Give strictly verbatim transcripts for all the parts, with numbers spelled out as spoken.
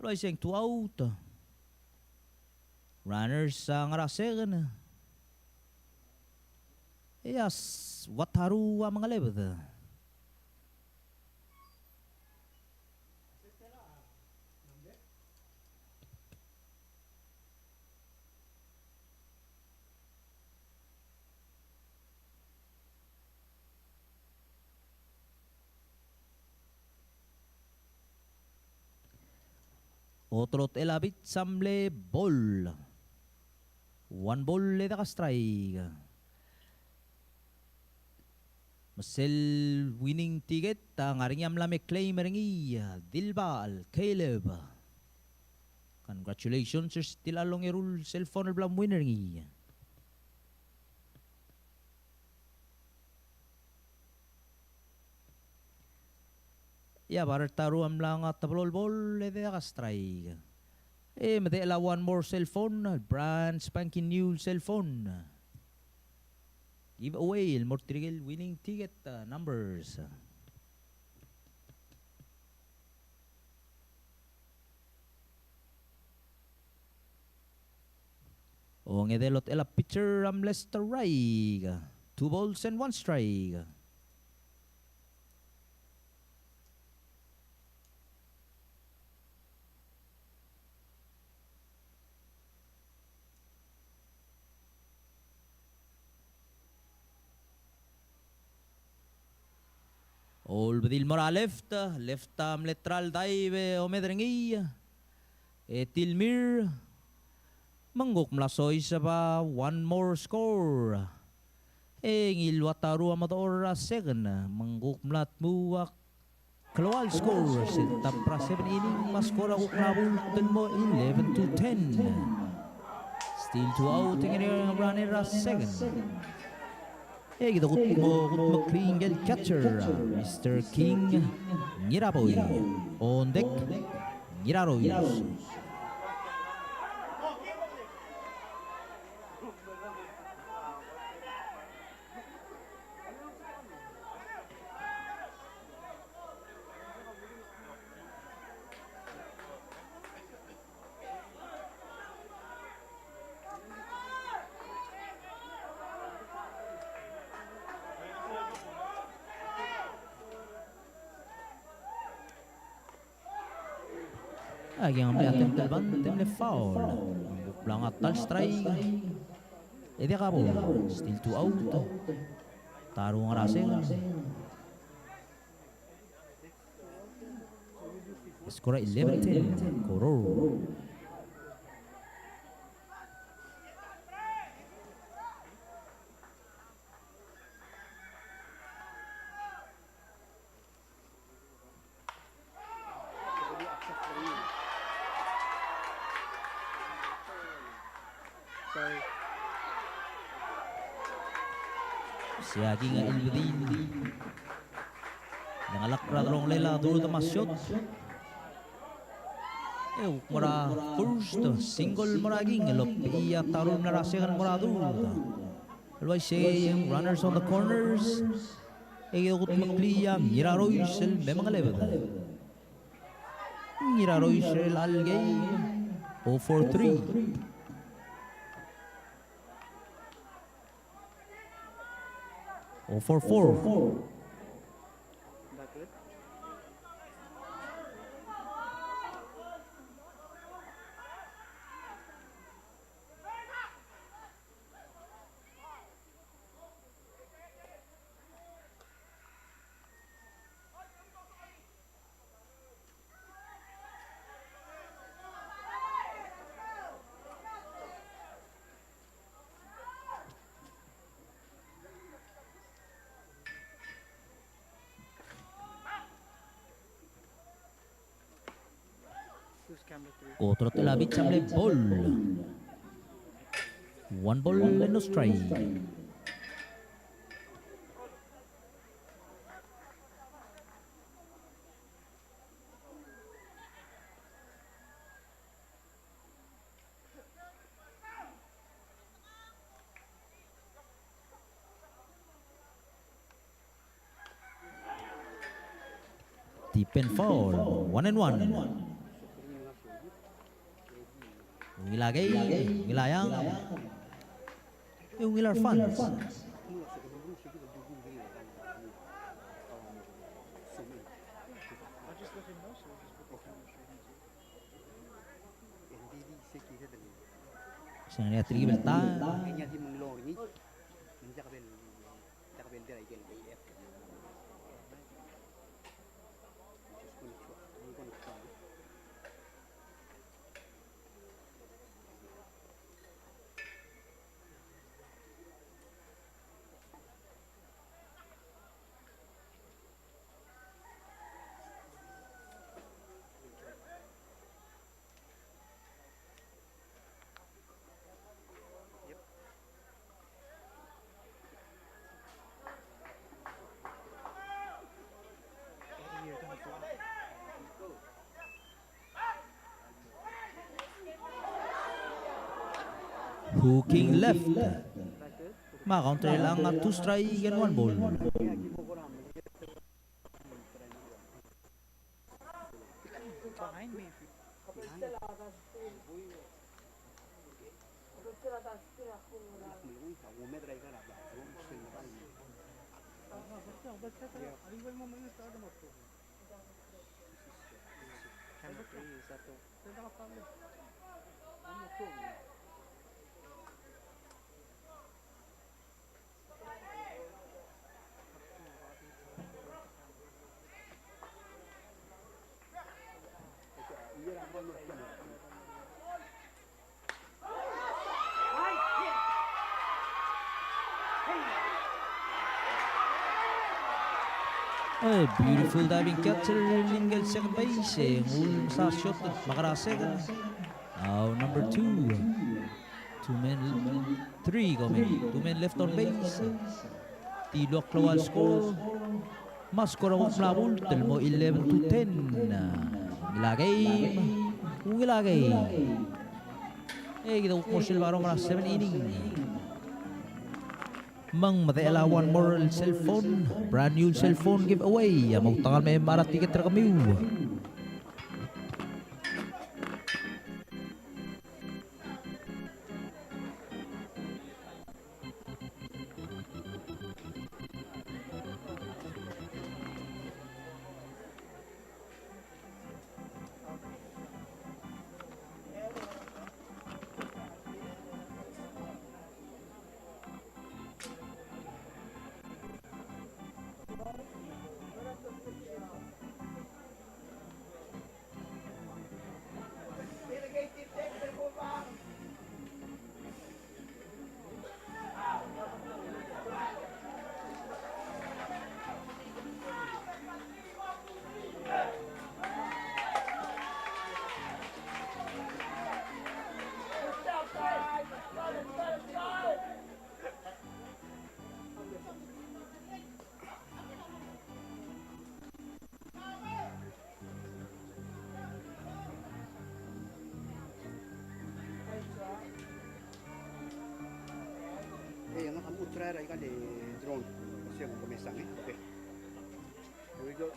Uaisei e ng two out. Runners a ngar er a second. E a Wataru a mengelebed. Otro el a bits a mle ball. One ball e diak a strike. Me sel winning ticket a ngar er ngii a mla me claim er ngii, Dilbal Caleb. Congratulations er sel tilechang el ongeru el cell phone el bla mwin er ngii. E a batter er a Taru a mla ngar er a teblo el ball e diak a strike. E medechel a one more cell phone, brand spanking new cell phone. Giveaway el mo er tirke el winning ticket, uh, numbers. Ongedei el otechel a pitcher a mle strike. Two balls and one strike. Olbedii el mo er a left, left a mle try el dive e omed er ngii. E tilmir, me ng kuk mla soiseb a one more score. E ngii el Wataru a medechor er a second, me ng kuk mla tmuu a klou el score, sel tap er a seven inning, me a score a kuk mla bult el mo eleven to ten. Still two out, e ng ngar er ngii a runner er a second. E kede kuk mo kutmeklii ngike el catcher, a Mister King Ngiraboi. Ondek Ngirarois. Aki ng mle attempt el bunt e mle foul. Ng kuk mla ngar er a ta el strike. E diak a ball. Still two out. Taru a ngar er a second. Score eleven ten, Koror. Sorry. Sei a king a Elbedin. Ng ngalek er a delongelel a Durud me a shot. E kuk mo er a first, single mo er a king, el obechii a Taru el mla er a second mo er a Durud. El uaisei e ng runners on the corners. E kede kutmeklii a Ngirarois el me mengelebed. Ngirarois er chelecha el kei, oh for three. Oh for four. Otro telabich a mle ball. One ball and no strike. Deep and foul, one and one. Ungil a game, ungil a eang, e ungil a fans. Sel ngar er ngii a telkib el taem. Hooking left. Me a counter er chelechang a two strike and one ball. A beautiful diving catch er ngii el second base, e ng ulsa shot me a kora second. Out number two. Two men, three coming. Two men left on base. Tilua klou a score. Me a score a kuk mla bult el mo eleven to ten. Ungil a game. Ungil a game. E kede kuk mo sel bo er a seven inning. Me ng medechel a one more el cell phone, brand new cell phone giveaway. A mo outekangel me mei er a tiket er kemiu. Hey, ang, ang ultra er aika el drone. Kasi ang kumesang, e. Okay. Here we go.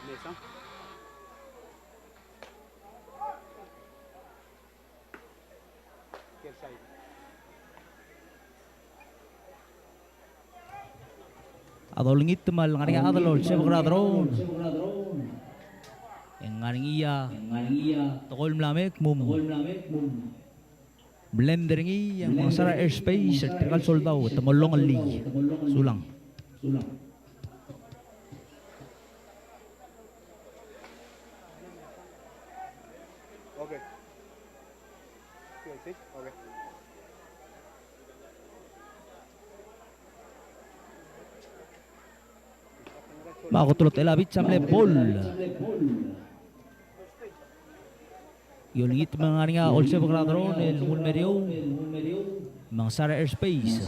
Mesa. A dolengit me a lengar er ngii a chad el olsebek er a drone. E ng ngar er ngii a tekoi el mla mei, kmo mlend er ngii e ng mesa er a airspace er tirka el soldau e te mo longelii. Sulang. Me a kot el otechel a bits a mle ball. E olengit me ng ngar er ngii a Olsebek er a Deron el nguu el meriou me ng sar er a airspace.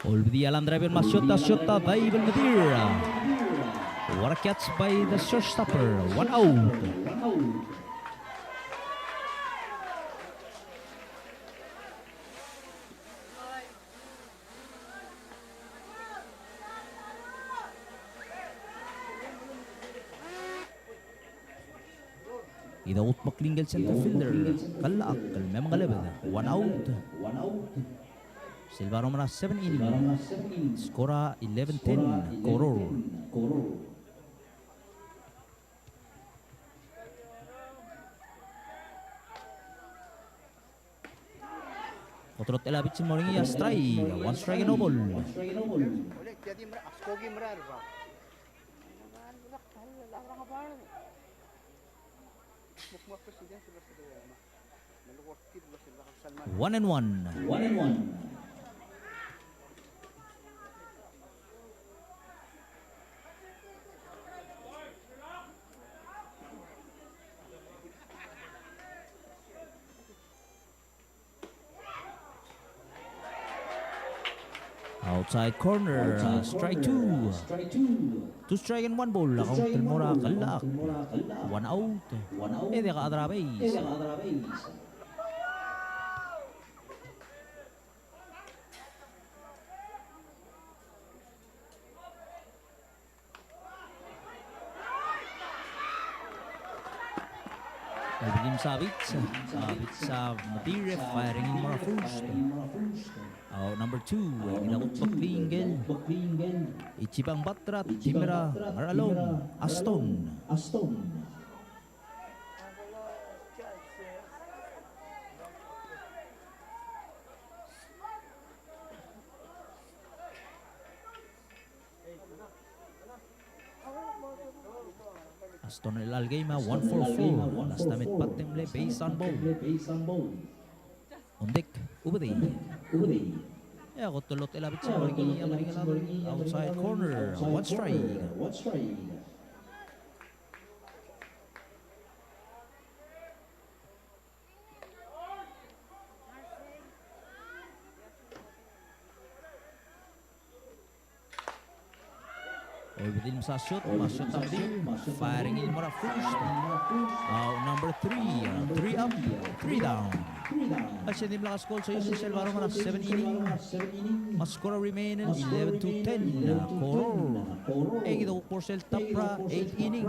Olbedii a line drive me a shot, a shot a dive el medir. What a catch by the shortstopper. One out. Kede kutmeklii ngike el center fielder, Kallak, el me mengelebed. One out. Sel bo er a seven inning. Score a eleven ten, Koror. Kot el otechel a bits el mo er ngii a strike, one strike and no ball. One and one. One and one. Outside corner, strike two. Two strike and one ball, a count el mo er a Kallak. One out. E diak a chad er a base. Olbedii el msa bits, a bits a medir e fire er ngii el mo er a first. Out number two, e kede kutmeklii ngike el Ichiban bat er a team er a Ngerchelong, Aston. Aston el chelecha el game a one four four. Last time e pateng mle base on ball. Ondek, Ubedei. E a kot el otechel a bits a mo er ngii a meringel a outside corner. One strike. Olbedii el msa shot, me a shot a medir, fire er ngii el mo er a first. Out number three, three up, three down. A sel dimlak a score, so sel bo er a seven inning. Me a score a remain el eleven to ten, Koror. E kede kuk mo er sel top er a eight inning.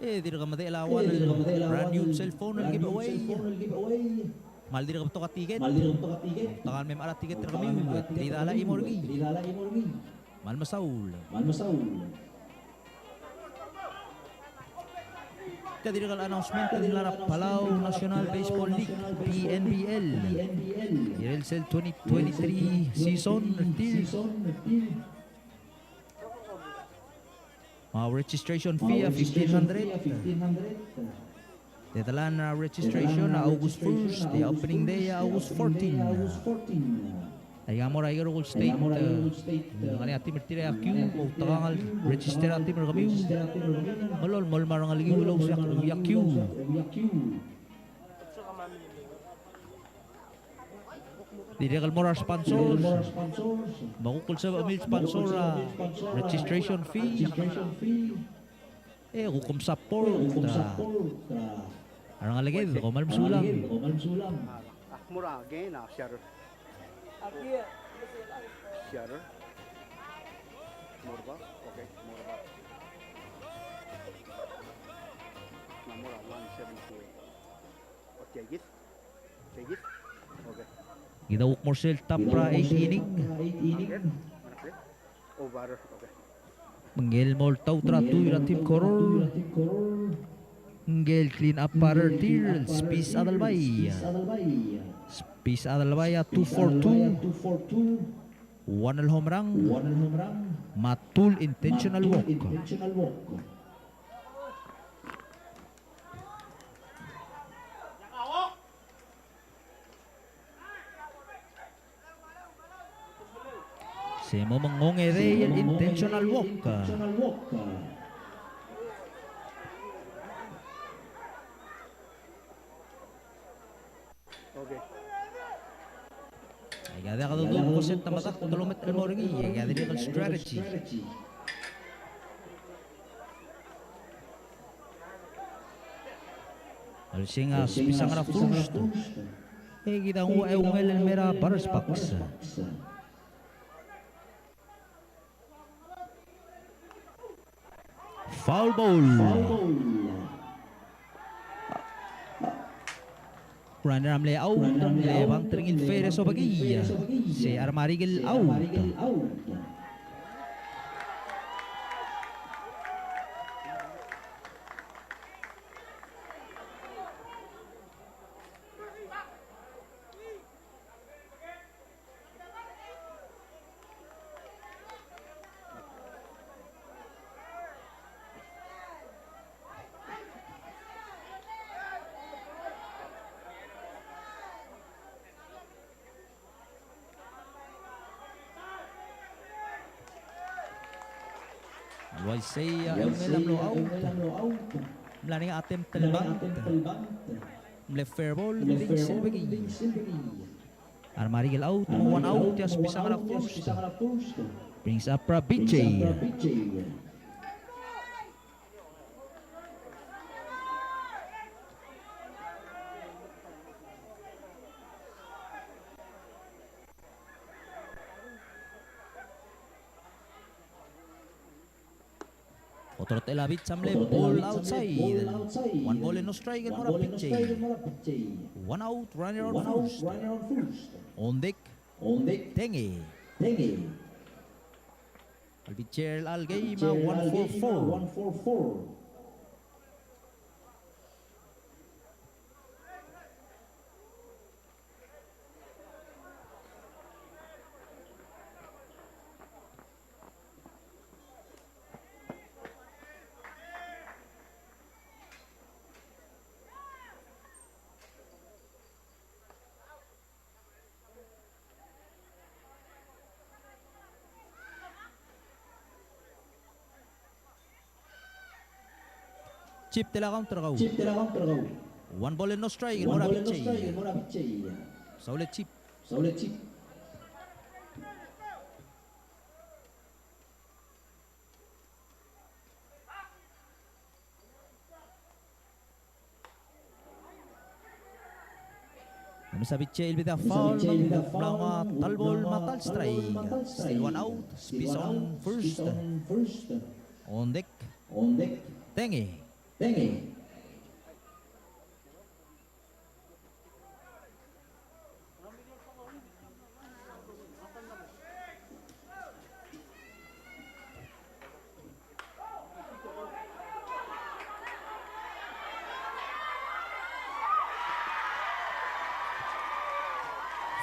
E dirk medechel a one el brand new cell phone el giveaway. Me a le dirk betok a tiket. Te kmal mei me a tiket er kemiu, e tia el chimo er ngii. Me kmal mesaul. Tia dirk el announcement el mla er a Palau National Baseball League, P N B L. Kirel sel twenty twenty-three season er tir. Me a registration fee a fifteen hundred. Deadline er a registration a August first, e a opening day a August fourteen. Aika mo er a ikel state, e, ngar er ngii a team er tir a iakiu, mo outekangel register a team er kemiu. Melolemolem a rengelekiu el ousiak el iakiu. Dirrek el mo er a sponsors. Me kuk el sebechemiu el sponsor a registration fee. E kuk msupport a rengeleked, kom kmal mesulang. Ak mo er a gain a share. Share. Mo er a ba, okay, mo er a ba. Ng mo er a one seventy-eight. Kid a kuk mo er sel top er a eight inning. Me ngike el mo oltaut er a tuil er a team Koror, ngike el clean up batter er tir el Spis Adelbai. Spis Adelbai a two four two, one el home run, me a two el intentional walk. Se mo mengong e dei el intentional walk. Okay. Aika diak a dodu el ko set a medakt el ometer el mo er ngii, aika dirrek el strategy. Alsing a sbisang er a first. E kid a nguu a eungel el mei er a batter box. Foul ball. Runner a mle out, a mle bunt er ngii el fair e sobekii. Se a Remarikel out. Uaisei a eungel a mlo out. Mla er ngii a attempt el bunt. Mle fair ball, mle sebekii. A Remarikel out, mo one out, e a sbisang er a first. Brings up er a pitcher. Otro techell a pitch a mle ball outside. One ball and no strike el mo er a pitcher. One out, runner on first. On deck, Tenge. El pitcher er a game a one four four. Chip, tela count er kau. One ball and no strike el mo er a pitcher. Saul e chip. Mesa pitcher el bid a foul, me ng mla nguu a ta el ball me a ta el strike. Still one out, sbis on first. On deck, Tenge.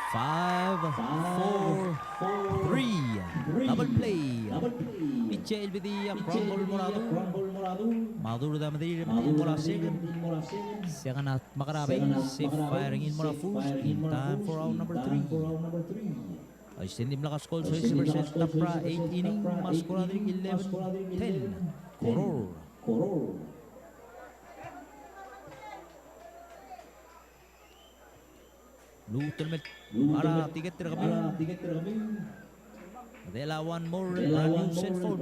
Five, four, three. Double play. Pitcher el bid a ground ball el mo er a dul. Madur a medid er a medid el mo er a second. Second a Mekera base, safe fire er ngii el mo er a first, in time for out number three. Aisei e ng dimlak a score, so e se er sel top er a eight inning, me a score a dirk eleven ten. Koror. Lmuut el mei er a tiket er kemiu. Medechel a one more, brand new cell phone.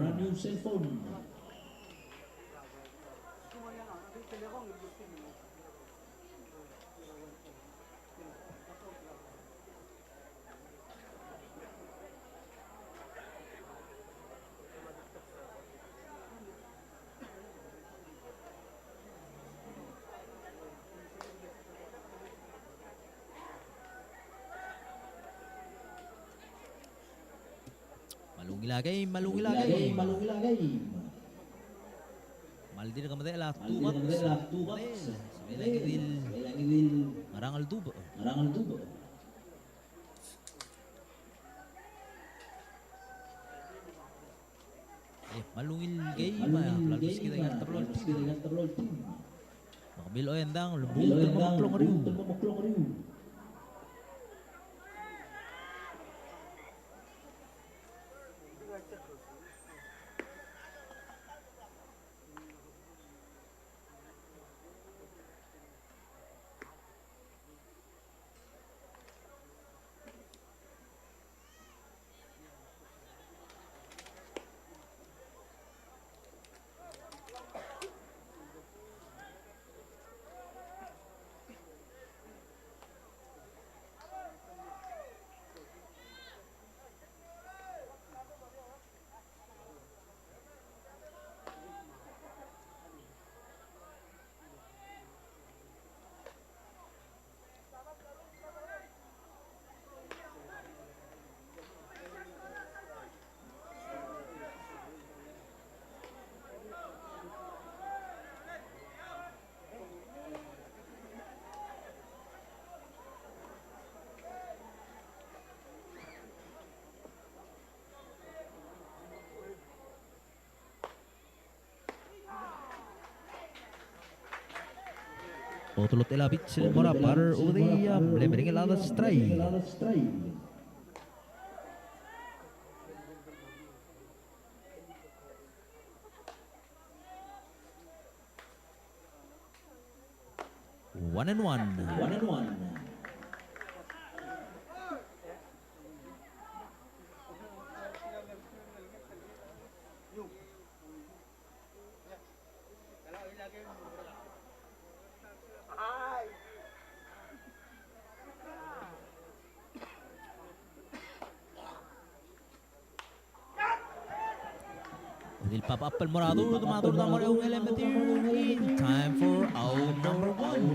Me a ungil a game, me a ungil a game. Me a dirk medechel a two bucks. Sebechel a ngii di el ngerang el dubech. E, me a ungil game, me a bla lebeskid a ikal terrol team. Me kemiu el oendang, lmuut el mo meklou er eou. Otelotel a pitch el mo er a batter, Ubedei a mle meringel a chad el strike. One and one. One and one. Di el pop up el mo er a third, me a third a mo er a eungel e medir in time for out number one.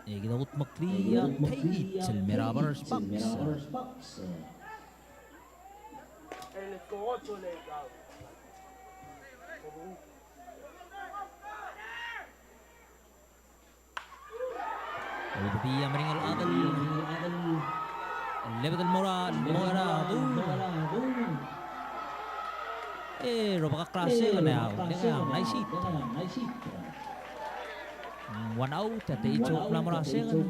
E kid a kutmeklii a Tate el mei er a batter box. Ubedei a meringel a chad el lebed el mo er a, mo er a third. E robek a krak er a second e a, nice hit. One out, a Tate a mla mo er a second.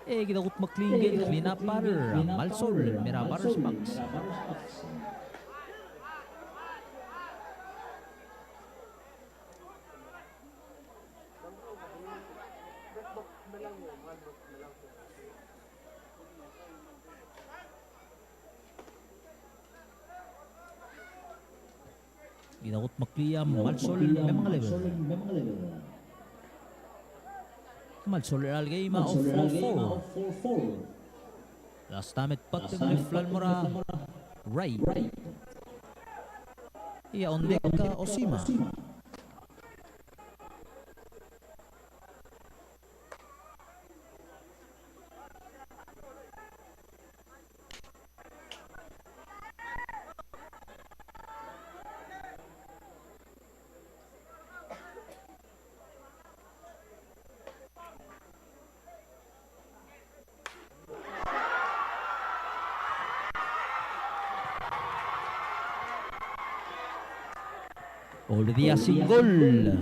E kid a kutmeklii ngike el clean up batter, Malsol, el mei er a batter box. Kid a kutmeklii a Malsol me mengelebed. Malsol er a game a oh for four. Last time it bat el fly el mo er a right. Ia on deck a Osima. Olbedii a single.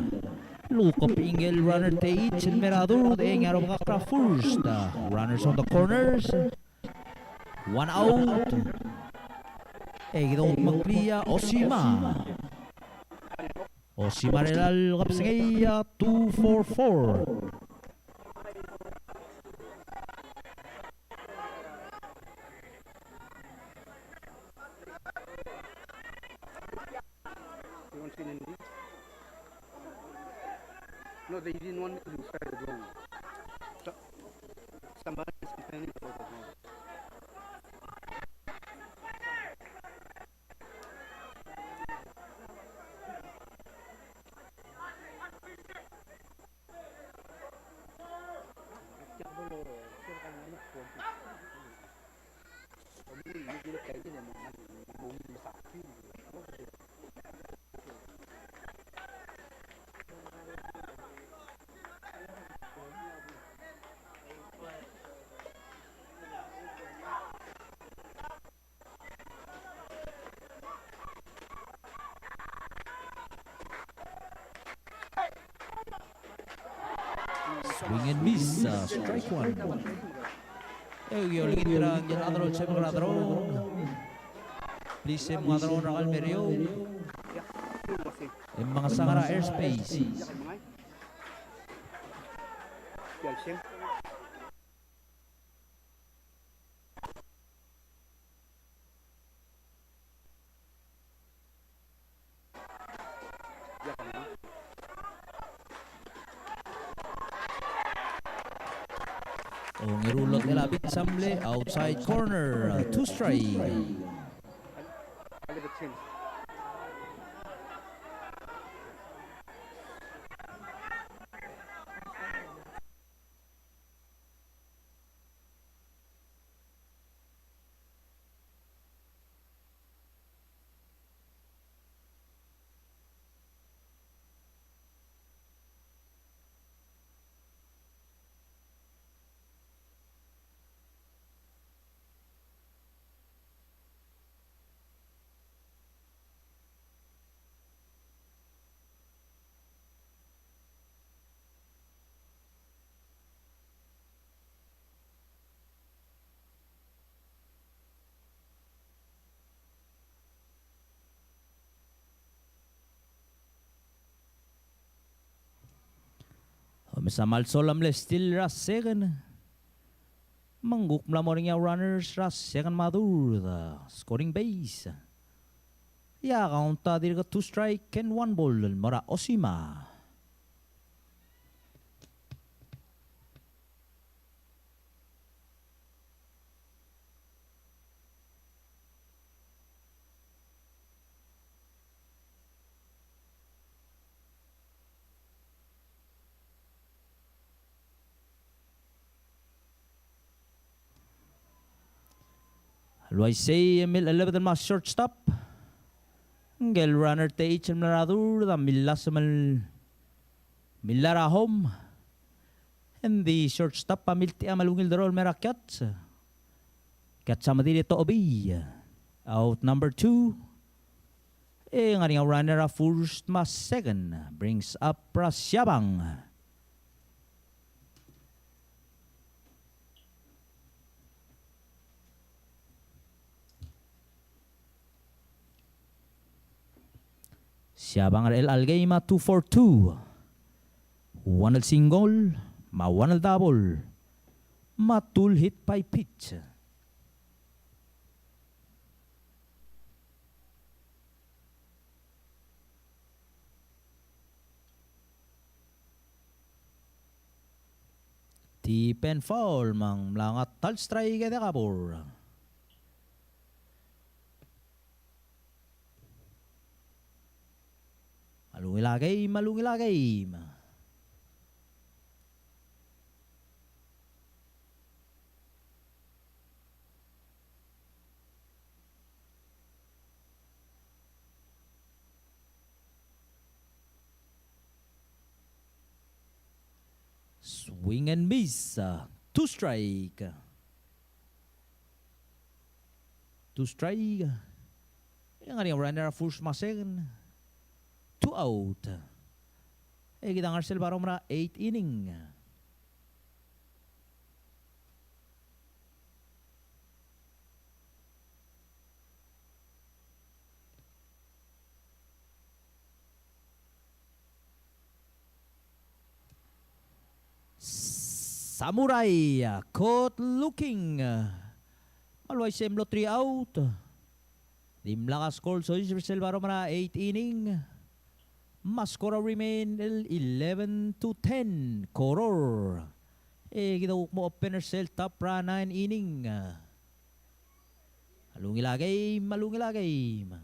Lukop ingel runner Tate el mei er a third, e ng ngar er a obengkak er a first. Runners on the corners. One out. E kid a kutmeklii a Osima. Osima er a kebesengei a two for four. You want to see Nindi? No, they didn't want me to inside the drone. So, somebody is complaining about the drone. Swing and miss, uh, strike one. E olengit er a ngii el chad el sebechek er a drone. Please, e mo drone er a kall me er eou. E mengesang er a airspace. Ongeru el otelel a pitch a mle outside corner, two strike. Mesa Malsol a mle steal er a second. Me ng kuk mla mo er ngii a runners er a second me a third, scoring base. E a count a dirk two strike and one ball el mo er a Osima. El uaisei e milchelebed el mo er a shortstop. Ngike el runner Teich el mla er a third a millasem el mla er a home. Engdi shortstop a miltecham el ungil dorou el mei er a catch. Catch a mle di tochebii. Out number two. E ng ngar er ngii a runner er a first me a second. Brings up er a Siabang. Siabang er chelecha el game a two for two. One el single, me a one el double, me a two el hit by pitch. Tipen foul me ng mla ngat el strike e diak a ball. Me a lungil a game, me a lungil a game. Swing and miss, uh, two strike. Two strike. E ng ngar er ngii a runner er a first me a second. Two out. E kid a ngar er sel borrom er a eighth inning. Samurai, uh, caught looking. Uh, me a le uaisei e mlo three out. Dimlak a score el soiseb er sel borrom er a eighth inning. Me a score a remain el eleven to ten, Koror. E kid a kuk mo open er sel top er a ninth inning. Me a lungil a game, me a lungil a game.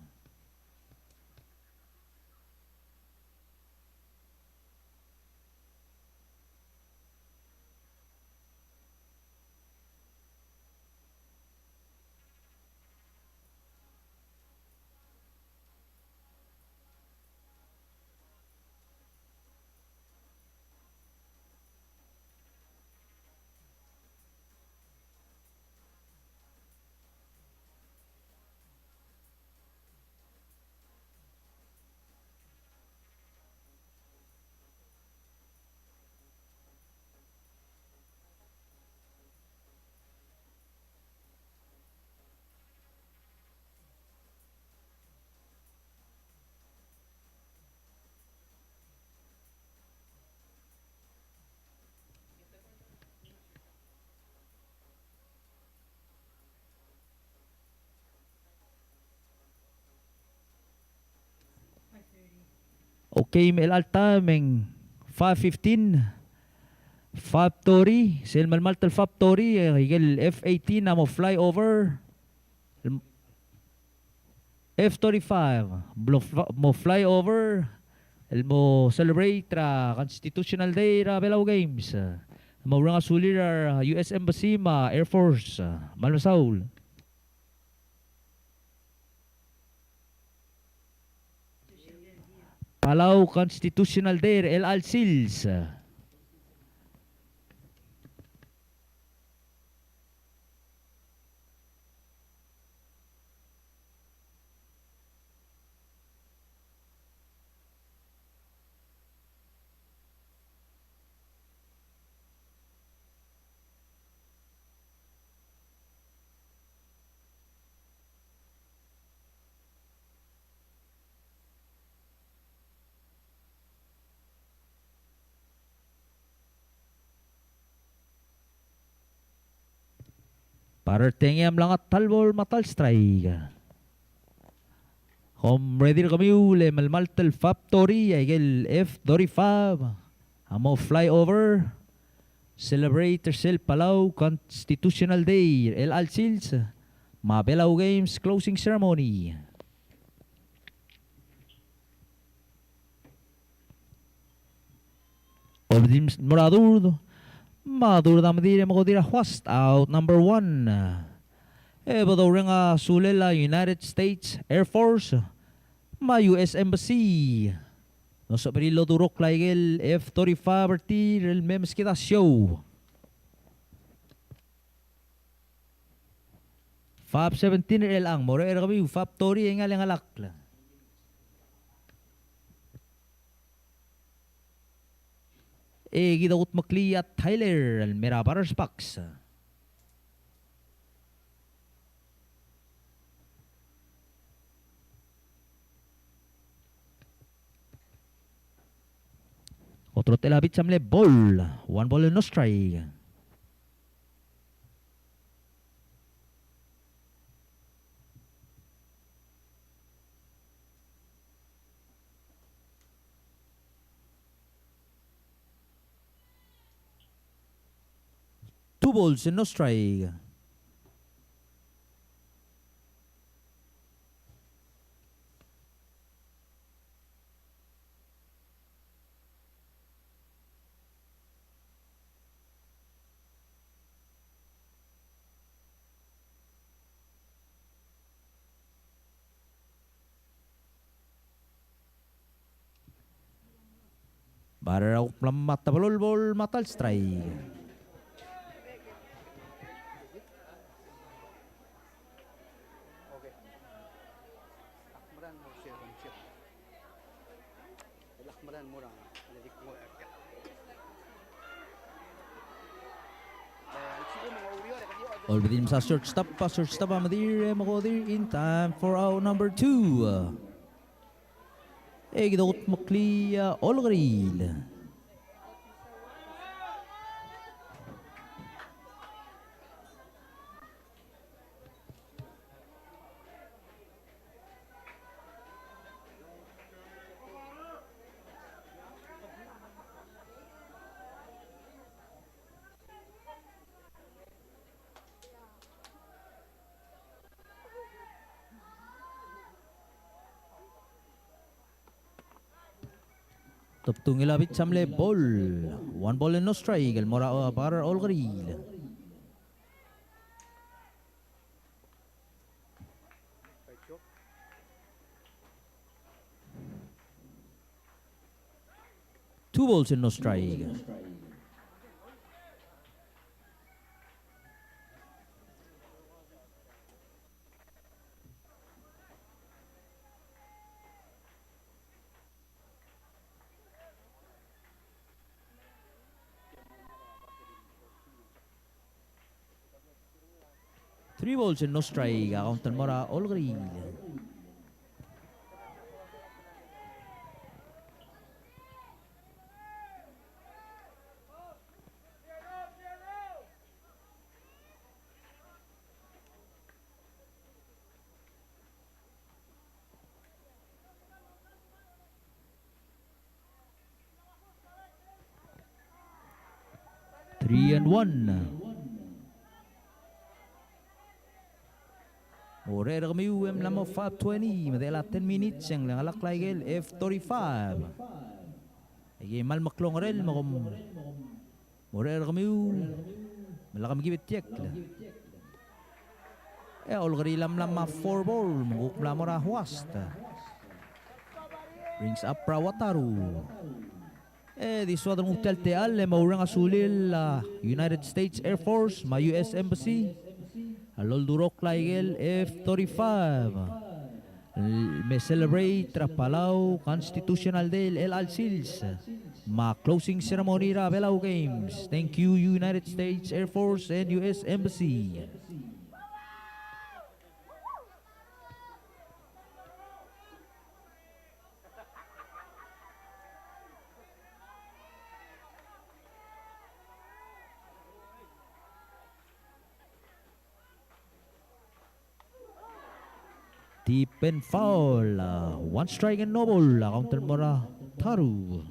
Okay, me chelecha el taem e ng five fifteen, five thirty, sel melemalt el five thirty, e, ikel F eighteen a mo fly over. F thirty-five, blo fl-, mo fly over, el mo celebrate er a Constitutional Day er a Belau Games. Mo oureng a sulir a U S Embassy me a Air Force, me a le mesaul. Palau Constitutional Day er chelecha el sils. Barrel er tiang a mla ngar er a ta el ball me a ta el strike. Kom ready er kemiu le melemalt el fab thirty, aike el F thirty-five a mo fly over. Celebrate er sel Palau Constitutional Day er chelecha el sils me a Belau Games closing ceremony. Obedimst mo er a durd. Me a durd a medir e mekodir a huast, out number one. E bo doureng a sulel a United States Air Force me a U S Embassy. Ng sebechir el odurokl aike el F thirty-five er tir el me meskid a show. Fab seventeen er chelechang, mo er a rechad er kemiu, fab thirty e ngii a lengelakl. E kid a kutmeklii a Tyler el mei er a batter's box. Kot er a tela bits a mle ball, one ball and no strike. Two balls and no strike. Batter a kuk mla me a ta el ball, ball me a ta el strike. Olbedii el msa shortstop, a shortstop a medir e mekodir in time for out number two. E kid a kutmeklii a Olkeriil. Tebtungel a bits a mle ball. One ball and no strike el mo er a, uh, batter Olkeriil. Two balls and no strike. Three balls and no strike, a count el mo er a Olkeriil. Three and one. Mo er a rechad er kemiu e mla mo five twenty, me de chelecha ten minutes e ng lengelakl aike el F thirty-five. Aike el kmal meklou er ngii me kom Mo er a rechad er kemiu, me lak mekibetiekl. E a Olkeriil a mla me a four ball, me ng kuk mla mo er a huast. Brings up er a Wataru. E di soad el nguu tia el techall e mo oureng a sulel a United States Air Force me a U S Embassy a loldurokl aike el F thirty-five. Me celebrate er a Palau Constitutional Day el chelecha el sils. Me a closing ceremony er a Belau Games. Thank you, United States Air Force and U S Embassy. Tip and foul, uh, one strike and no ball, uh, count el mo er a Taru.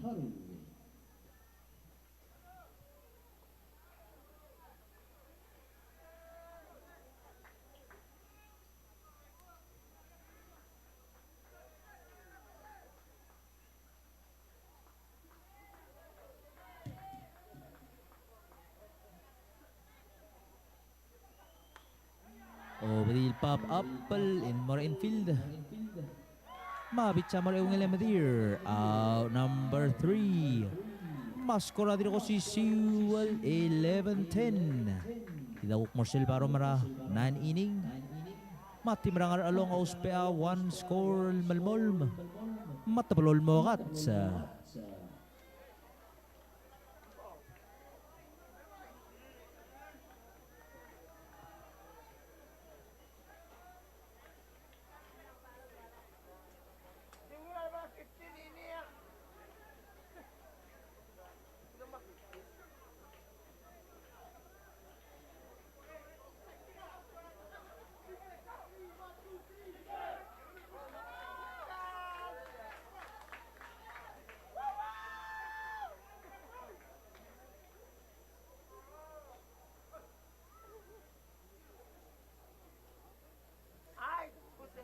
Obedii el pop up el mo er a infield. Me a pitch a mo er a eungel e medir. Out number three. Me a score a dirk osisiu el eleven ten. Kid a kuk mo er sel barom er a nine inning. Me a team er a Ngerchelong a ousbech a one score el melemolem. Me a teblo el mo kats.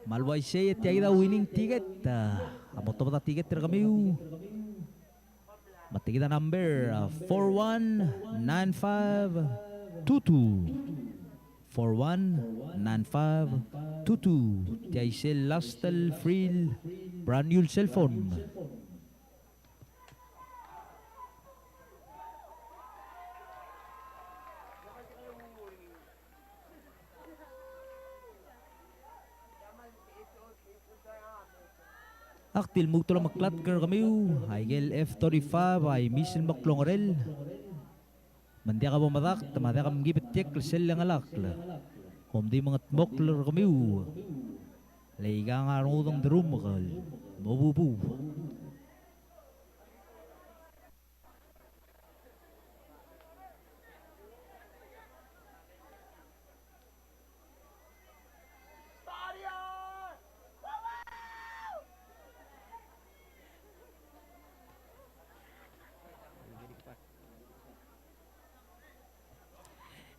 Me a le uaisei e tia kid a winning ticket, a, a mo tobed a ticket er kemiu. Me tia kid a number, a, four one nine five two two. Four one nine five two two. Tia isei el last el free el brand new el cell phone. Ak di lmuut el omeklatk er kemiu, a ikel F thirty-five a imiis el mo klongerel. Me ng diak bo medakt, me a diak mkibetiekl sel lengelakl. Kom di mengedmokl er kemiu. Le ikang a rengud e ng derumkel, mo bubu.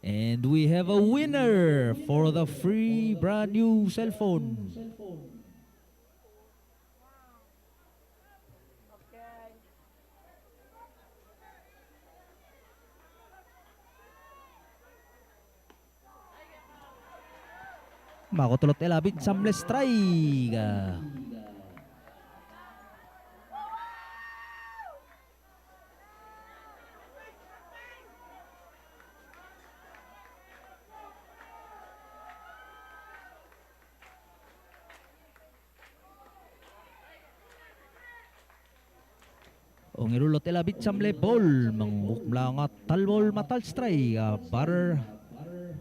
And we have a winner for the free brand new cell phone. Me a kot el otechel a pitch a mle strike. Ongeru el otechel a pitch a mle ball, me ng kuk mla nguu a ta el ball me a ta el strike a batter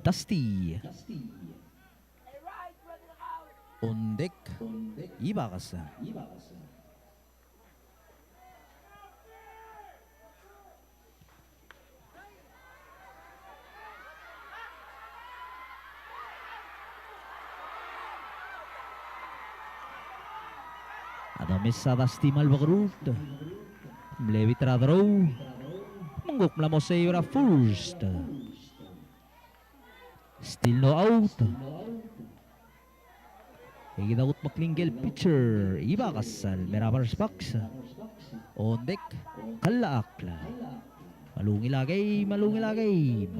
Dusty. Ondek, Ibakes. A domes a Dusty me a lebekerurt. Mle beat er a draw. Me ng kuk mla mo save er a first. Still no out. E kid a kutmeklii ngike el pitcher, Ibakes el mei er a first base. Ondek, klechakl. Me a lungil a game, me a lungil a game.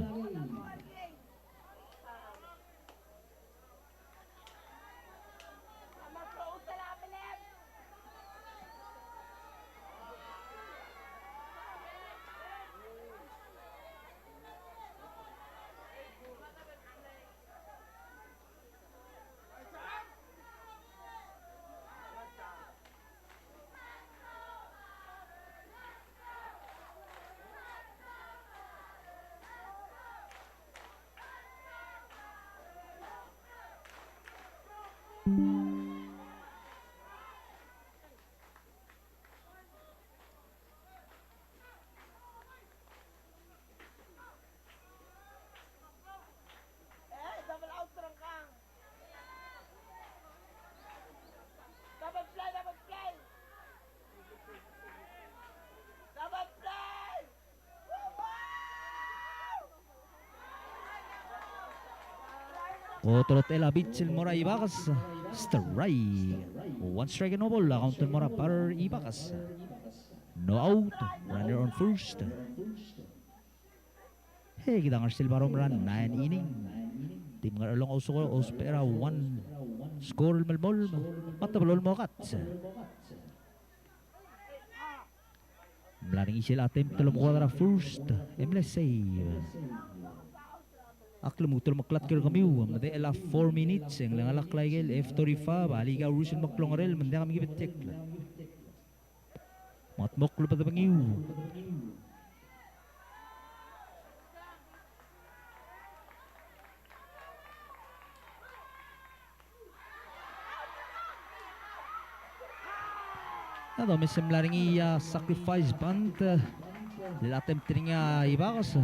Otro techel a pitch el mo er a Ibakes. Strike. One strike and no ball a count el mo er a batter Ibakes. No out. Runner on first. E kid a ngar er sel barom er a nine inning. Team Ngarchelong a ousbech, ousbech er a one score el melemolem. Me a teblo el mo kats. Mla er ngii sel attempt el omekoad er a first, e mle save. Ak lmuut el omeklatk er kemiu, medechel a four minutes e ng lengalek a ikel F thirty-five, a lika urus el meklou er ngii me ng diak mekibetiekl. Mengetmokl el bedebengiu. A domes e mla er ngii a sacrifice bunt, e le attempt er ngii a Ibakes.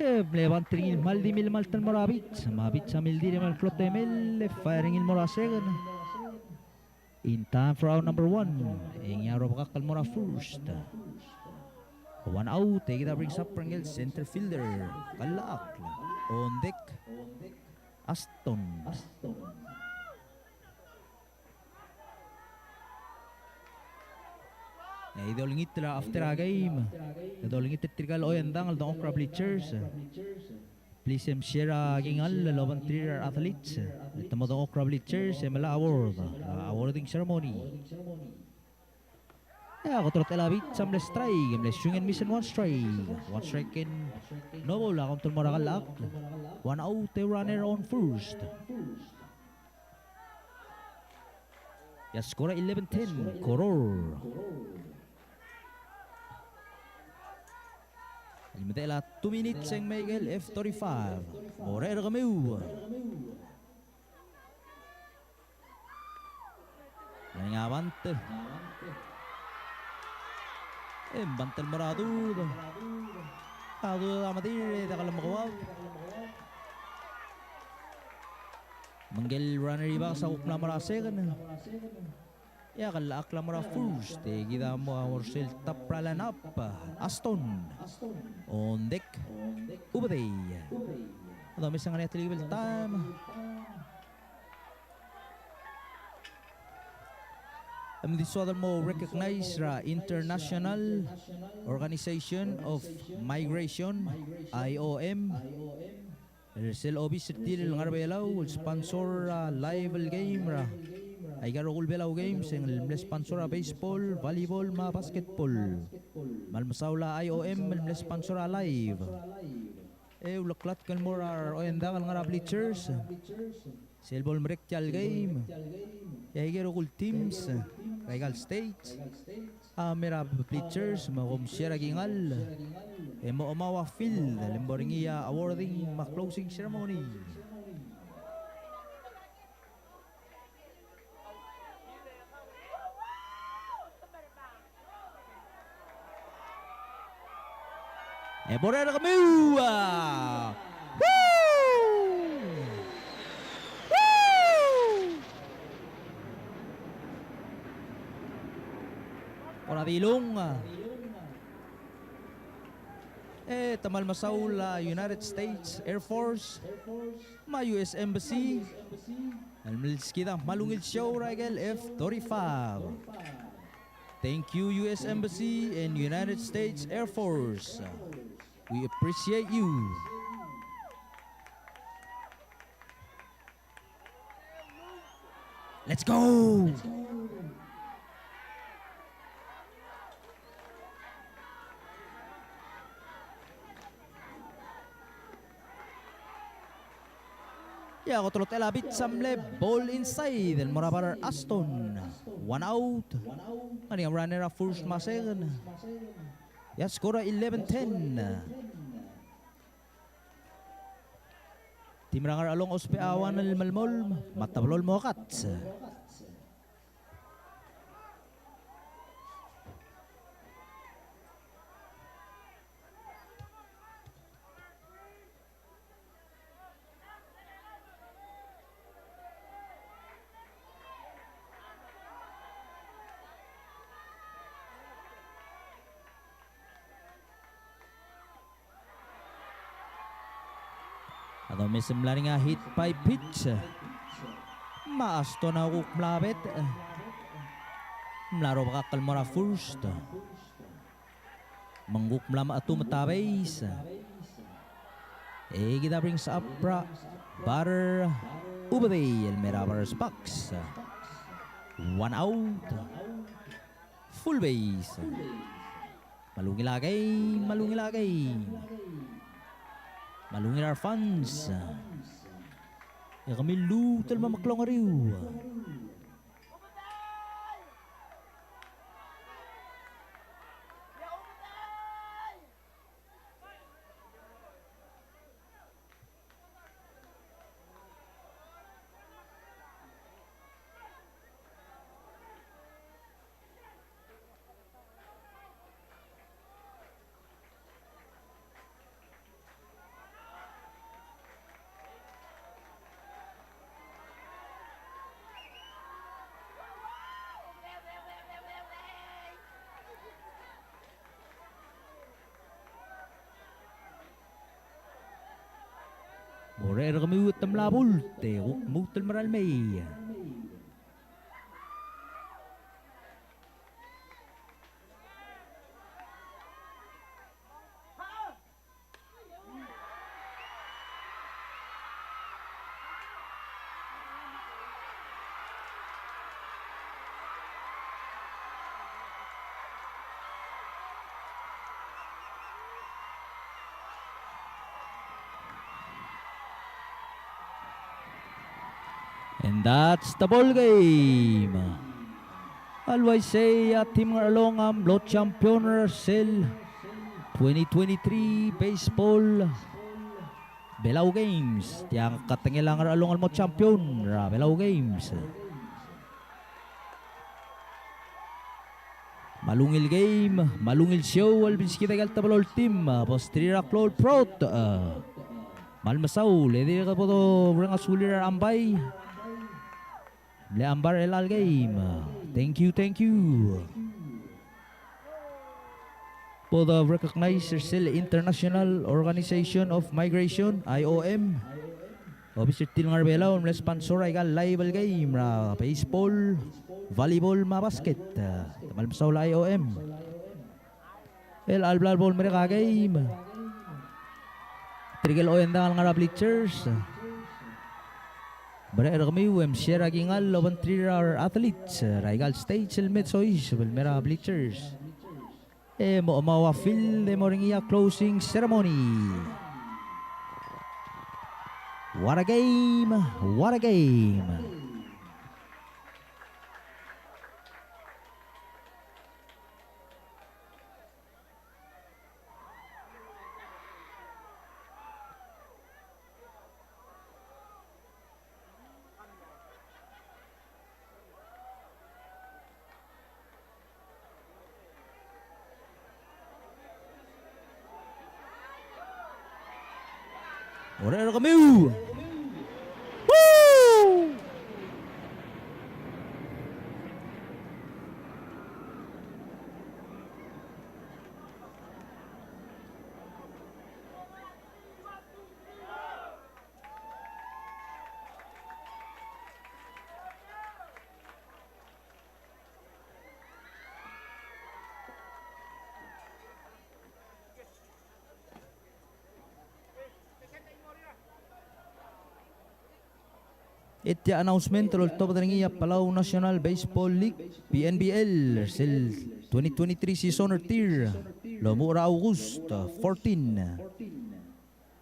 E mle bunt er ngii el kmal di milemalt el mo er a Bits, me a Bits a mildir e kmal klou a temel, e fire er ngii el mo er a second. In time for out number one, e ngii a robekakl el mo er a first. One out, e kid a brings up er ngii el center fielder, Kalachakl Ondek Aston. E dolengit er a after a game, e dolengit er tirka el oendang el dengchokl er a bleachers. Please e mshare a kingall el obengterir a re athletes. E te mo dengchokl er a bleachers e melai a award, awarding ceremony. E a kot el techel a pitch a mle strike, mle swing and miss and one strike. One strike and no ball a count el mo er a Kalachakl. One out, a runner on first. E a score a eleven ten, Koror. El medechel a two minutes e ng mei ikel F thirty-five. Mo er kemiu. Ng ngar er ngii a bunt. E ng bunt el mo er a dude. A dude a medir e diak lemekoad. Me ngike el runner er a Ibakes a kuk mla mo er a second. E a Kalachakl a mo er a first, e kid a mo er sel top er a lineup, Aston Ondek Ubedei. A domes e ng ngar er ngii a telkib el taem. Me ng di soad el mo recognize er a International Organization of Migration, I O M, er sel obis er tir el ngar er a Belau el sponsor er a live el game er a, aika el rokui el Belau Games, e ng mle sponsor er a baseball, volleyball, me a basketball. Me a le mesaul a I O M el mle sponsor er a live. E uleklatk el mo er a re oendang el ngar er a bleachers. Sel bo lemerek tia el game, e aike el rokui el teams er aika el states a mei er a bleachers me kom share a kingall, e mo omau a field el mo er ngii a awarding me a closing ceremony. E bo er kemiu. Woo! Woo! Kora dilung. E te kmal mesaul a United States Air Force me a U S Embassy el mle skid a kmal ungil show er a ikel F thirty-five. Thank you, U S Embassy and United States Air Force. We appreciate you. Let's go! E a kot el techel a pitch a mle ball inside el mo er a batter Aston. One out. Ngar er ngii a runner er a first me a second. E a score a eleven ten. Team er a Ngarchelong a ousbech a one el melemolem, me a teblo el mo kats. Domes el mla er ngii a hit by pitch. Me a Aston a kuk mla bet. Mla er a obekakl el mo er a first. Me ng kuk mla mechetum a base. E kid a brings up er a batter Ubedei el mei er a batter's box. One out. Full base. Me a ungil a game, me a ungil a game. Me a ungil a fans. E kemiu el lmuut el mo meklou er ngii. Mo er a kemiu e te mla bult, e kuk lmuut el mera el mei. And that's the ball game. A le uaisei a team Ngarchelong a mlo champion er sel twenty twenty-three baseball Belau Games. Tia a katengel a Ngarchelong el mo champion er a Belau Games. Me a ungil game, me a ungil show el bilskid a ikel teblo el team, bo msterir a klou el prot. Me a le mesaul e dirrek bo dorrenges a sulir a Ambai. Mle Ambar el all game. Thank you, thank you. Bo de recognize er sel International Organization of Migration, I O M. Obis er tir el ngar er a Belau el mle sponsor a ikal live el game er a baseball, volleyball, me a basket. Te kmal mesaul a I O M. El chelecha el bo lemerek a game. Tirke el oendang el ngar er a bleachers, merek er kemiu e msier a kingall el obengterir a re athletes er a ikal stage el me de soiseb el mei er a bleachers. E mo chemau a field e mo er ngii a closing ceremony. What a game, what a game. Orrekemiu. Woo! E tia announcement el oltobed er ngii a Palau National Baseball League, P N B L, er sel twenty twenty-three season er tir el omuchel er a August fourteen.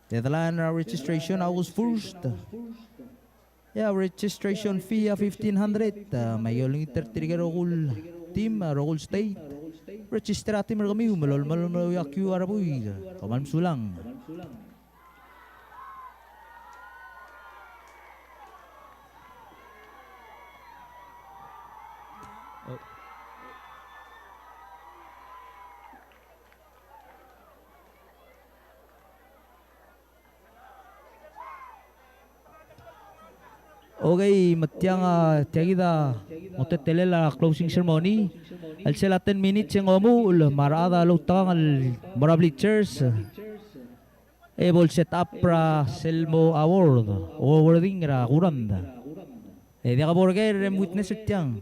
Deadline er a registration August first. E a registration fee a fifteen hundred, a, me aki olengit er tirke el rokui el team, a, rokui el state. Register a team er kemiu me lolemolem el ouia a kiu er a buil. Kom kmal mesulang. Okei, me tiang, a, tia kid a mo teletelel a closing ceremony. El sel a ten minutes e ng omuchel, me a rechad a loutekangel el mo er a bleachers. E bo el set up er a sel mo award, awarding er a kurand. E diak bo er ker e witness er tiang.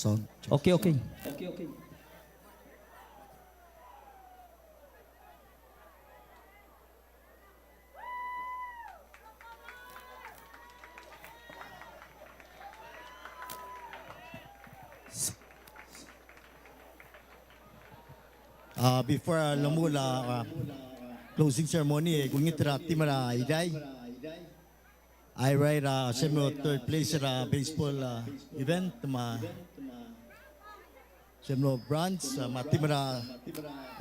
Sound check. Okay, okay. A, before a lmuut el, a, closing ceremony, e kulengit er a team er a Irrai. Irrai er a sel mo third place er a baseball, a, event, me a sel mo bronze, a, me a team er a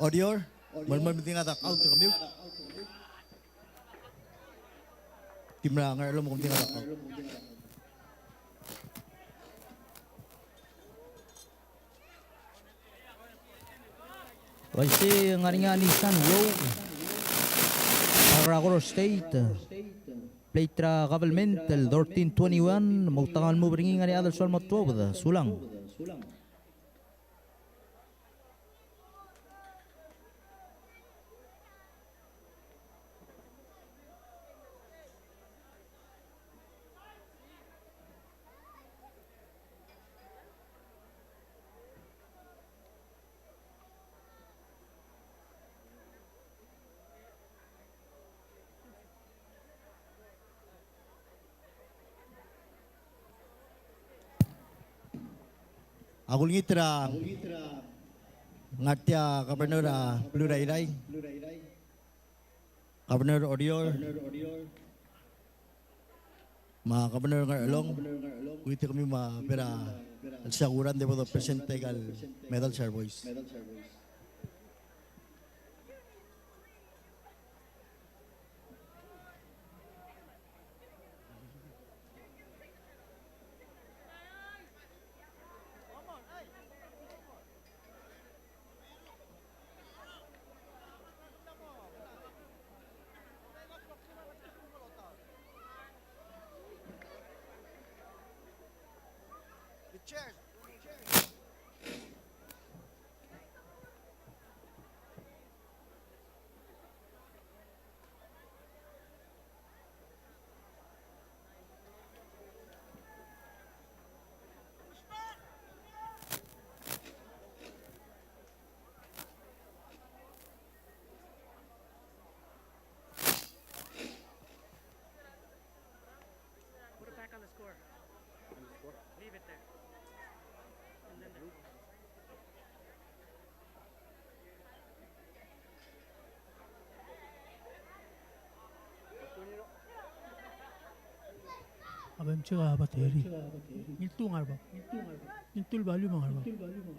Oreor. Melemolem e di ngar er a dugout er kemiu. Team er a Ngerchelong, kom di ngar er a dugout. Uaisei, ng ngar er ngii a Nissan Rogue er a Koror State. Plate er a government el thirteen twenty-one, mo outekangel el move er ngii, ng ngar er ngii a chad el soal mo tuobed. Sulang. A kulengit er a, ngar tia Governor er a beluu er a Irrai, Governor Oreor, me a Governor Ngerchelong, kuiti kemiu me a bo er a chelsel a kurand e bo de present aika el medals er a reboys. Put it back on the score. Leave it there. And then the A bem check a battery. Ngiltuu a ngar er a bab. Ngiltuu el volume a ngar er a bab.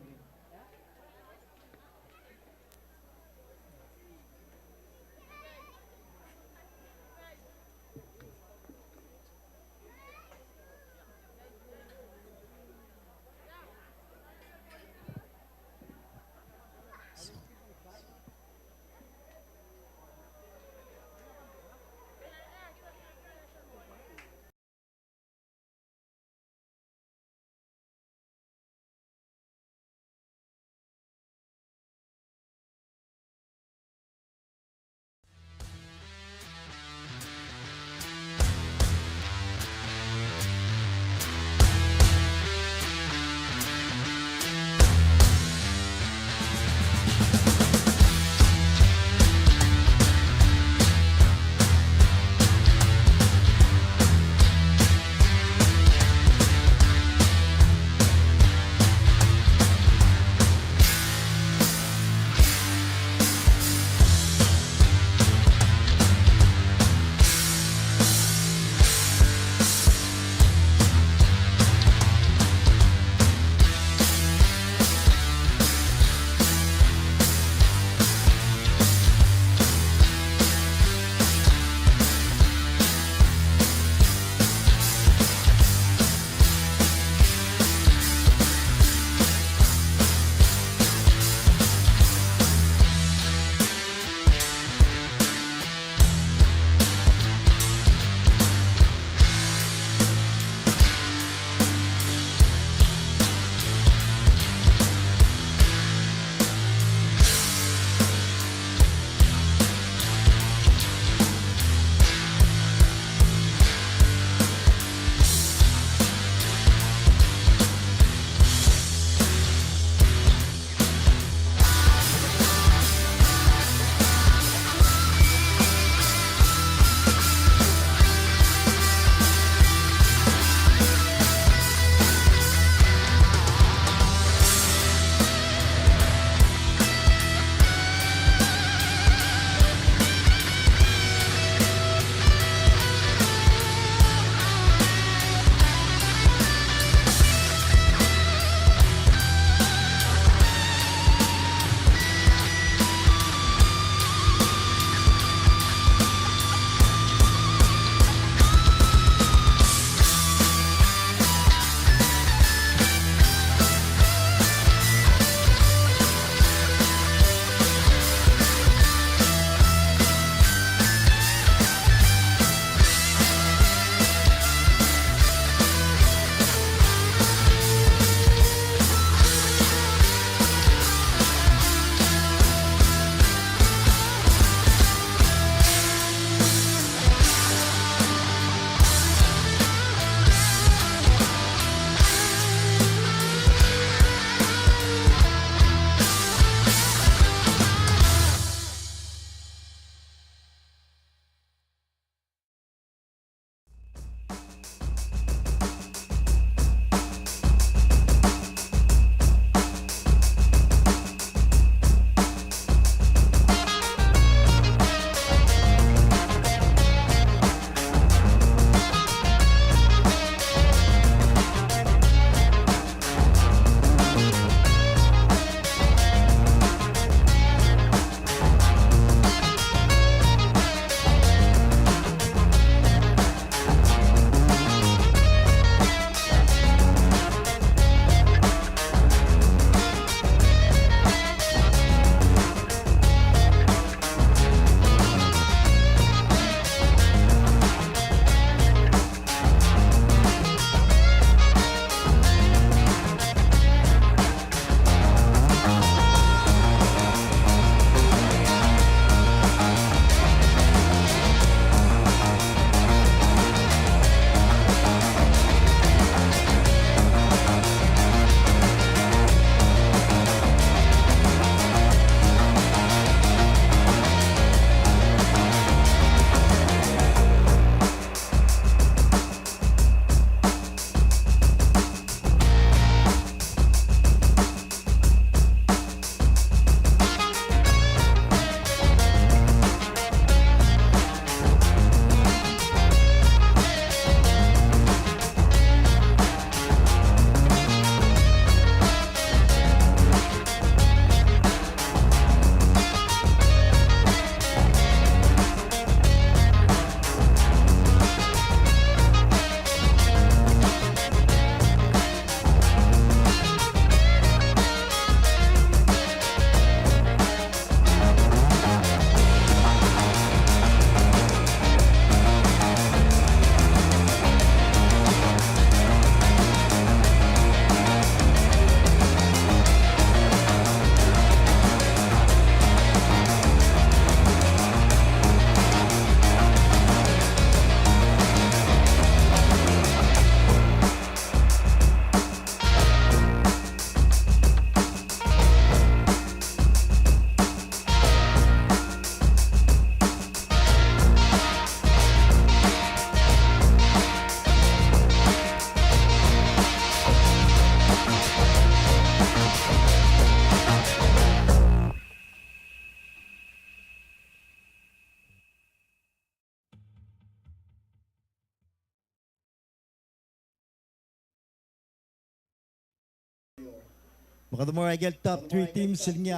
Me kede mo er a ikel top three teams el ngii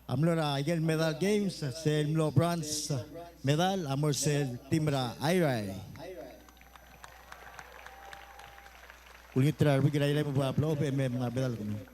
a mlo er a ikel medal games, sel mlo bronze medal a mo er sel team er a Airai. Kulengit er a rebek er a Airai me bo mlo oba e mei me ngar er a medal kemiu.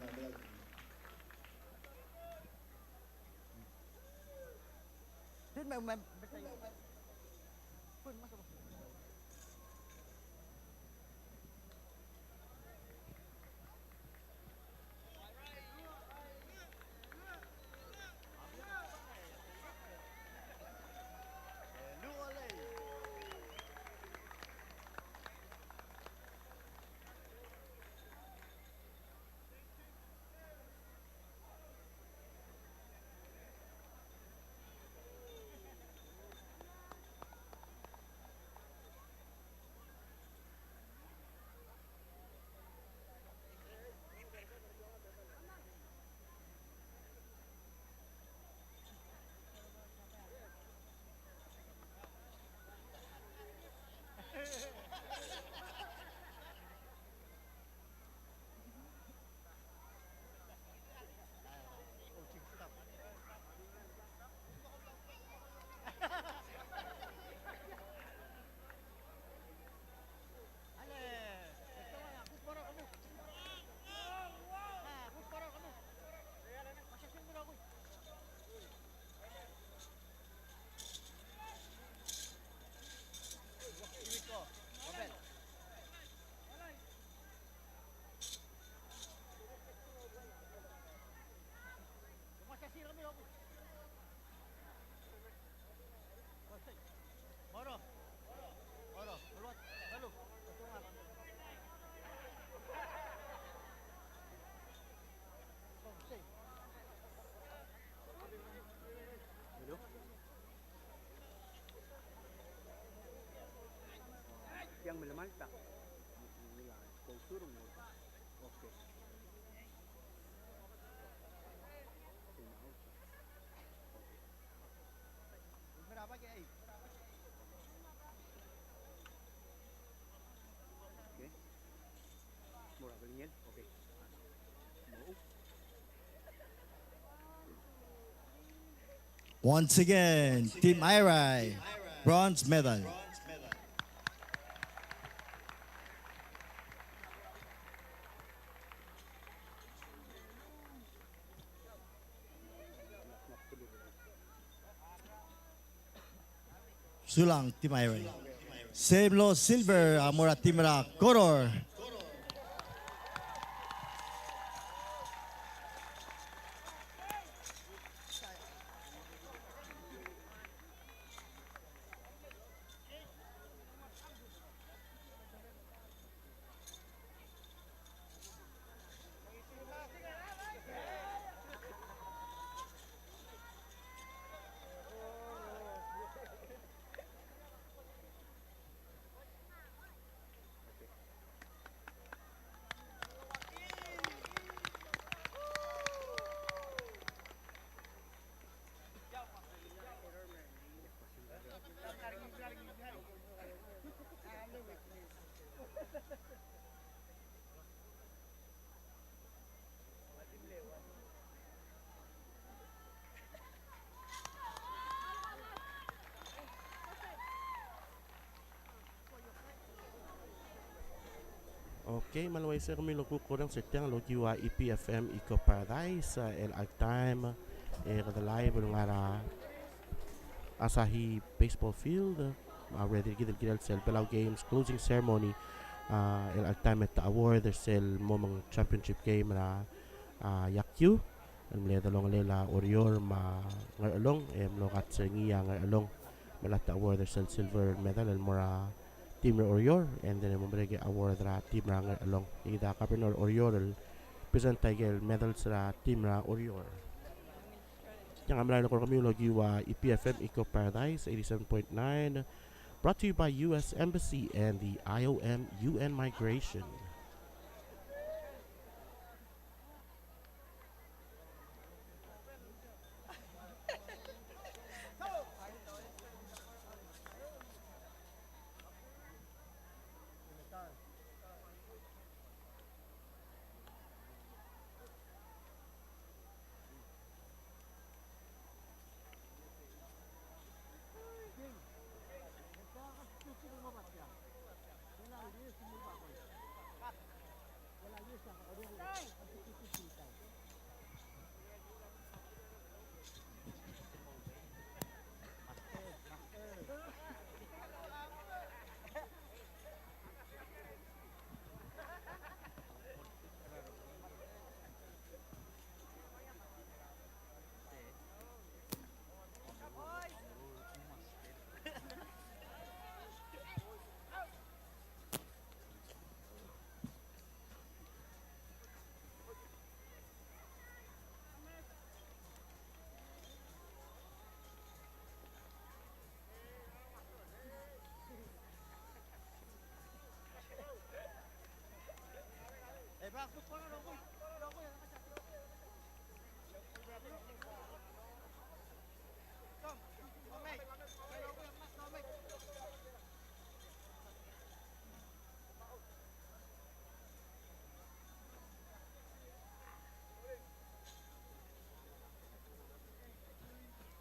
Tiang melemalta. Klausurung. Okay. Okay. Once again, Team Airai, bronze medal. Sulang, Team Airai. Sel mlo silver a mo er a team er a Koror. Okay, me a le uaisei e kemiu el kuk orrenges er tiang el okiu a E P F M Eco Paradise, el chelecha el taem e kede live el ngar er a Asahi Baseball Field, me a ready er kid el kirel sel Belau Games closing ceremony, el chelecha el taem e te award er sel mo meng championship game er a, a, Yakiu. El mle delongelel a Oreor me a Ngerchelong, e mlo kats er ngii a Ngerchelong me lak te award er sel silver medal el mo er a team er a Oreor, and then e mo merek e award er a team er a Ngerchelong. E kid a governor er a Oreor el present a ikel medals er a team er a Oreor. Tiang a merael el eko er kemiu el okiu a E P F M Eco Paradise eighty-seven point nine, brought to you by U S Embassy and the I O M U N Migration.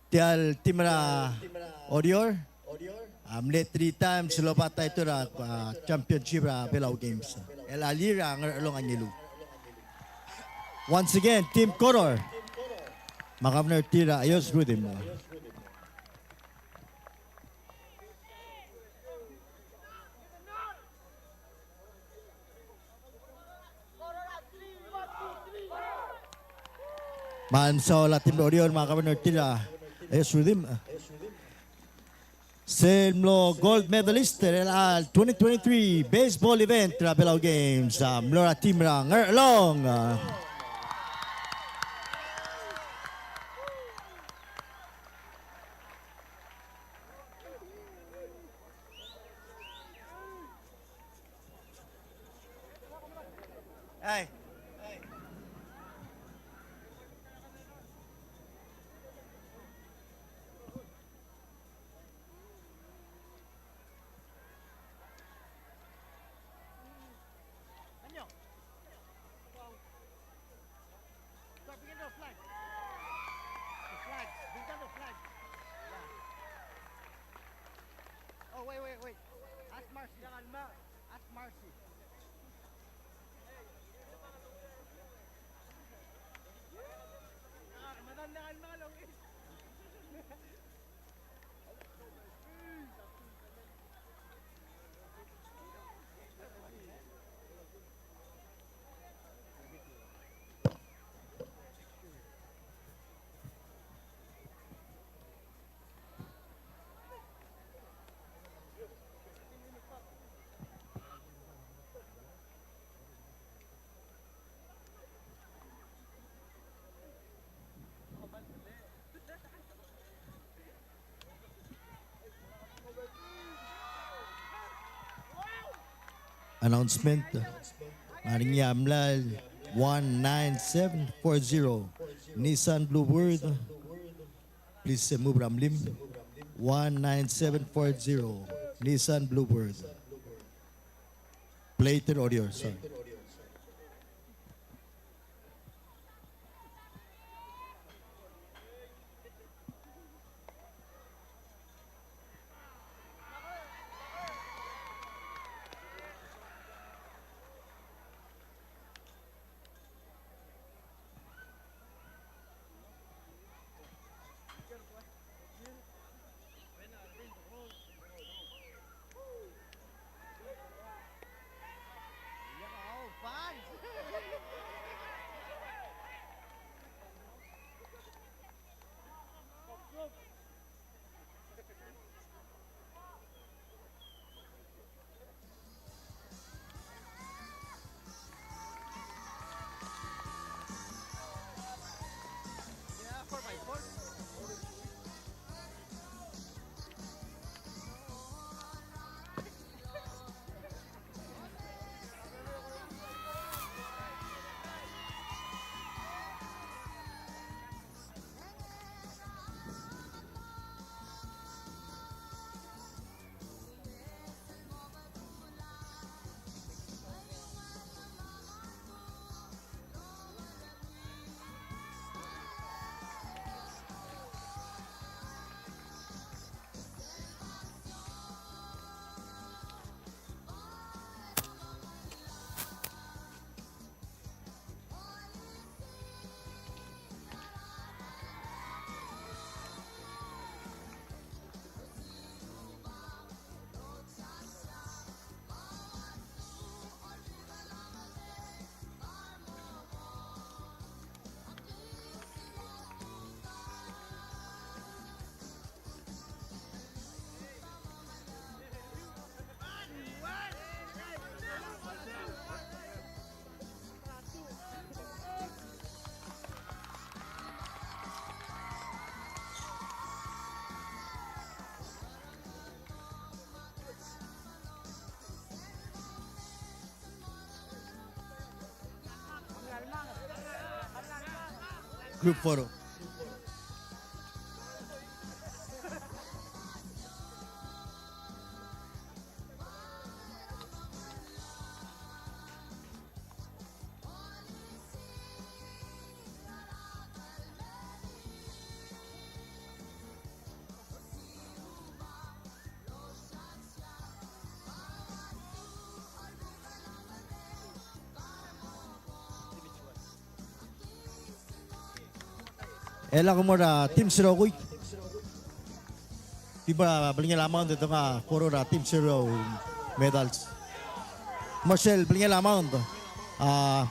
Tia el team er a Oreor a mle three times el oba title er a, a, championship er a Belau Games. El a year a Ngerchelong a ngiluu. Once again, Team Koror. Me a governor er tir a Eyos Rudimch. Me a mesaul a team er a Oreor me a governor er tir a Eyos Rudimch. Sel mlo gold medalist er a twenty twenty-three baseball event er a Belau Games, a mlo er a team er a Ngerchelong. Hey. Start, bring down the flag. The flag. Bring down the flag. Yeah. Oh, wait, wait, wait. Ask Marcy. Ask Marcy. Announcement. Ngar er ngii a mlai el one nine seven four zero Nissan Bluebird. Please, uh, move er a mlim. One nine seven four zero Nissan Bluebird. Plate er a Oreor, sorry. Group photo. E lak mo er a team se el rokui. Di mo er a belngel a mound e donga four er a team se el medals. Mo er sel belngel a mound. A,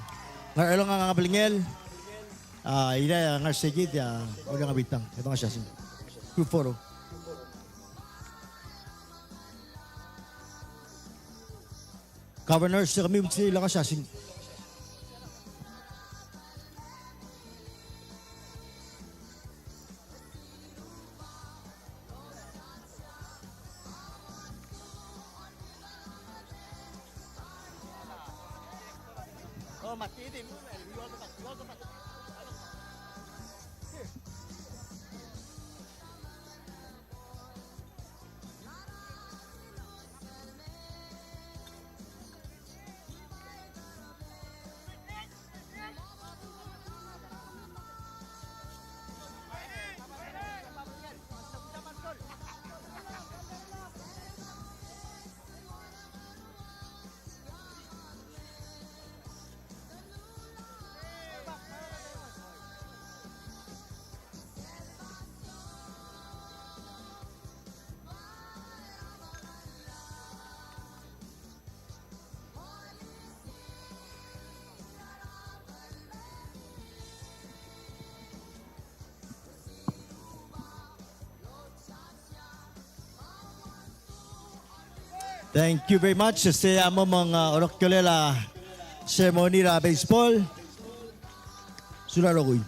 ngar er a elolem a belngel. A, Irrai a ngar er a sekid, a, Uliang a bitang. E donga siasing. Two four. Governor, se kemiu me se el ngar er a siasing. Thank you very much. Se a mo meng, a, orokiolel a ceremony er a baseball. Sulang rokui.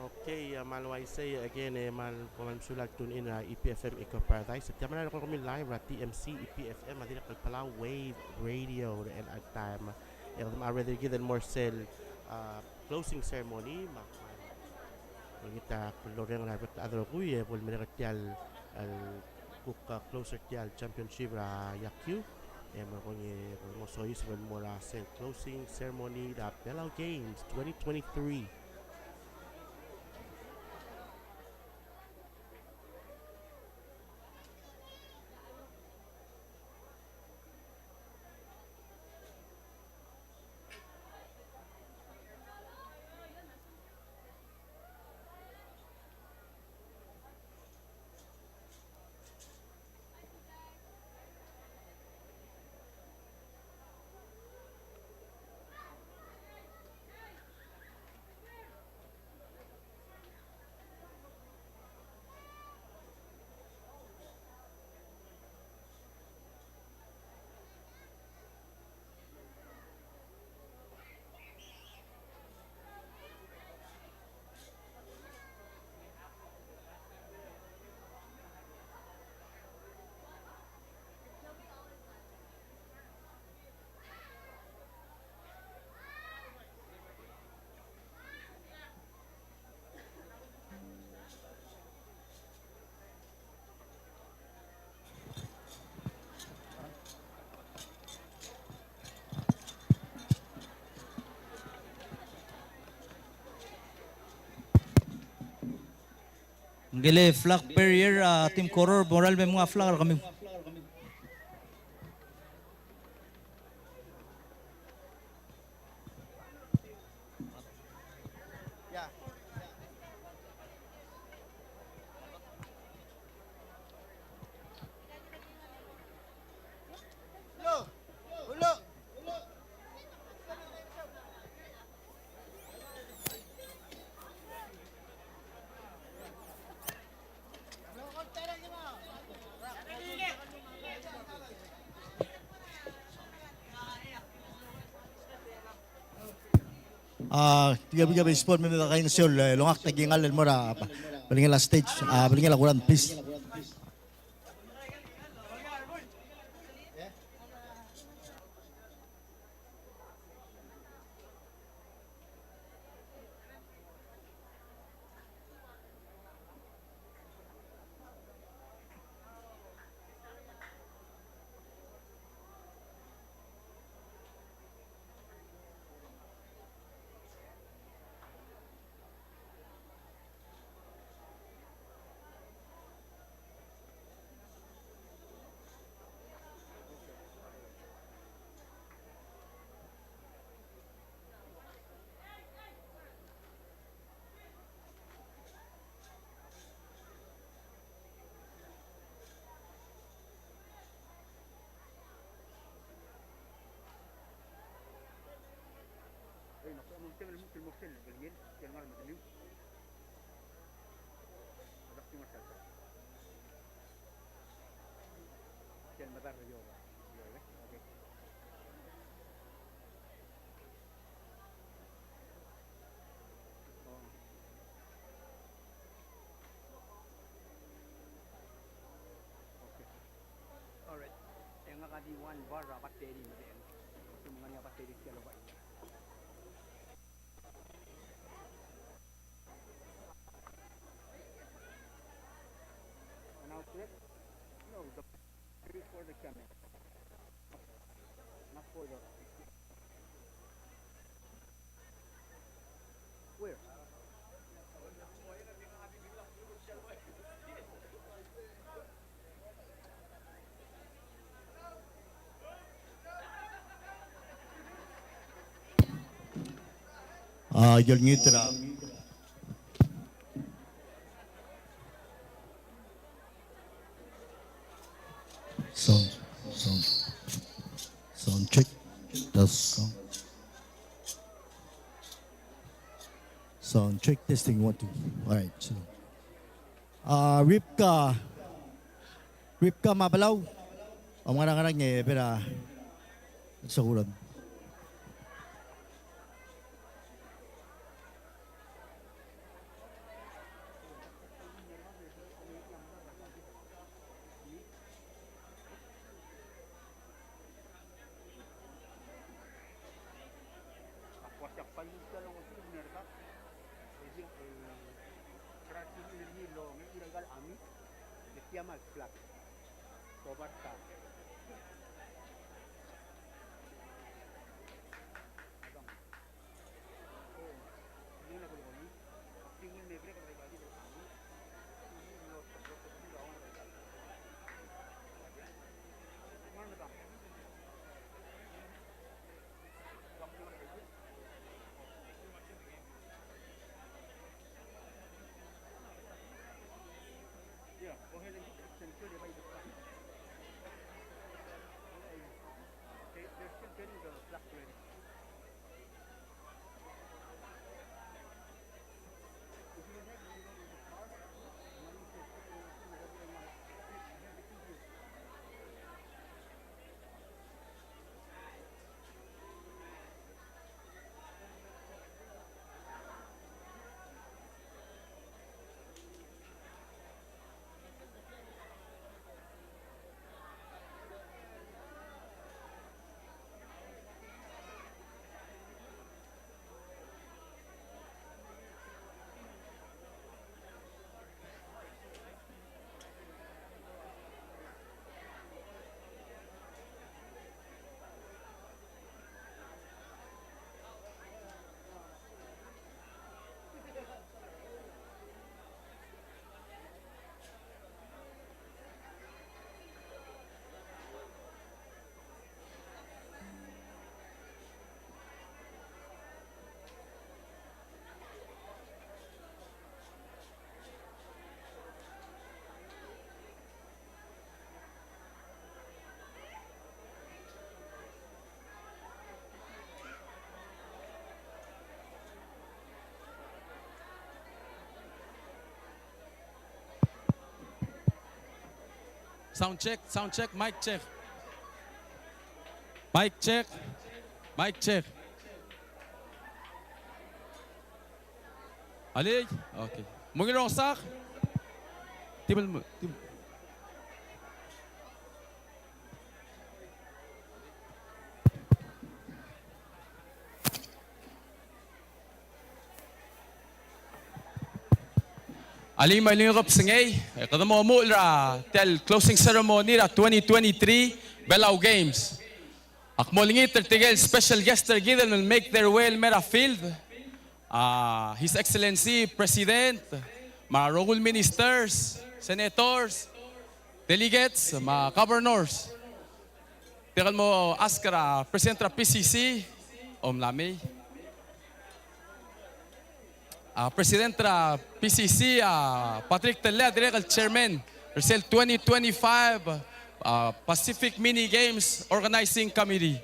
Okay, a kmal uaisei again, e kmal, kmal mesulang el tune in er a E P F M Eco Paradise. Tia mera el kuk kemiu live er a T M C E P F M, a dirrek el Palau Wave Radio er chelecha el taem. E kede mo ready er kid el mo er sel, a, closing ceremony, me a, me a, olengit a klou el reng er a rebek el chad el rokui, e bo lemerek er tia el, el kuk, a, closer tia el championship er a yakiu. E mo er kong e mo soiseb el mo er a sel closing ceremony er a Belau Games twenty twenty-three. Ngike el flag bearer, a, team Koror, mo er a lebo el menga flag er kemiu. A, tia el baseball me mei a kaingeseu el, e, longak a tekingel el mo er a Belngel a stage, a, belngel a kuran, please. All right. E ngak a di one bar a battery me de. Te mo ngar er ngii a battery er tia el oba. And I'll click. No, the battery is for the camera. Not for the Where? A, ikel ngii er a Sound, sound, sound check. Test, sound. Sound check, testing, one, two. All right, so. A, Rivka, Rivka Mabelau. Ng ngar er a, ngar er a, e, bera, sound. Yeah, go ahead and, and secure the right. Okay, they're still getting the flak ready. Sound check, sound check, mic check. Mic check, mic check. Alii? Okay. Mo ngii el rongsak? Tibel mo, tib- Alii me a ungil kebesengei, e kede mo omuchel er a tia el closing ceremony er a twenty twenty-three Belau Games. Ak mo olengit er tirke el special guest er kid el make their way el mei er a field. A, His Excellency President, me a rokui el ministers, senators, delegates, me a governors. Dirrek el mo ask er a President er a P C C, omlamei. A President er a P C C, a Patrick Tellei, a dirrek el Chairman er sel twenty twenty-five, a, Pacific Mini Games Organizing Committee.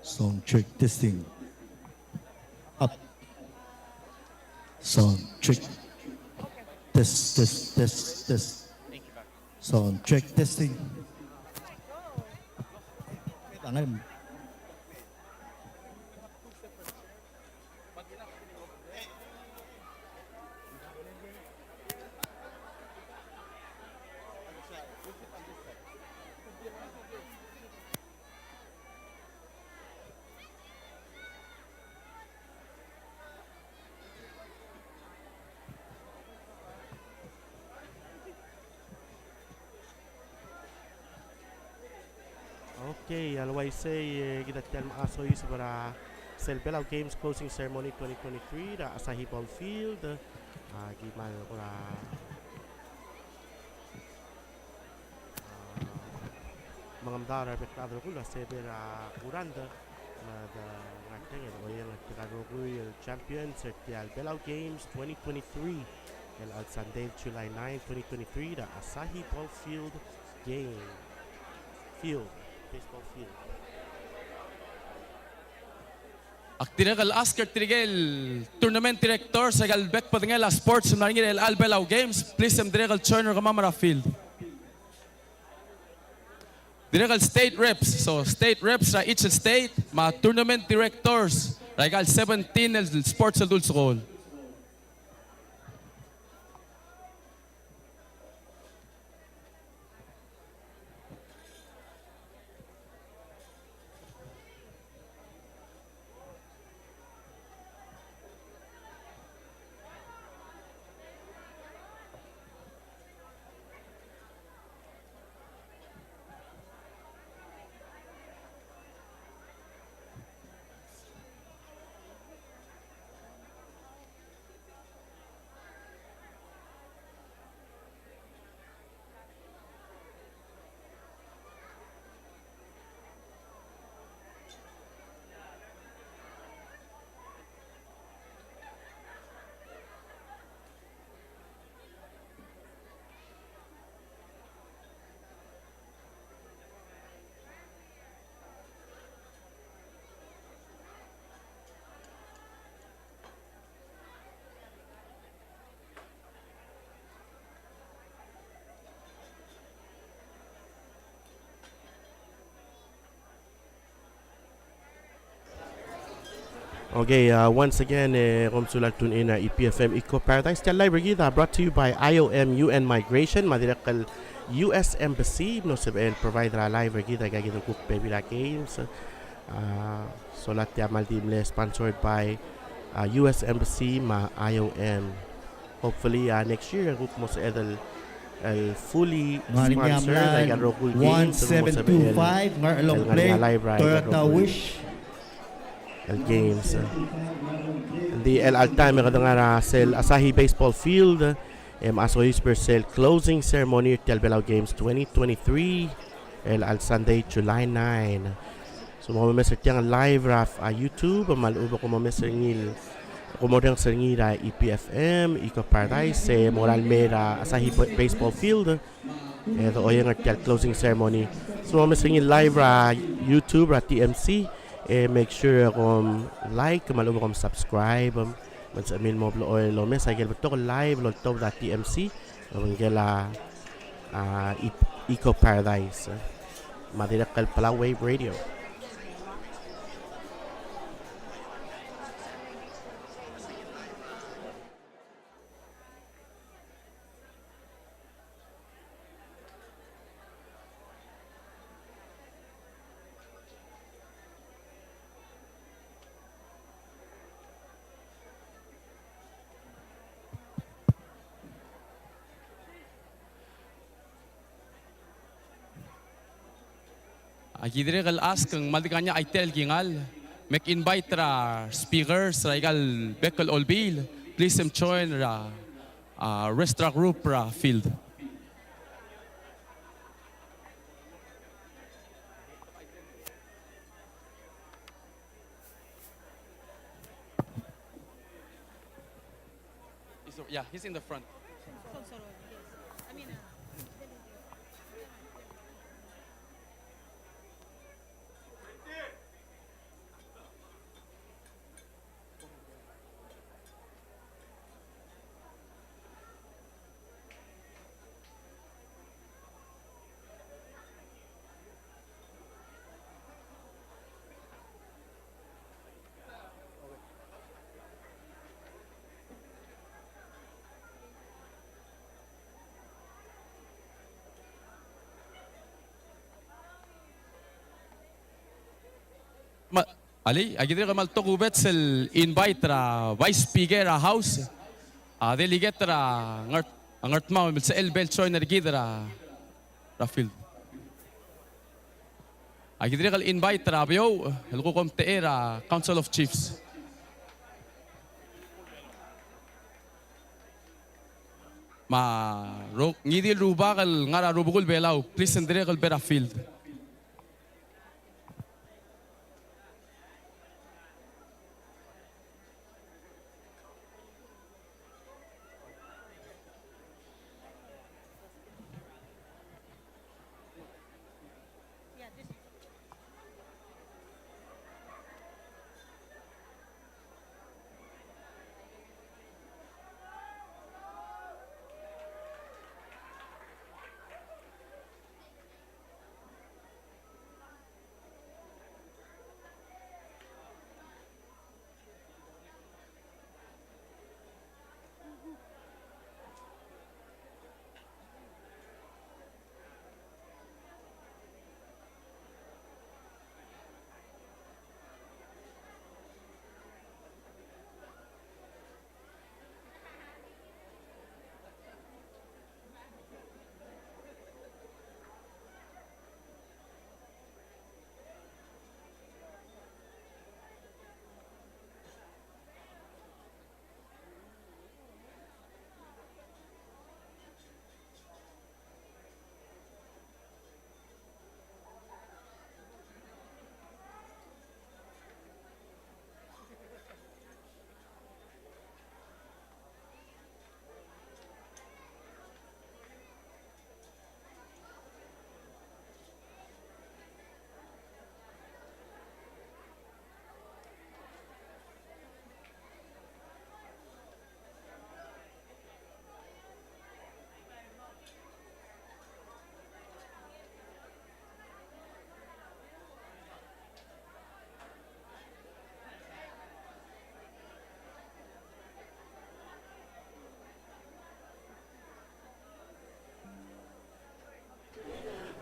Sound check, testing. Up. Sound check. Test, test, test, test. Sound check, testing. Okay, a le uaisei, e, kid a tia el mla soiseb er a sel Belau Games Closing Ceremony twenty twenty-three er a Asahi Ball Field. A, ki mal kora mengemdaol er a rebek el chad el rokui el uasei a Uranda, me de ngar tiang e de oieng er tirka el rokui el champions er tia el Belau Games twenty twenty-three, el chelecha el Sunday, July nine, twenty twenty-three, er a Asahi Ball Field Game. Field, baseball field. Ak dirrek el ask er tirke el tournament directors, aika el bek el bedengel a sports el mla er ngii er chelecha el Belau Games, please, e dirrek el join er kemam er a field. Dirrek el state reps, so state reps er a each state, me a tournament directors er aika el seventeen el sports el dulsekool. Okay, uh, once again, e kom sulang el tune in er a E P F M Eco Paradise. Tia el live er kid a brought to you by I O M U N Migration, me a dirrek el U S Embassy, mlo sebechel el provide er a live er kid, aika kid el kuk bebil er a games. Uh, sola tia a kmal di mle sponsored by, uh, U S Embassy me a I O M. Hopefully, uh, next year, e kuk mo sebeched el, el fully sponsored, like, a rokui el games, e mo sebeched el, el ngar er ngii a live er a rokui el games. Ng di chelecha el taem e kede ngar er a sel Asahi Baseball Field, e mla soiseb er sel closing ceremony er tia el Belau Games twenty twenty-three, el chelecha el Sunday, July nine. So, me kom omes er tiang el live er a, a, YouTube, me a lechub e kom omes er ngii, kom orrenges er ngii er a E P F M Eco Paradise, e mo er a el mei er a Asahi Ba-, Baseball Field, e de oieng er tia el closing ceremony. So, kom omes er ngii el live er a YouTube er a T M C, e make sure kom like, me a lechub e kom subscribe, me ng sebechemiu el mo blechoel el omes aike el betok el live el oltobed er a T M C, Obengkel a, a, Ec-, Eco Paradise, e, me a dirrek el Palau Wave Radio. Aki dirrek el ask ng kmal di ngar er ngii a tia el kingall, me ak invite er a speakers er aika el bek el olbiil, please em join er a, a, rest er a group er a field. He's, yeah, he's in the front. Me, alii, aki dirrek el kmal tokubets el invite er a Vice Speaker er a House, a delegate er a Ngart-, a Ngardmau, me sel bo el join er kid er a, er a field. Aki dirrek el invite er a Beouch el kuk omtechei er a Council of Chiefs. Me a ru-, ngii di el rubak el ngar er a rubekul Belau, please e ng dirrek el bo er a field.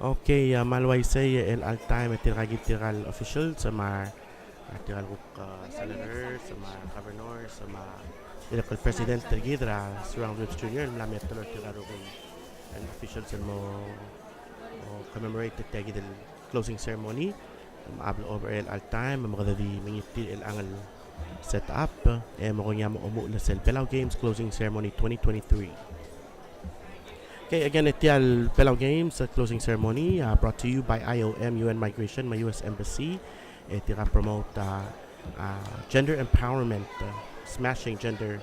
Okay, a, me a le uaisei e chelecha el taem e tirka kid tirka el officials me a, a, tirka el kuk, a, senators me a governors me a dirrek el president er kid er a Sir Ronald Whipps Junior el mla me teloi er tirka el rokui el officials el mo, o, commemorate er tia kid el closing ceremony. Me a bla over el all time, me kede di mengiil er tir el angle set up, e mo kongei a mo omuchel er sel Palau Games Closing Ceremony twenty twenty-three. Okay, again, e tia el Palau Games, uh, Closing Ceremony, uh, brought to you by I O M, U N Migration, me a U S Embassy. E tirka promote, uh, uh, gender empowerment, uh, smashing gender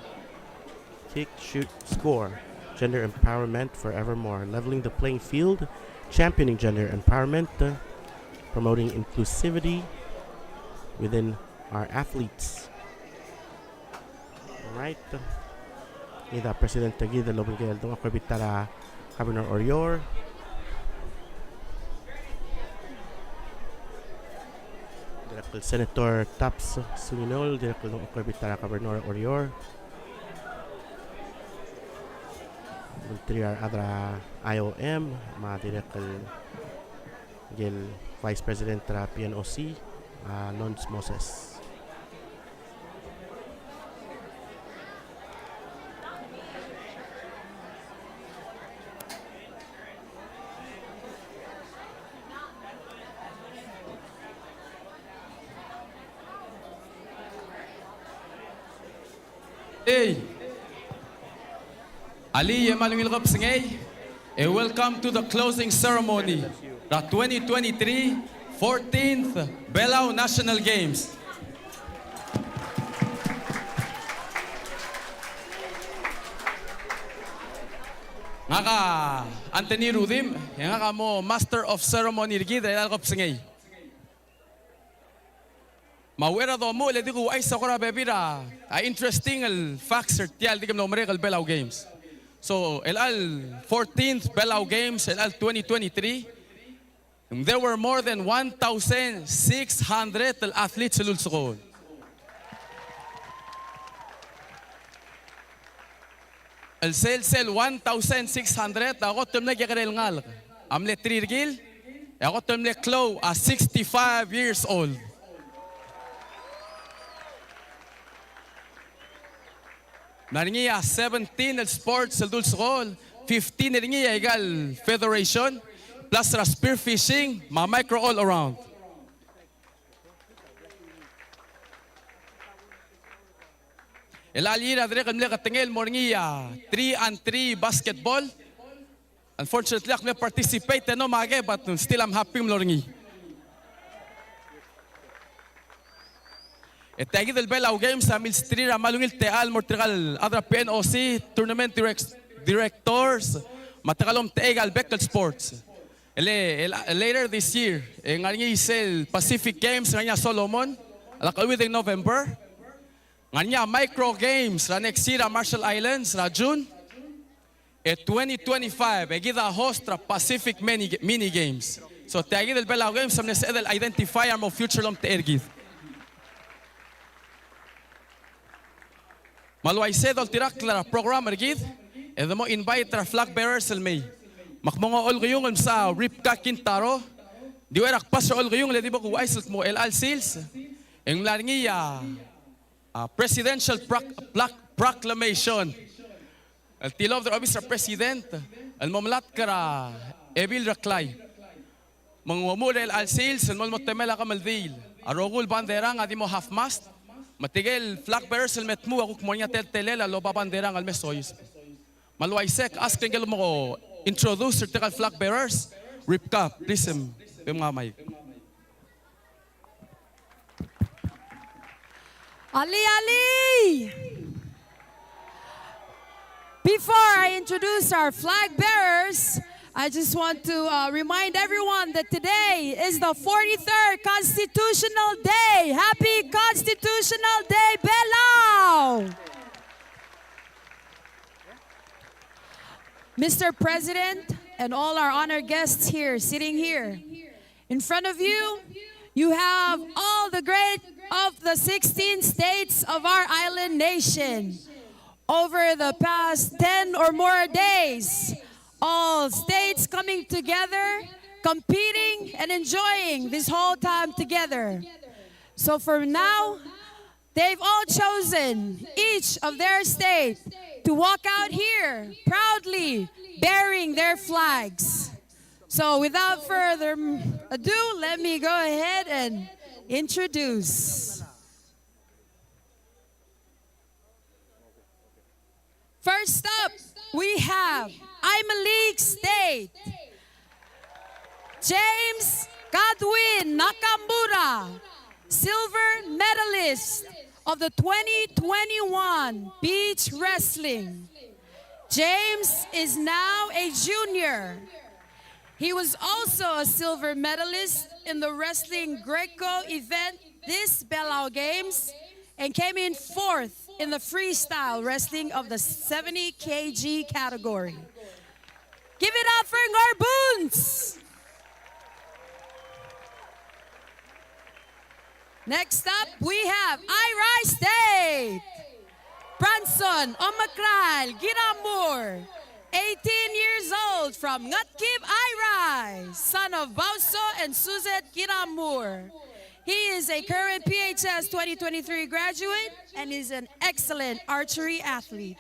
Kick, shoot, score. Gender empowerment forevermore. Leveling the playing field. Championing gender empowerment. Uh, promoting inclusivity within our athletes. All right. Ngii a President er kid el obengkel el dengchokl er a bita er a Governor er Oreor. Dirrek el Senator Tubbs Sungineol, dirrek el dengchokl er a bita er a Governor er Oreor. Ulterir a rechad er a I O M, me a dirrek el, el Vice President er a P N O C, a Lons Moses. Ei. Alii e kmal ungil kebesengei, e welcome to the closing ceremony er a twenty twenty-three fourteenth Belau National Games. Ngak a Anthony Rudimch, e ngak a mo Master of Ceremony er kid er a kebesengei. Me a uchei er a domuchel e di kuuchais a kora bebil er a, a interesting el facts er tia el di ke mlo merek el Belau Games. So, er chelecha el fourteenth Belau Games, er chelecha el twenty twenty-three, there were more than one thousand six hundred el athletes el ulsekool. El sel, sel one thousand six hundred, a kot el mle kekerei el ngalek a mle three year old, e a kot el mle klou a sixty-five years old. Me ng ngii a seventeen el sports el dulsekool, fifteen er ngii a ikal federation, plus er a spearfishing, me a micro all around. El chelecha el year a dirrek el mle ketengel el mo er ngii a three on three basketball. Unfortunately, ak mle participate e no mage, but still I'm happy el mlo er ngii. E tia kid el Belau Games a milsterir a kmal ungil techall el mo er tirka el chad er a P N O C, tournament direct-, directors, me tirka el omtechei el bek el sports. E le, e le, later this year, e ng ngar er ngii sel Pacific Games, ng ngar er ngii a Solomon, a lak a November. Ng ngar er ngii a Micro Games er a next year er a Marshall Islands er a June. E twenty twenty-five, e kid a host er a Pacific Mini, Mini Games. So, tia kid el Belau Games a mle sebeched el identify a mo future el omtechei er kid. Me a le uaisei e doltirakl er a program er kid, e de mo invite er a flag bearers el mei. Me ak mo nguu a olkiung el msa Rivka Kintaro, di ua er a kbasech er a olkiung e le di bo kuuchais el kmo er chelecha el sils, e ng mla er ngii a, a presidential proc-, plac-, proclamation el tilobed er a obis er a president el mo melatk er a Ebil Reklai. Me ng omuchel er chelecha el sils el mo, mo temel a kemeldiil. A rokui el banderang a di mo half mast, me tirke el flag bearers el me tmuu a kuk mo er ngii a teletelel a loba banderang el me soiseb. Me a le uaisei e ak ask er ngike el mo introduce er tirka el flag bearers. Rivka, please, em, bem ngar er a mic. Alii, alii! Before I introduce our flag bearers, I just want to, uh, remind everyone that today is the forty-third Constitutional Day. Happy Constitutional Day, Belau! Mister President and all our honored guests here, sitting here, in front of you, you have all the great of the sixteen states of our island nation. Over the past ten or more days, all states coming together, competing and enjoying this whole time together. So for now, they've all chosen each of their state to walk out here proudly bearing their flags. So without further ado, let me go ahead and introduce. First up, we have Imaliik State. James Godwin Nakamura, silver medalist of the twenty twenty-one beach wrestling. James is now a junior. He was also a silver medalist in the wrestling Greco event this Belau Games and came in fourth in the freestyle wrestling of the seventy K G category. Give it up for Ngarbuns! Next up, we have Airai State. Branson Omakrael Giramur, eighteen years old, from Ngetkib Airai, son of Bauso and Suzette Giramur. He is a current P H S twenty twenty-three graduate and is an excellent archery athlete.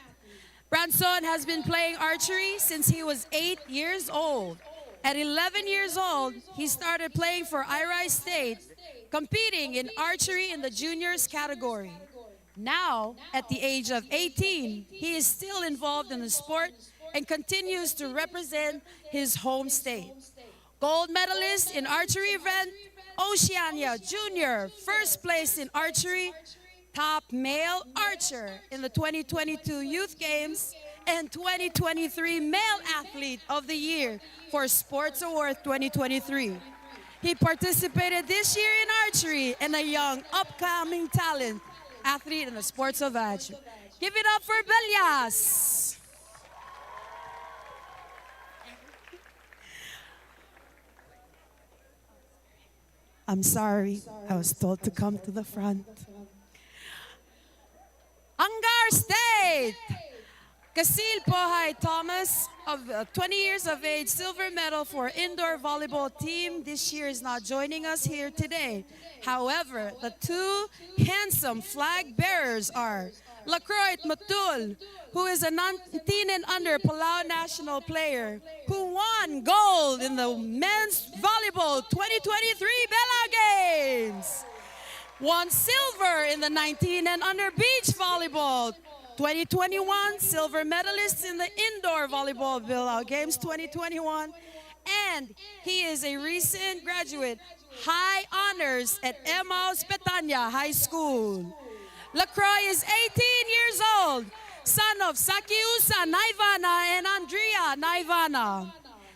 Branson has been playing archery since he was eight years old. At eleven years old, he started playing for Airai State, competing in archery in the juniors category. Now, at the age of eighteen, he is still involved in the sport and continues to represent his home state. Gold medalist in archery event, Oceania Junior, first place in archery, top male archer in the twenty twenty-two Youth Games, and twenty twenty-three Male Athlete of the Year for Sports Award twenty twenty-three. He participated this year in archery and a young upcoming talent athlete in the sports of archery. Give it up for Bellas! I'm sorry, I was told to come to the front. Angaur State! Kasil Pohai Thomas, of, uh, twenty years of age, silver medal for indoor volleyball team, this year is not joining us here today. However, the two handsome flag bearers are Lacroix Matul, who is a nineteen and under Palau national player, who won gold in the men's volleyball twenty twenty-three Belau Games, won silver in the nineteen and under beach volleyball twenty twenty-one, silver medalist in the indoor volleyball Belau Games twenty twenty-one, and he is a recent graduate high honors at Emmaus Betania High School. Lacroix is eighteen years old, son of Sakiusa Naivana and Andrea Naivana.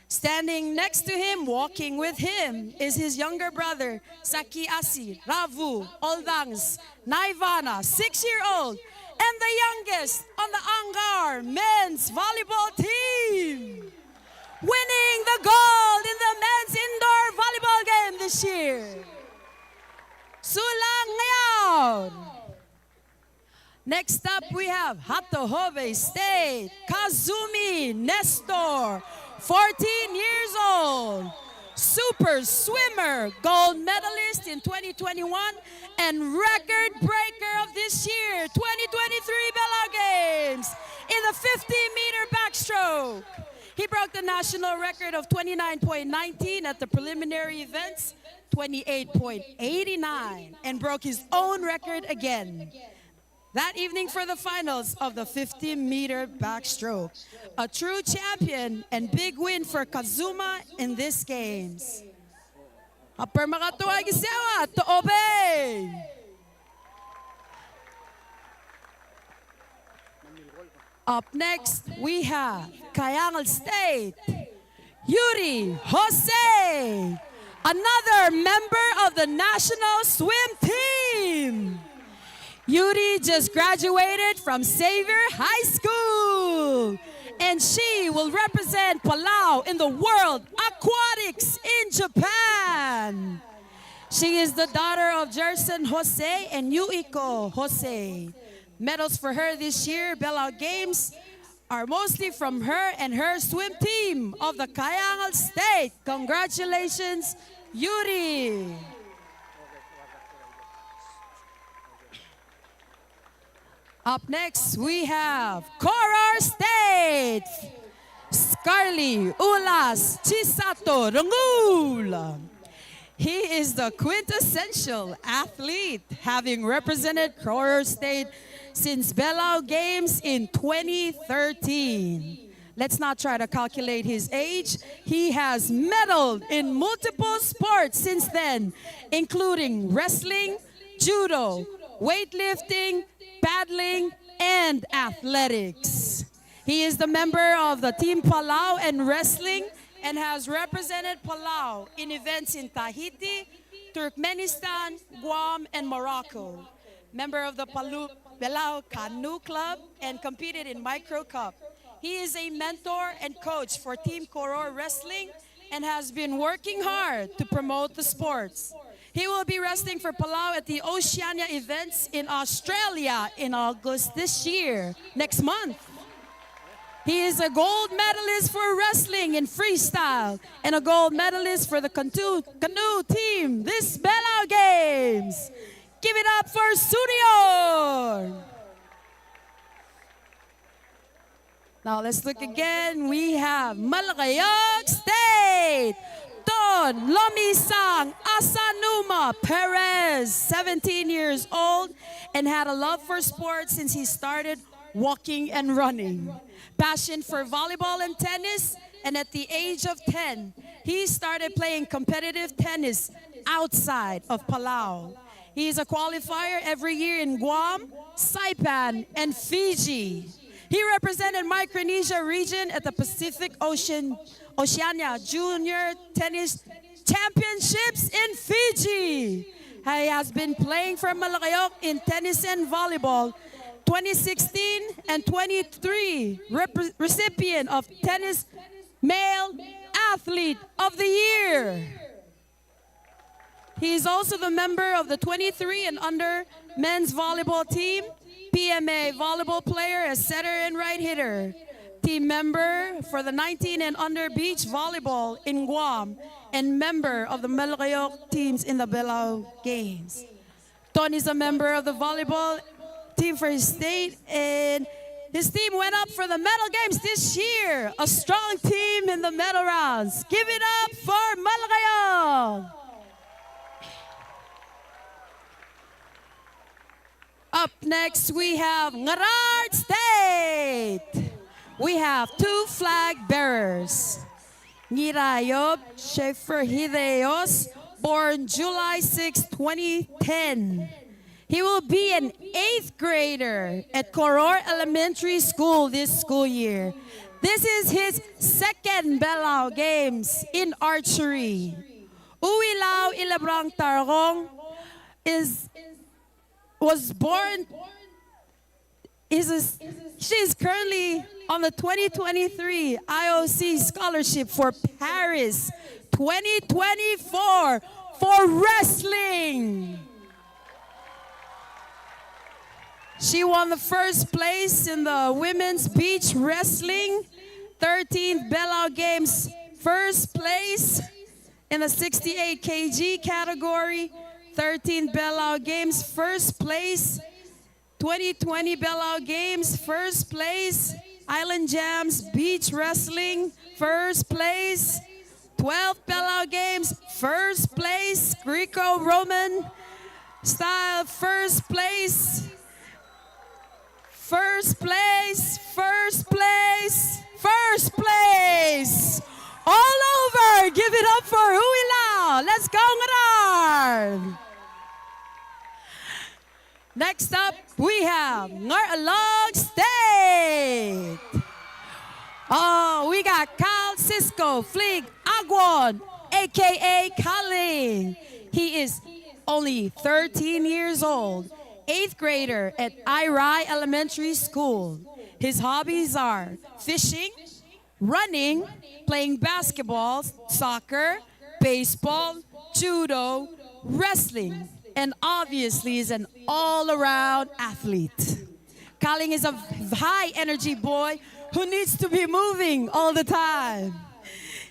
Standing next to him, walking with him, is his younger brother, Sakiasi Ravu Oldangs Naivana, six-year-old, and the youngest on the Angaur men's volleyball team, winning the gold in the men's indoor volleyball game this year. Sulang Ngayaur. Next up, we have Hatohobei State, Kazumi Nestor, fourteen years old, super swimmer, gold medalist in twenty twenty-one, and record breaker of this year, twenty twenty-three Belau Games, in the fifty meter backstroke. He broke the national record of twenty-nine point nineteen at the preliminary events, twenty-eight point eighty-nine, and broke his own record again that evening for the finals of the fifty meter backstroke. A true champion and big win for Kazuma in this games. Upper Makatoa Gisewa to obey. Up next, we have Kayangel State, Yuri Jose, another member of the national swim team. Yuri just graduated from Xavier High School, and she will represent Palau in the World Aquatics in Japan. She is the daughter of Jerson Jose and Yuiko Jose. Medals for her this year, Belau Games, are mostly from her and her swim team of the Kayangel State. Congratulations, Yuri. Up next, we have Koror State, Scarly Ulas Chisato Rengul. He is the quintessential athlete, having represented Koror State since Belau Games in twenty thirteen. Let's not try to calculate his age. He has medaled in multiple sports since then, including wrestling, judo, weightlifting, paddling, and athletics. He is the member of the Team Palau and wrestling and has represented Palau in events in Tahiti, Turkmenistan, Guam, and Morocco. Member of the Palau, Belau Canoe Club and competed in Micro Cup. He is a mentor and coach for Team Koror Wrestling and has been working hard to promote the sports. He will be wrestling for Palau at the Oceania events in Australia in August this year, next month. He is a gold medalist for wrestling in freestyle and a gold medalist for the canoe, canoe team this Belau Games. Give it up for Sunior. Now let's look again. We have Melekeok State. Ton Lomisang Asanuma Perez, seventeen years old, and had a love for sports since he started walking and running. Passion for volleyball and tennis, and at the age of ten, he started playing competitive tennis outside of Palau. He is a qualifier every year in Guam, Saipan, and Fiji. He represented Micronesia region at the Pacific Ocean, Oceania Junior Tennis Championships in Fiji. He has been playing for Melekeok in tennis and volleyball. Twenty sixteen and twenty-three, repre-, recipient of Tennis Male Athlete of the Year. He is also the member of the twenty-three and under men's volleyball team, P M A volleyball player as setter and right hitter, team member for the nineteen and under beach volleyball in Guam, and member of the Melekeok teams in the Belau Games. Ton is a member of the volleyball team for his state, and his team went up for the medal games this year. A strong team in the medal rounds. Give it up for Melekeok. Up next, we have Ngaraard State. We have two flag bearers. Ngirayob Schaefer Hideos, born July sixth, twenty ten. He will be an eighth grader at Koror Elementary School this school year. This is his second Belau Games in archery. Uilau Ilebrang Targong is, was born is a, she is currently on the twenty twenty-three I O C scholarship for Paris twenty twenty-four for wrestling. She won the first place in the women's beach wrestling, thirteenth Belau Games first place in the sixty-eight K G category, thirteenth Belau Games first place, twenty twenty Belau Games, first place. Island Gems Beach Wrestling, first place. twelfth Belau Games, first place. Greco-Roman Style, first place. First place, first place, first place. All over. Give it up for Huilau. Let's go, Ngaraard. Next up, we have Ngarchelong State. Oh, we got Carl Cisco Fleeg Aguon, A K A Kaling. He is only thirteen years old, eighth grader at Airai Elementary School. His hobbies are fishing, running, playing basketball, soccer, baseball, judo, wrestling, and obviously is an all-around athlete. Kaling is a high-energy boy who needs to be moving all the time.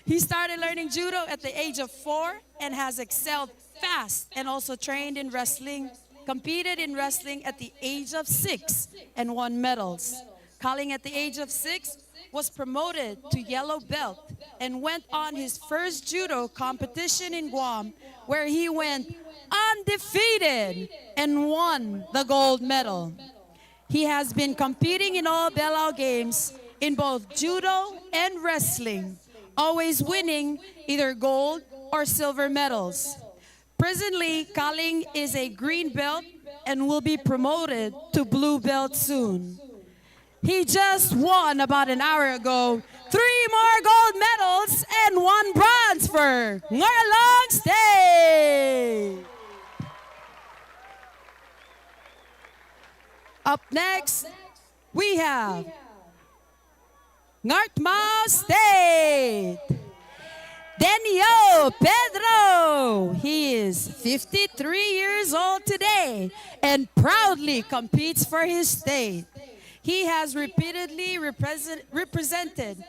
He started learning judo at the age of four and has excelled fast and also trained in wrestling, competed in wrestling at the age of six and won medals. Kaling at the age of six was promoted to yellow belt and went on his first judo competition in Guam, where he went undefeated and won the gold medal. He has been competing in all Belau Games in both judo and wrestling, always winning either gold or silver medals. Presently, Kaling is a green belt and will be promoted to blue belt soon. He just won about an hour ago three more gold medals and one bronze for Ngarchelong State. Up next, we have Ngartmao State. Daniel Pedro. He is fifty-three years old today and proudly competes for his state. He has repeatedly represent-, represented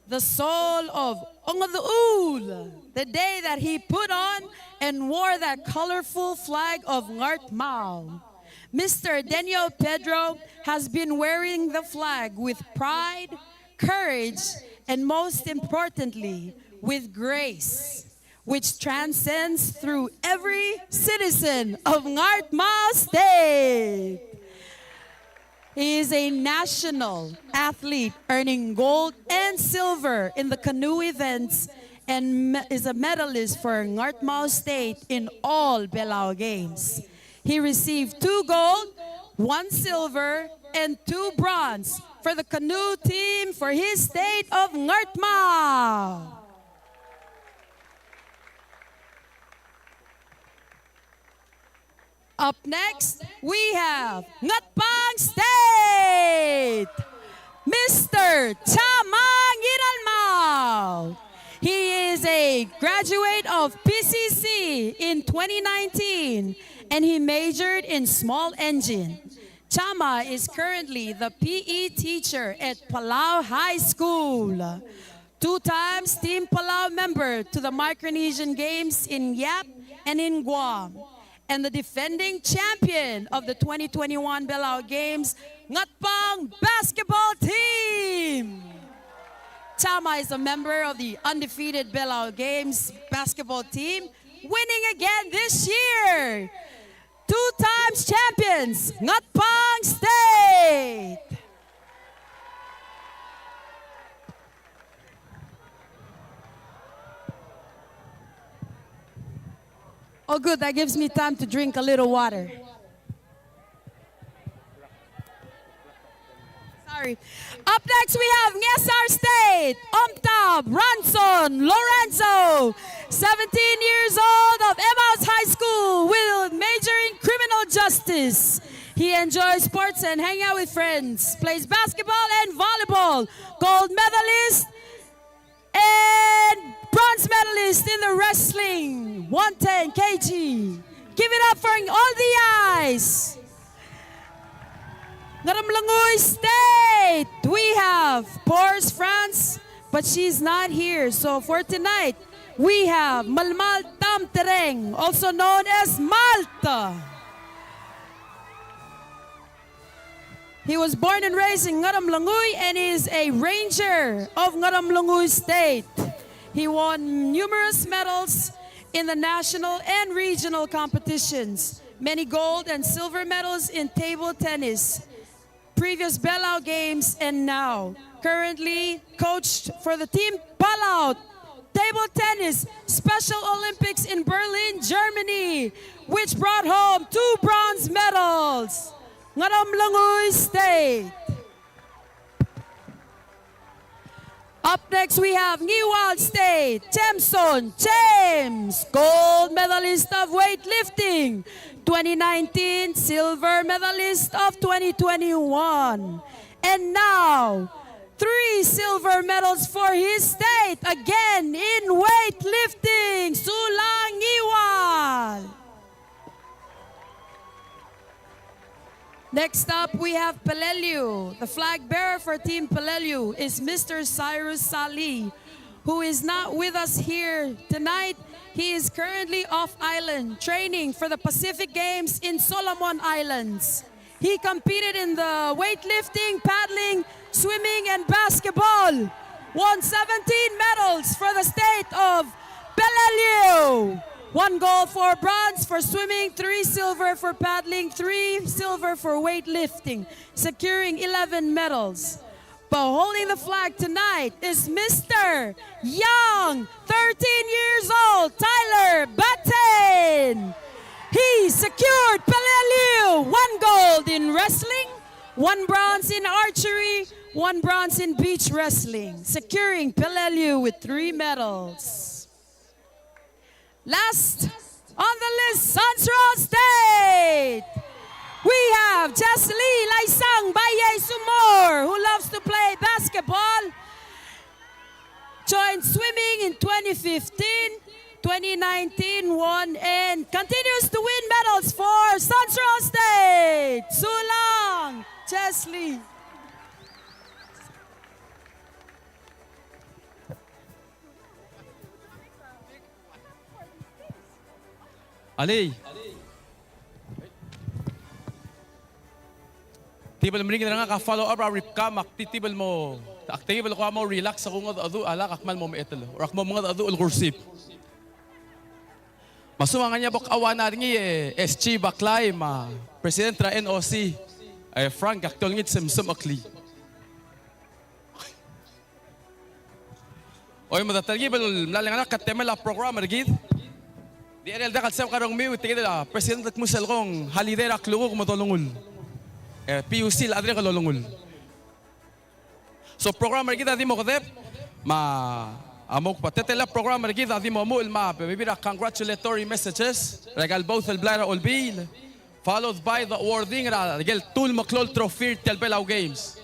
the soul of Ongedechuul, the day that he put on and wore that colorful flag of Ngartmao. Mister Daniel Pedro has been wearing the flag with pride, courage, and most importantly, with grace, which transcends through every citizen of Ngartmao State. He is a national athlete, earning gold and silver in the canoe events, and me-, is a medalist for Ngartmao State in all Belau Games. He received two gold, one silver, and two bronze for the canoe team for his state of Ngartmao. Up next, we have Ngatpang State, Mister Chamang Iralmau. He is a graduate of P C C in twenty nineteen, and he majored in small engine. Chama is currently the P E teacher at Palau High School. Two times Team Palau member to the Micronesian Games in Yap and in Guam, and the defending champion of the twenty twenty-one Belau Games Ngatpang basketball team. Chama is a member of the undefeated Belau Games basketball team, winning again this year. Two times champions, Ngatpang State. Oh, good. That gives me time to drink a little water. Sorry. Up next, we have Ngesar State, Omtab Ranson Lorenzo, seventeen years old, of Emmaus High School, with major in criminal justice. He enjoys sports and hang out with friends, plays basketball and volleyball. Gold medalist and bronze medalist in the wrestling, one ten K G. Give it up for all the eyes. Ngeremlengui State, we have Boris France, but she's not here. So for tonight, we have Malmal Tam Tereng, also known as Malta. He was born and raised in Ngeremlengui and is a ranger of Ngeremlengui State. He won numerous medals in the national and regional competitions, many gold and silver medals in table tennis, previous Belau Games, and now currently coached for the Team Palau Table Tennis Special Olympics in Berlin, Germany, which brought home two bronze medals. Ngeremlengui State. Up next, we have Ngiwal State, Jameson James, gold medalist of weightlifting, twenty nineteen, silver medalist of twenty twenty-one. And now, three silver medals for his state, again in weightlifting, Sulang Ngiwal. Next up, we have Peleliu. The flag bearer for Team Peleliu is Mister Cyrus Sali, who is not with us here tonight. He is currently off island training for the Pacific Games in Solomon Islands. He competed in the weightlifting, paddling, swimming, and basketball. Won seventeen medals for the state of Peleliu. One gold, four bronze for swimming, three silver for paddling, three silver for weightlifting, securing eleven medals. But holding the flag tonight is Mister Young, thirteen years old, Tyler Batten. He secured Peleliu one gold in wrestling, one bronze in archery, one bronze in beach wrestling, securing Peleliu with three medals. Last on the list, Sans Royal State. We have Chesley Laisang Baiyei Sumor, who loves to play basketball, joined swimming in twenty fifteen, twenty nineteen, won and continues to win medals for Central State. Sulang, Chesley. Alii. Tibel meringel er ngak a follow up er a Ripka me ak di tibel mo, ak tibel ko mo relax a kungedecheduch a lak a kmal mo mechetel. Or ak mo mengedecheduch el kursib. Me a sumang a ngar er ngii a bo kauan er ngii e S G Baklai me a President er a N O C, e Frank, ak di olengit se msemechekl. Oi, me a ta er kid el mla lengar er ngak a temel a program er kid. Di er a diak el sebechek a rengmiu, e tia kid a President a kmu sel kmo ng holiday er a klukuk me a dolengull. E P U C el chad er a dolengull. So program er kid a di mo kedeb, me a mo kbo a teletelel a program er kid a di mo omuchel me a bebil er a congratulatory messages er aika el both el blai er a Olbiil, followed by the awarding er aike el two el meklou el trophy er tia el Belau Games.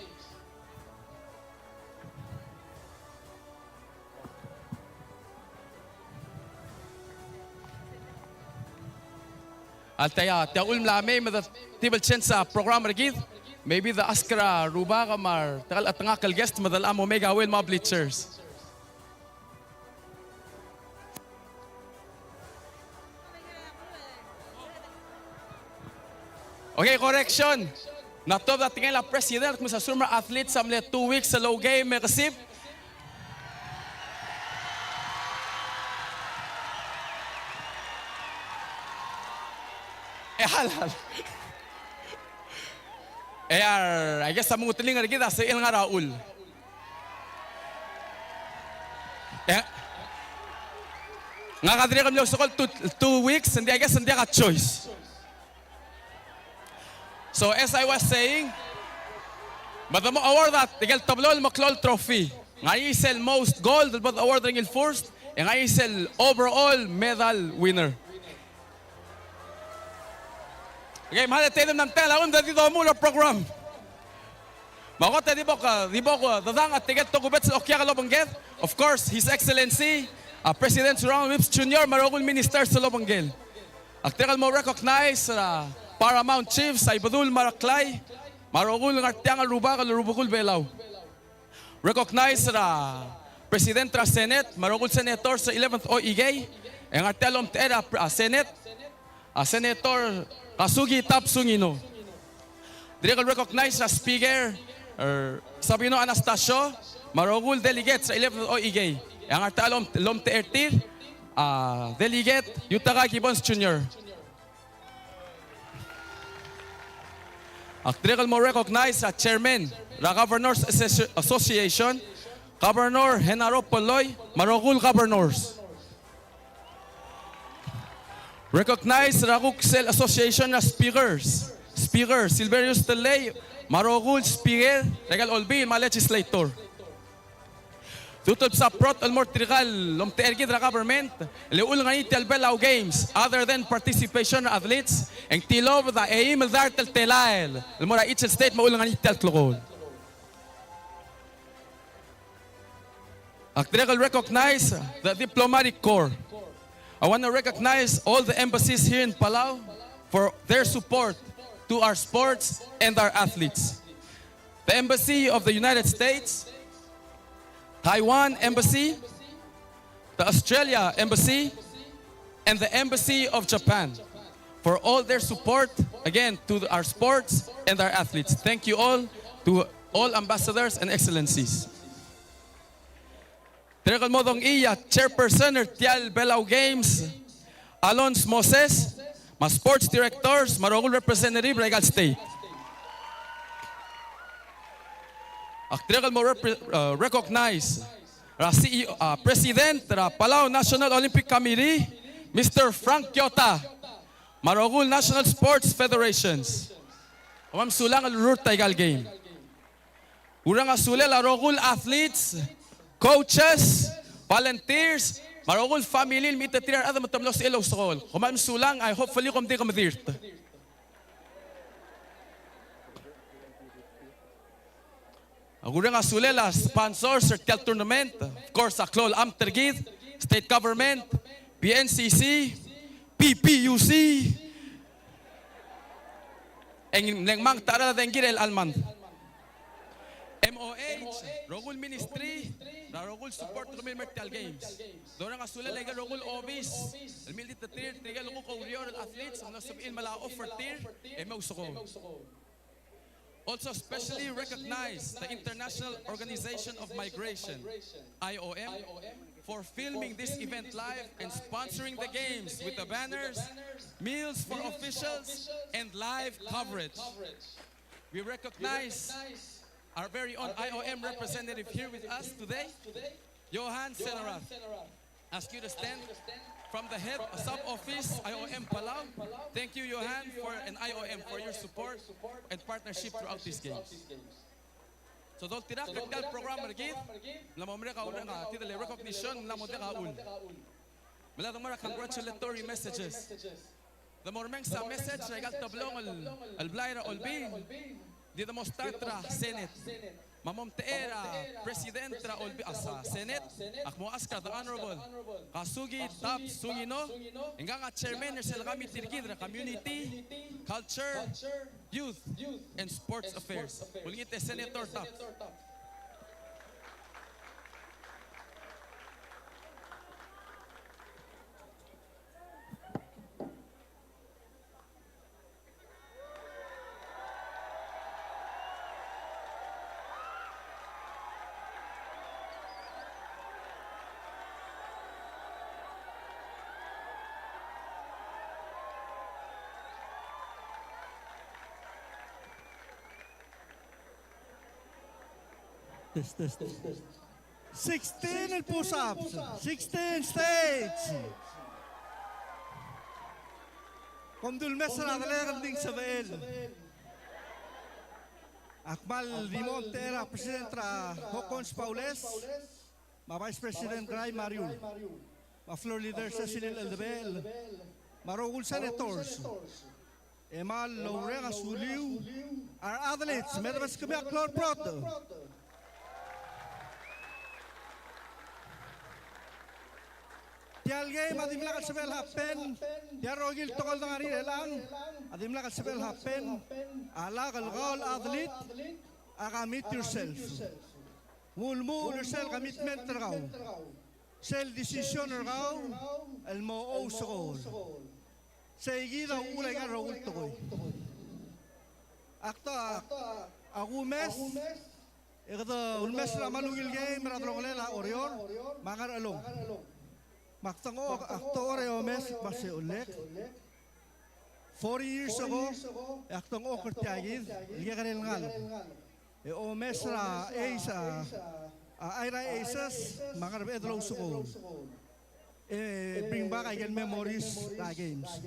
A le tia, tia uchul me a mei me de tibel change a program er kid, maybe de ask er a rubak me a re, tia el chetengakl el guest me de locha mo mei a uel me a bleachers. Okay, correction. Ng tuobed a tekingel a president el kmo se a sulang a athletes a mle two weeks el ougei me kesib. E a lak. E a, I guess a menguteling er kid a sel ngar er a uchul. E ngak a dirrek el mle ousekool two, two weeks, ng di, I guess ng diak a choice. So as I was saying, me de mo award a ikel teblo el meklou el trophy. Ng ngar er ngii sel most gold el bo de award er ngii el first, e ng ngar er ngii sel overall medal winner. Okay, me a le tedei me ng mtang a uchul me de di domuchel a program. Me a kot e di bo, di bo, dodang a tia el tokubets el okiak el obengked. Of course, His Excellency, a President Surangel Whipps Junior, me a rokui el ministers el obengkel. Ak dirrek el mo recognize er a Paramount Chiefs, a Ibedul me a Reklai, me a rokui el ngar tiang el rubak el rubekul Belau. Recognize er a President er a Senate, me a rokui el senators er a eleventh O E K, e ngar tia el omtechei er a, a Senate, a Senator Kazuki Tab Sungino. Dirrek el recognize er a Speaker, er, Sabino Anastacio, me a rokui el delegates er a eleventh O E K. E ngar tia el om-, el omtechei er tir, a Delegate Yutaka Gibbons Junior. Ak dirrek el mo recognize a chairman er a Governors Associ-, Association, Governor Genaro Polloi, me a rokui el governors. Recognize er a kuk sel association er a speakers, Speaker Silverius Tellei, me a rokui el speaker er aika el olbiil me a legislator. Tutobed sa prot el mo er tirka el omtechei er kid er a government, el uchul ngar er ngii tia el Belau Games, other than participation er a athletes, e ng tilobed a eim el dart el telael el mo er a each el state me a uchul ngar er ngii tia el klekool. Ak dirrek el recognize the diplomatic corps. I want to recognize all the embassies here in Palau for their support to our sports and our athletes. The Embassy of the United States, Taiwan Embassy, the Australia Embassy, and the Embassy of Japan for all their support, again, to our sports and our athletes. Thank you all, to all ambassadors and excellencies. Dirrek el mo dongii a chairperson er tia el Belau Games, Alonz Moses, me a sports directors, me a rokui el representative er aika el state. Ak dirrek el mo repre-, uh, recognize er a C E O, uh, president er a Palau National Olympic Committee, Mister Frank Kyota, me a rokui el National Sports Federations. Kom kmal mesulang el rurt er aika el game. Ureng a sulel a rokui el athletes, coaches, volunteers, me a rokui el family el mechitechut er a rechad me te mlo sebechel ousekool. Kom kmal mesulang, I hopefully kom di kemedirt. Ak oureng a sulel a sponsors er tia el tournament, of course, a klou el amt er kid, state government, P N C C, P P U C, e ng mle ngmang ta er a dengki er chelecha el month. M O H, rokui el ministry, er a rokui el support er kemiu el mer tia el games. Doureng a sulel a ikel rokui el obis el miltiterir tirke el kuk oureor el athletes, el mlo sebechir el melai a offer er tir e mo ousekool. Also specially recognize the International Organization of Migration, I O M, for filming this event live and sponsoring the games with the banners, meals for officials, and live coverage. We recognize our very own I O M representative here with us today, Johan Senerath. Ask you to stand. From the head sub office I O M Palau, thank you, Johan, for, and I O M for your support and partnership throughout these games. So doltirakl er tia el program er kid, ng mla mo merek a, a, tia el recognition, ng mla mo diak a uchul. Me a lak de mo er a congratulatory messages. De mo remenges a message er aika el teblong el, el blai er a Olbiil, di de mo start er a Senate. Me a mo omtechei er a President er a Olbiil, a Senate, ak mo ask er a the Honorable Kazuki Taps Sungino, e ngkang a chairman er sel committee er kid er a Community, Culture, Youth, and Sports Affairs. Ulengit e Senator Taps. Test, test, test. Sixteen el push-ups, sixteen states. Kom dul mes er a delengel di ng sebechel. Ak kmal di mo omtechei er a President er a Hokkons Baules, me a Vice President Ray Mariur, me a Floor Leader Cecily Eldebechel, me a rokui el senators. E kmal oureng a suliu a re athletes, me debeskemiu a klou el broad. Tia el game a dimlak el sebechel happen, tia el rokui el tekoi el dengar er chelechang a dimlak el sebechel happen, a lak el kau el athlete a commit yourself. Ng ulemuchel er sel commitment er kau, sel decision er kau el mo ousekool. Sei kid a uchul aika el rokui el tekoi. Ak ta, a kumes, e kede ulemes er a mal ungil game er a delongelel a Oreor me a Ngerchelong. Me ak ta ng, ak ta er a omes, me a se olek. Forty years ago, e ak ta ng oker tia kid el kekerei el ngalek. E omes er a Ace, a, a Airai Aces, me a Ngerbeched el ousekool. E bring back aike el memories er a games.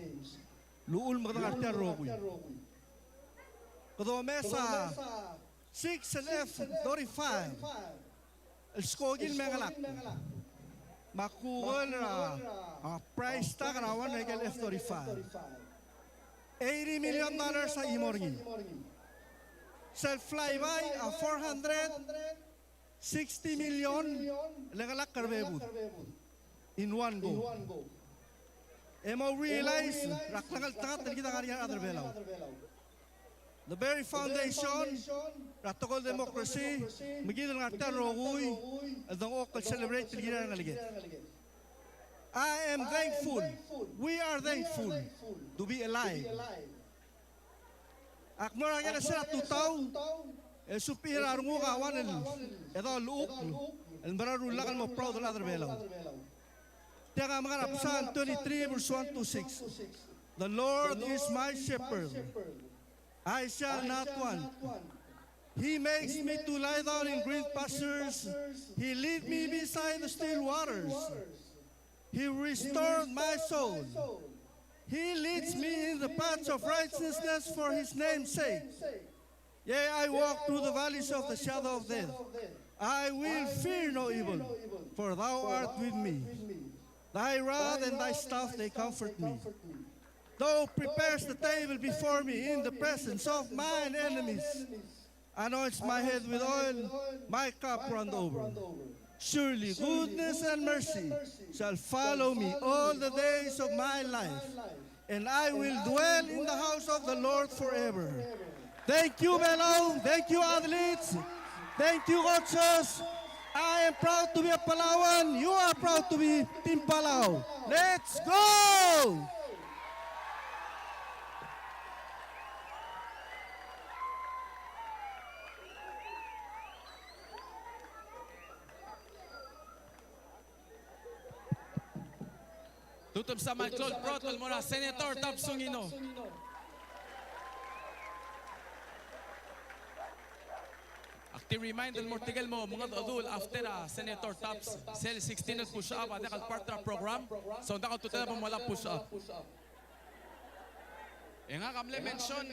Luchul me kede ngar tia el rokui. Kede omes a six el F thirty-five el skoki el mengelakl. Me a kuk el, a, a price tag er a one er aike el F thirty-five, eighty million dollars a chimo er ngii. Sel flyby a four hundred sixty million el chengelakl er a bebul in one go. E mo realize er a klengeltengat el kid a ngar er ngii a rechad er a Belau. The very foundation er a tekoi el democracy, me kid el ngar tia el rokui el dengchokl el celebrate el kirel a rengeleked. I am thankful, we are thankful to be alive. Ak mlo er a kelesel a tutau, e subechir a renguk a one el, e dau llechukl el mera el rullak el mo proud el chad er a Belau. Tiang a menga er a Psalm twenty-three verse one to six. The Lord is my shepherd, I shall not want. He makes me to lie down in green pastures. He lead me beside the still waters. He restored my soul. He leads me in the paths of righteousness for his name's sake. Yea, I walk through the valleys of the shadow of death, I will fear no evil, for thou art with me. Thy rod and thy staff, they comfort me. Thou preparest the table before me in the presence of mine enemies. anoints my head with oil, my cup runneth over. Surely goodness and mercy shall follow me all the days of my life, and I will dwell in the house of the Lord forever. Thank you, Belau. Thank you, athletes. Thank you, coaches. I am proud to be a Palauan. You are proud to be Team Palau. Let's go! Tutem sa mal klou el protocol el mo er a Senator Taps Sungino. Ak di remind el mo er tirke el mo mengedecheduch el after a Senator Taps, sel sixteen el push up a diak el part er a program. So ng diak a ultutelel el mo melai a push up. E ngak a mle mention,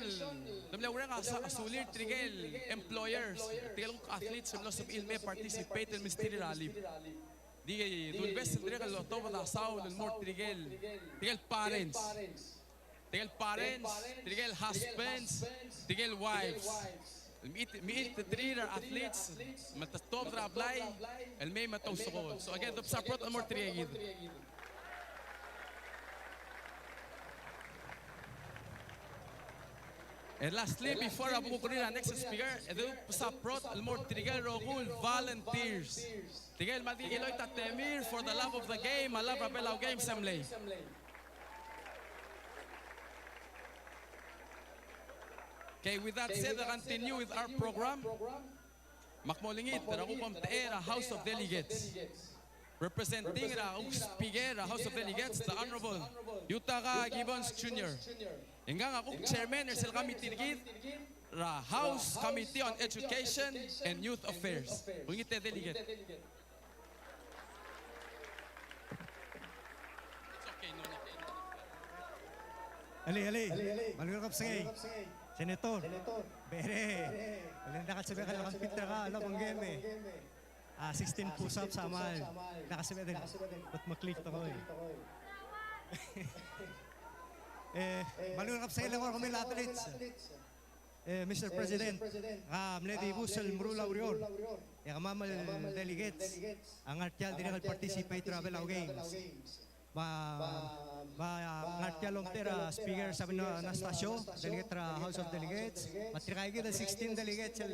te mle ureng a sa-, a sulir tirke el employers, tirke el kuk athletes el mlo sebechir el me participate el mesterir a leave. Di dulbes el dirrek el otobed a saul el mo er tirke el, tirke el parents. Tirke el parents, tirke el husbands, tirke el wives. El mechit, mechit el treat a re athletes, me te tuobed er a blai, el mei me te ousekool. So again, debsa protocol el mo er tirke kid. And lastly, before a bo kuk er ngii er a next speaker, e debsa protocol el mo er tirke el rokui el volunteers. Tirke el mle di kiloit a temir for the love of the game, a love er a Belau Games e mlei. Okay, with that said, I continue with our program. Me ak mo olengit er a kuk omtechei er a House of Delegates. Representing er a kuk Speaker er a House of Delegates, the Honorable Yutaka Gibbons Junior. E ngak a kuk Chairman er sel committee er kid er a House Committee on Education and Youth Affairs. Olengit e delegate. Alii, alii. Me a ungil kebesengei. Senator. Bere. Ng diak el sebechek el compete er kau el obengkem e a sixteen push-ups a kmal diak el sebeched el kutmeklii el tekoi. E, me a ungil kebesengei el mo er kemiu el athletes. E, Mister President, a mle dibus el meruul a ureor. E kemam el delegates a ngar tia el dirrek el participate er a Belau Games. Me a, me a ngar tia el omtechei er a Speaker Sabino Anastacio, delegate er a House of Delegates, me tirka kid el sixteen delegates el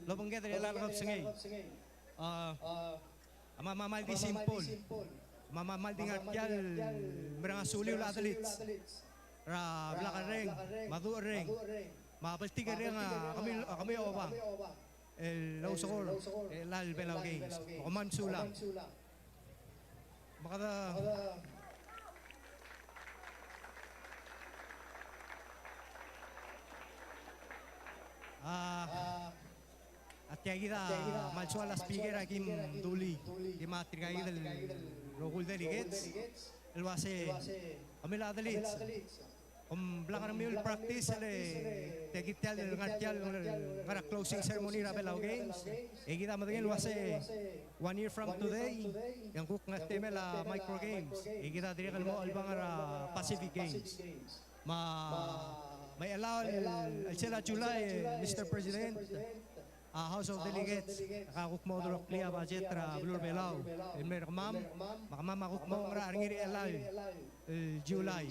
obengked er chelecha el kebesengei. A, a me, me, me a kmal di simple. Me, me, me a kmal di ngar tia el mereng a suliu el athletes er a blak el reng, me a duch el reng, me a bltikerreng a kemiu, a kemiu a oba el ousekool er chelecha el Belau Games. Kom kmal mesulang. Me kede, a, a tia kid a kmal soal a Speaker a Kim Dooley, Kim, a tirka kid el rokui el delegates el uase, kemiu el athletes, kom blak er kemiu el practice el, tia kid tia el ngar tia el ngar er a closing ceremony er a Belau Games. E kid a medengei el uase one year from today e ng kuk ngar temel a Micro Games, e kid a dirrek el mo chelebangel er a Pacific Games. Me, me a chelecha el, el sel July, Mister President, a House of Delegates a kuk mo oderoklii a budget er a beluu er a Belau el mei er kemam, me kemam a kuk mo ngar er ngii er chelecha el, el July.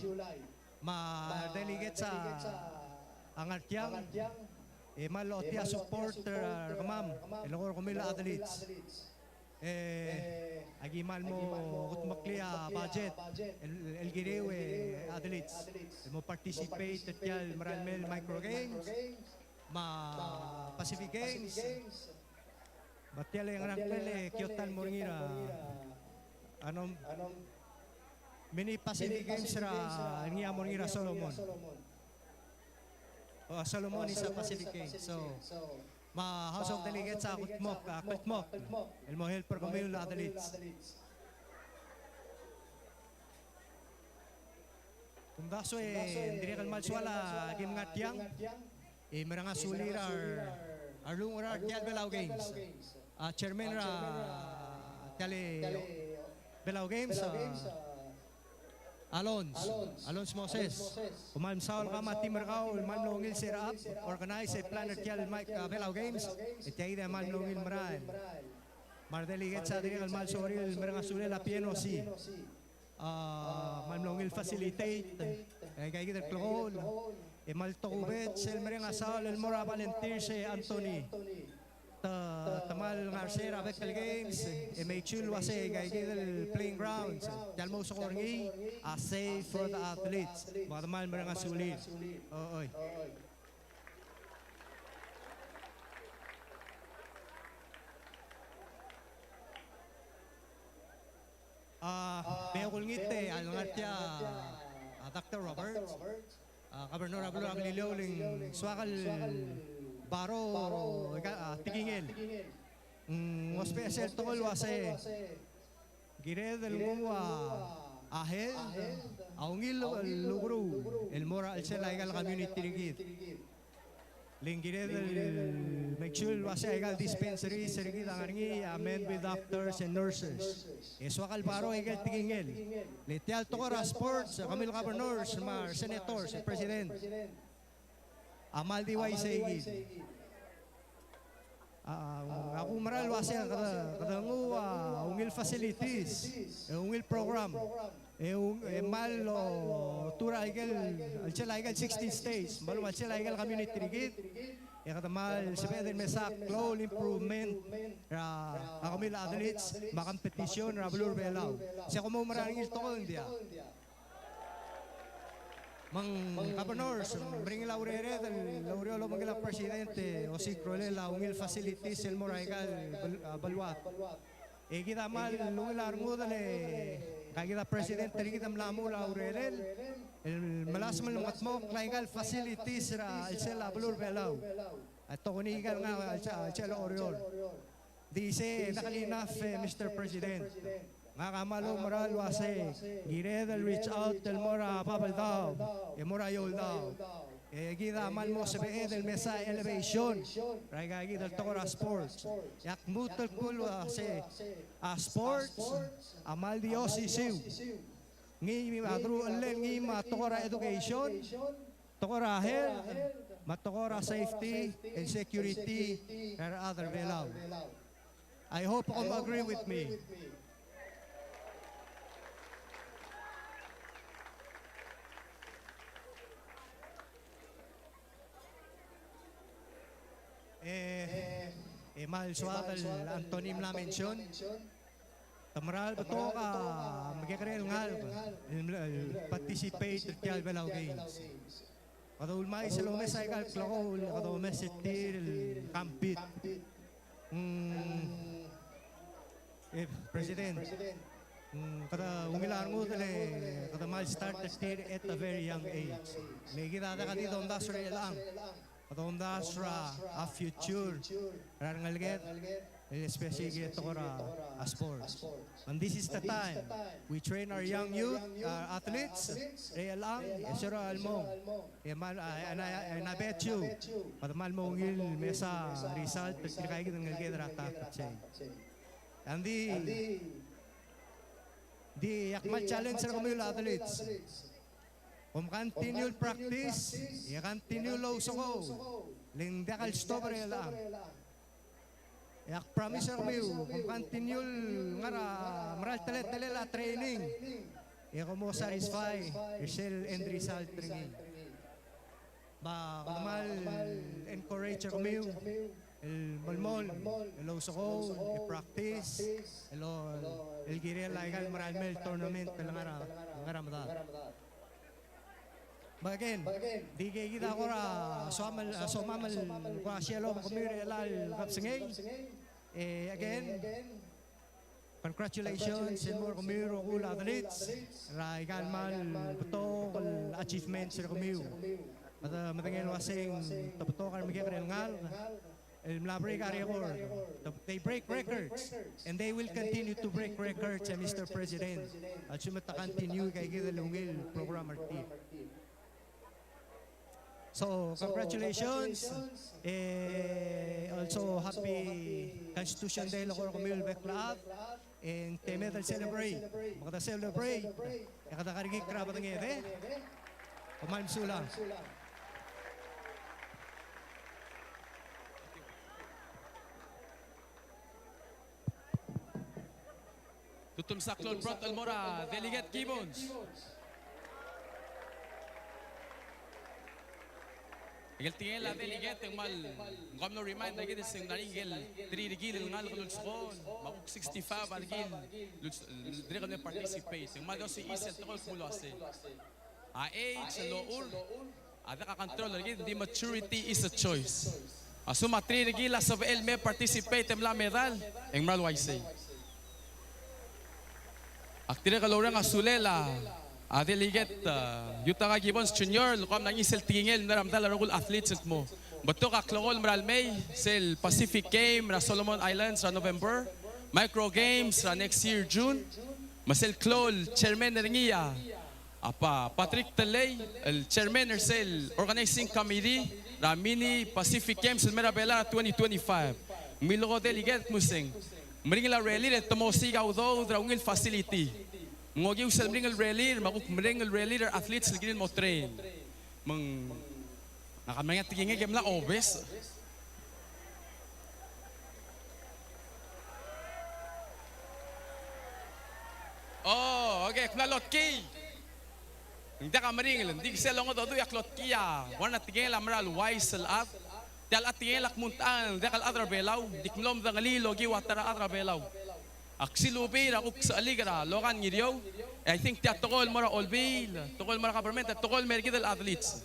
Me a delegates a ngar tiang, e kmal ochotii a support er kemam el eko er kemiu el athletes. E aki kmal mo kutmeklii a budget el, el kiriu e athletes el mo participate er tia el merael mei el Micro Games me a Pacific Games. Me tia el ngerang el ki otan el mo er ngii er a, a, no, Mini Pacific Games er a, ngii a mo er ngii er a Solomon. O, Solomon is a Pacific Games. So, me a House of Delegates a kutmokl, a kutmokl el mo help er kemiu el athletes. Kumdasu e ng dirrek el kmal soal a Kim ngar tiang. E mereng a sulir a re, a rechad er tia el Belau Games. A chairman er a tia el Belau Games, a, Alons, Alons Moses. Kom kmal mesaul er kau me a team er kau el kmal mlo ungil set up, organize e plan er tia el Mike, a, Belau Games. E tia kid a kmal mlo ungil merael. Me a re delegates a dirrek el kmal sorir el mereng a sulel a P N O C. A, kmal mlo ungil facilitate, e, aika kid el klekool, e kmal tokubets el mereng a saul el mo er a volunteers e Anthony. Te, te kmal ngar er sei er a bek el games, e make sure el uasei aika kid el playing grounds, tia el mo ousbech er ngii, a safe for the athletes. Me kede kmal mereng a sulir. Oi. A, me kulengit e a lengar tia a Doctor Roberts, a, Governor er a beluu er a Beliliou, el ng soak el borrow, a, tekingel. Mm, ng ousbech er sel tekoi el uasei, kired el nguu a health, a ungil el ukeruul el mo er a chelsel aika el community er kid. Le ng kired el make sure el uasei aika el dispensaries er kid a ngar er ngii a manned with doctors and nurses. E soak el borrow aike el tekingel. Le tia el tekoi er a sports, a kemiu el governors me a senators, president, a kmal di uaisei kid. A, a kumerang el uasei kede, kede nguu a ungil facilities, e ungil program, e ung-, e kmal oltuu er a ikel, chelsel a ikel sixteen states, me a lechub a chelsel a ikel community er kid, e kede kmal sebeched el mesa a klou el improvement er a, a kemiu el athletes me a competition er a beluu er a Belau. Se kom oumerang er ngii el tekoi, ng diak? Me ng governors, meringel a urered el oureor el obengkel a president e osiik a rolel a ungil facilities el mo er aika el bel-, a, beluad. E kid a kmal ungil a rengud el, e, ngka kid a president er kid a mla muul a urerel el melasem el mekedmokl aika el facilities er a chelsel a beluu er a Belau. A tokuni aika el ngar er a chelsel, chelsel a Oreor. Di sei, ng diak el enough, e, Mister President. Ngak a kmal oumerang el uasei, kired el reach out el mo er a Babeldaob, e mo er a Eouldaob. E kid a kmal mo sebeched el mesa a elevation er aika kid el tekoi er a sports. E ak lmuut el kmo el uasei, a sports a kmal di osisiu. Ngii me a deruchellel ngii me a tekoi er a education, tekoi er a health, me a tekoi er a safety and security er a rechad er a Belau. I hope you agree with me. E, e kmal soak el Anthony mla mention, te mera el betok a mekekerei el ngalek el, el participate er tia el Belau Games. Kede ulemais el omes aika el klekool, kede omes er tir el compete. Mm, e, President, mm, kede ungil a rengud el kede kmal start er tir at a very young age. Me kid a diak di domdasu er chelechang. Kede omdasu er a future er a rengeleked, especially kid el tekoi er a sports. And this is the time we train our young youth, our athletes, er chelechang, e se er a lmong. E kmal, and I, and I bet you, kede kmal mo ungil mesa result er tirka kid el ngeleked er a ta el kuk sei. And di, di ak kmal challenge er kemiu el athletes. Kom continue el practice, e continue el ousekool, le ng diak el stop er chelechang. E ak promise er kemiu, kom continue el ngar er a mera el teletelel a training, e kom mo satisfy er sel end result er ngii. Me kede kmal encourage er kemiu el melemolem el ousekool, e practice, el, el kirel aika el mera el mei el tournament el ngar er a, ngar er a medad. Me again, di kid a kora soam el, somam el kora sel lobengkemiu er chelecha el kebesengei. E again, congratulations el mo er kemiu el rokui el athletes er aika el kmal betok el achievements er kemiu. Me kede medengei el uasei te betok a remekekerei el ngalek el mla break a record. They break records, and they will continue to break records, e Mister President. A lsekum te continue aika kid el ungil program er tir. So, congratulations. E also happy Constitution Day el mo er kemiu el bek el chad. E ng temed el celebrate. Me kede celebrate e kede kerekikl er a bedenged, e. Kom kmal mesulang. Tutmsa klou el broad el mo er a Delegate Gibbons. Aike el tekingel a Delegate e ng kmal, ng kmal mlo remind er kid el se ng ngar er ngii aike el three er kid el ngalek el ulsekool, me a kuk sixty-five a rekil el uls-, el dirrek el mle participate. Ng kmal di osisiu el tekoi el kmo uase a age el ochur a diak a control er kid, ng di maturity is a choice. A lsekum a three er kid a sebechel el me participate e mla medal, e ng mera el uaisei. Ak dirrek el oureng a sulel a, a Delegate, a, Yutaka Gibbons Junior, el kmo ng mla ngii sel tekingel el mla er a medal a rokui el athletes el kmo ng betok a klekool el mera el mei, sel Pacific Game er a Solomon Islands er a November, Micro Games er a next year June, me sel klou el chairman er ngii a a Pa-, Patrick Tellei, el chairman er sel organizing committee er a Mini Pacific Games el mei er a Belau er a twenty twenty-five. Ng milekoi a Delegate el kmo se ng meringel a relir e te mo osiik a udoud er a ungil facility. Me ng okiu sel meringel a relir, me a kuk meringel a relir er a athletes el kirir el mo train. Me ng Ngak a mla er ngii a tekingek e mla obes. Oh, okay, ak mla lotkii. Ng diak a meringel, ng di sel longedecheduch e ak lotkii a, one a tekingel a mera el uaisei el chad. Tia el chad tekingel a kmo ng techa, ng diak el chad er a Belau, ng di mlo medengelii el okiu a ta er a chad er a Belau. Ak silubii er a kuk sechelik er a Logan Ngiriou. E I think tia tekoi el mo er a Olbiil, tekoi el mo er a government, tekoi el mer kid el athletes.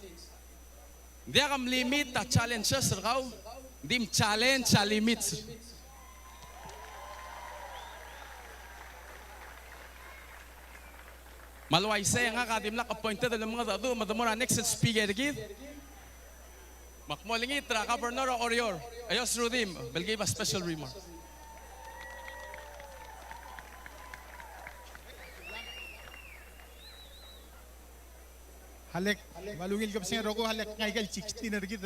Ng diak a mlimit a challenges er kau, ng di mchallenge a limits. Me a le uaisei e ngak a dimlak appointed el mengedecheduch me de mo er a next speaker er kid. Me ak mo olengit er a Governor er a Oreor, Eyos Rudimch, me el give a special remark. Alek, me a ungil kebesengei el rokui, alek, ngike el sixteen er kid.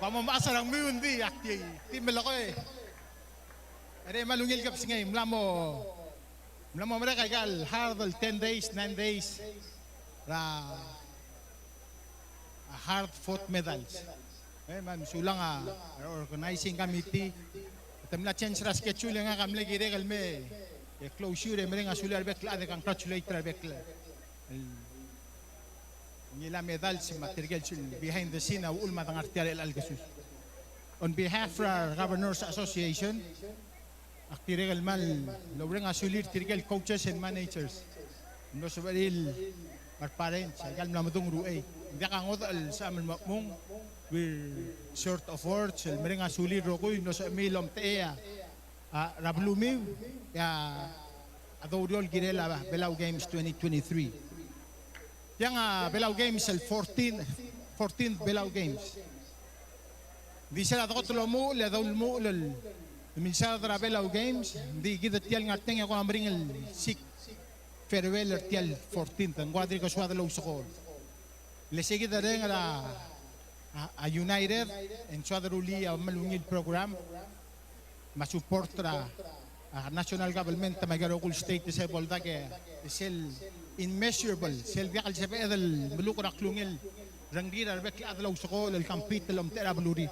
Ng mo mechas er a ngmiu, ng di ak di, di melekoi. E me a ungil kebesengei, mla mo, mla mo merek aika el hard el ten days, nine days er a a hard fought medals. E, me a mesulang a, a organizing committee. Te mla change er a schedule e ngak a mle kirek el me, e, closure e mereng a sulir a rebek el chad e congratulate er a rebek el, el ngilai a medals me tirke el behind the scene a uchul me a dengar tia el chelecha el kesus. On behalf er a Governors Association, ak dirrek el kmal oureng a sulir tirke el coaches and managers. Ng mlo sebechir el, me a re parents, aika el mla medung er uchei. Ng diak a ngodech el sebecham el mo chemung, we're short of words, el mereng a sulir el rokui, ng mlo sebechemiu el omtechei a, a, er a belumiu, e a, a doureor el kirel a Belau Games twenty twenty-three. Tiang a Belau Games el fourteen, fourteenth Belau Games. Ng di sel dekot el omuchel, e a doulemuchel el milsaod er a Belau Games, ng di kid er tia el ngar tiang e ko a meringel siik farewell er tia el fourteenth, ng ko a dirk soad el ousekool. Le sei kid a reng er a, a, a United, e ng soad el rullii a kmal ungil program. Me a support er a, a, national government me aika el rokui el state e sel bo el dak e sel immeasurable, sel diak el sebeched el meluk er a klungel rengrir a rebek el chad el ousekool el compete el omtechei er a belurir.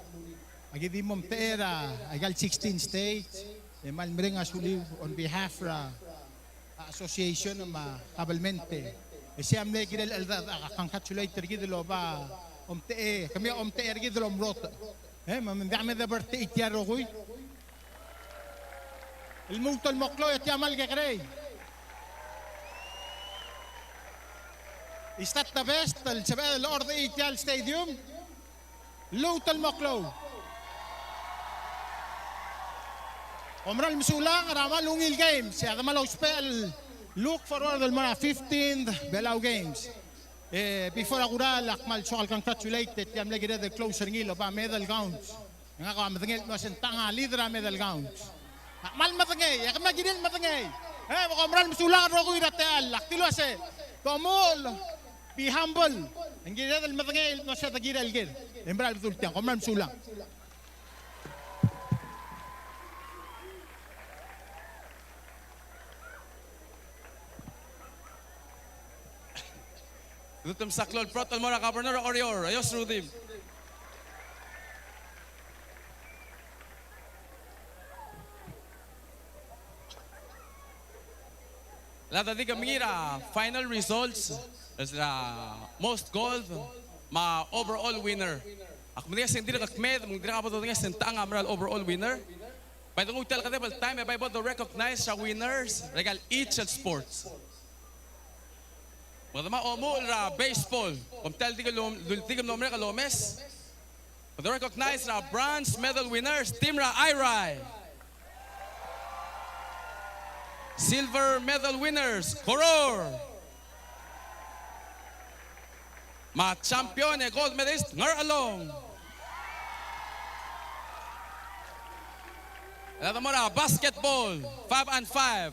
Aki di mo omtechei er a, aika el sixteen states, e kmal mereng a suliu on behalf er a a association me a government. E sei a mle kirel el, a, a, congratulate er kid el oba omtechei, kemiu a omtechei er kid el omrotech. E, me, me ng diak me de bertechii tia el rokui. El lmuut el mo klou e tia kmal kekerei. Is that the best? El sebeched el ordechii tia el stadium? Lmuut el mo klou. Kom kmal mesulang er a kmal ungil games, e a de kmal ousbech el look forward el mo er a fifteenth Belau Games. E, before a kural, ak kmal soak el congratulate e tia mle kired el close er ngii el oba medal counts. E ngak a medengei el kmo se ng tang a leader er a medal counts. A kmal medengei, e kmal kirel medengei. E, kom kmal mesulang el rokui er a techall, ak dilu el uase, domuchel, be humble. Ng kired el medengei el kmo se de kirel ker. E mera el bedul tiang, kom kmal mesulang. Kede ultemesaklol el protocol el mo er a Governor er a Oreor, a Josh Rudimch. Lada di kemiu er a final results, er a most gold, me a overall winner. Ak medengei se ng dirk kmeed, me ng dirk bo dodengei se ng techang a mera el overall winner. Bai de nguu tia el kedeb el taem e bai bo do recognize er a winners er aika el each el sports. Me kede mo omuchel er a baseball, kom tia el di ke lom-, di ke mlo merek el omes. Kede recognize er a bronze medal winners, team er a Airai. Silver medal winners, Koror. Me a champion e gold medalist, Ngerchelong. Kede mo er a basketball, five on five.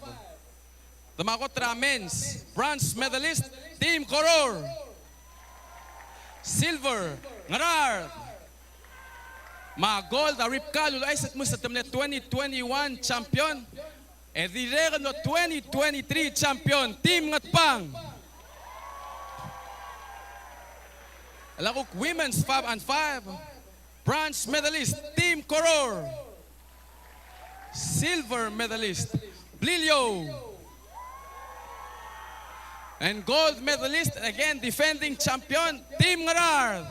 Kede mo kot er a men's, bronze medalist, team Koror. Silver, Ngaraard. Me a gold a Ripka el uluuchais el kmo se te mle twenty twenty-one champion. E dirrek el mlo twenty twenty-three champion, team Ngatpang. El a kuk women's five on five, bronze medalist, team Koror. Silver medalist, Beliliou. And gold medalist, again defending champion, team Ngaraard.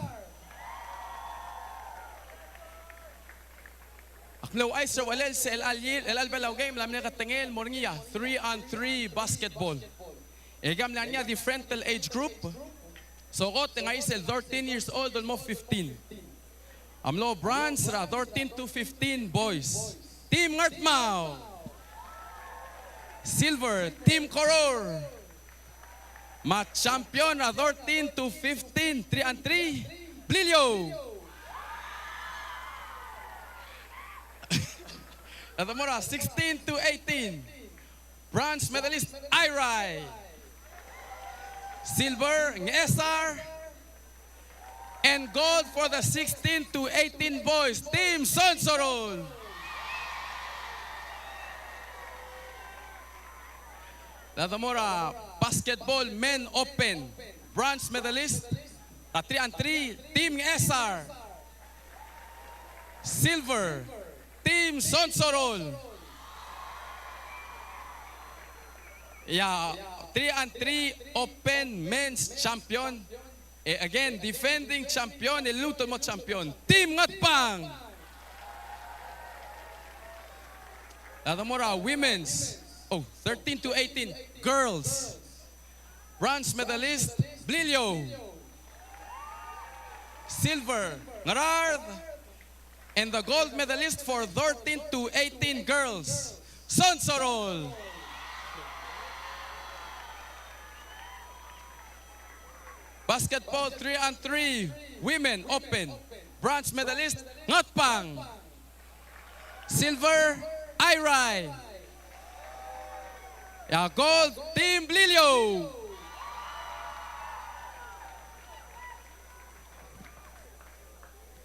Ak mle ouchais er a uchelel se el chelecha el, el chelecha el Belau Games a mle ketengel el mo er ngii a three on three basketball. E aika a mle ngar er ngii a different el age group. Sokot e ng ngar er ngii sel thirteen years old el mo fifteen. A mlo bronze er a thirteen to fifteen boys, team Ngardmau. Silver, team Koror. Me a champion er a thirteen to fifteen, three and three, Beliliou. Kede mo er a sixteen to eighteen, bronze medalist Airai. Silver, Ngchesar. And gold for the sixteen to eighteen boys, team Sonsorol. Kede mo er a basketball men open, bronze medalist, a three and three, team Ngchesar. Silver, team Sonsorol. Yeah, three and three open men's champion. E again, defending champion, e lluut el mo champion, team Ngatpang. Kede mo er a women's, oh, thirteen to eighteen, girls. Bronze medalist, Beliliou. Silver, Ngaraard. And the gold medalist for thirteen to eighteen girls, Sonsorol. Basketball three on three, women open. Bronze medalist, Ngatpang. Silver, Airai. Yeah, gold, team Beliliou.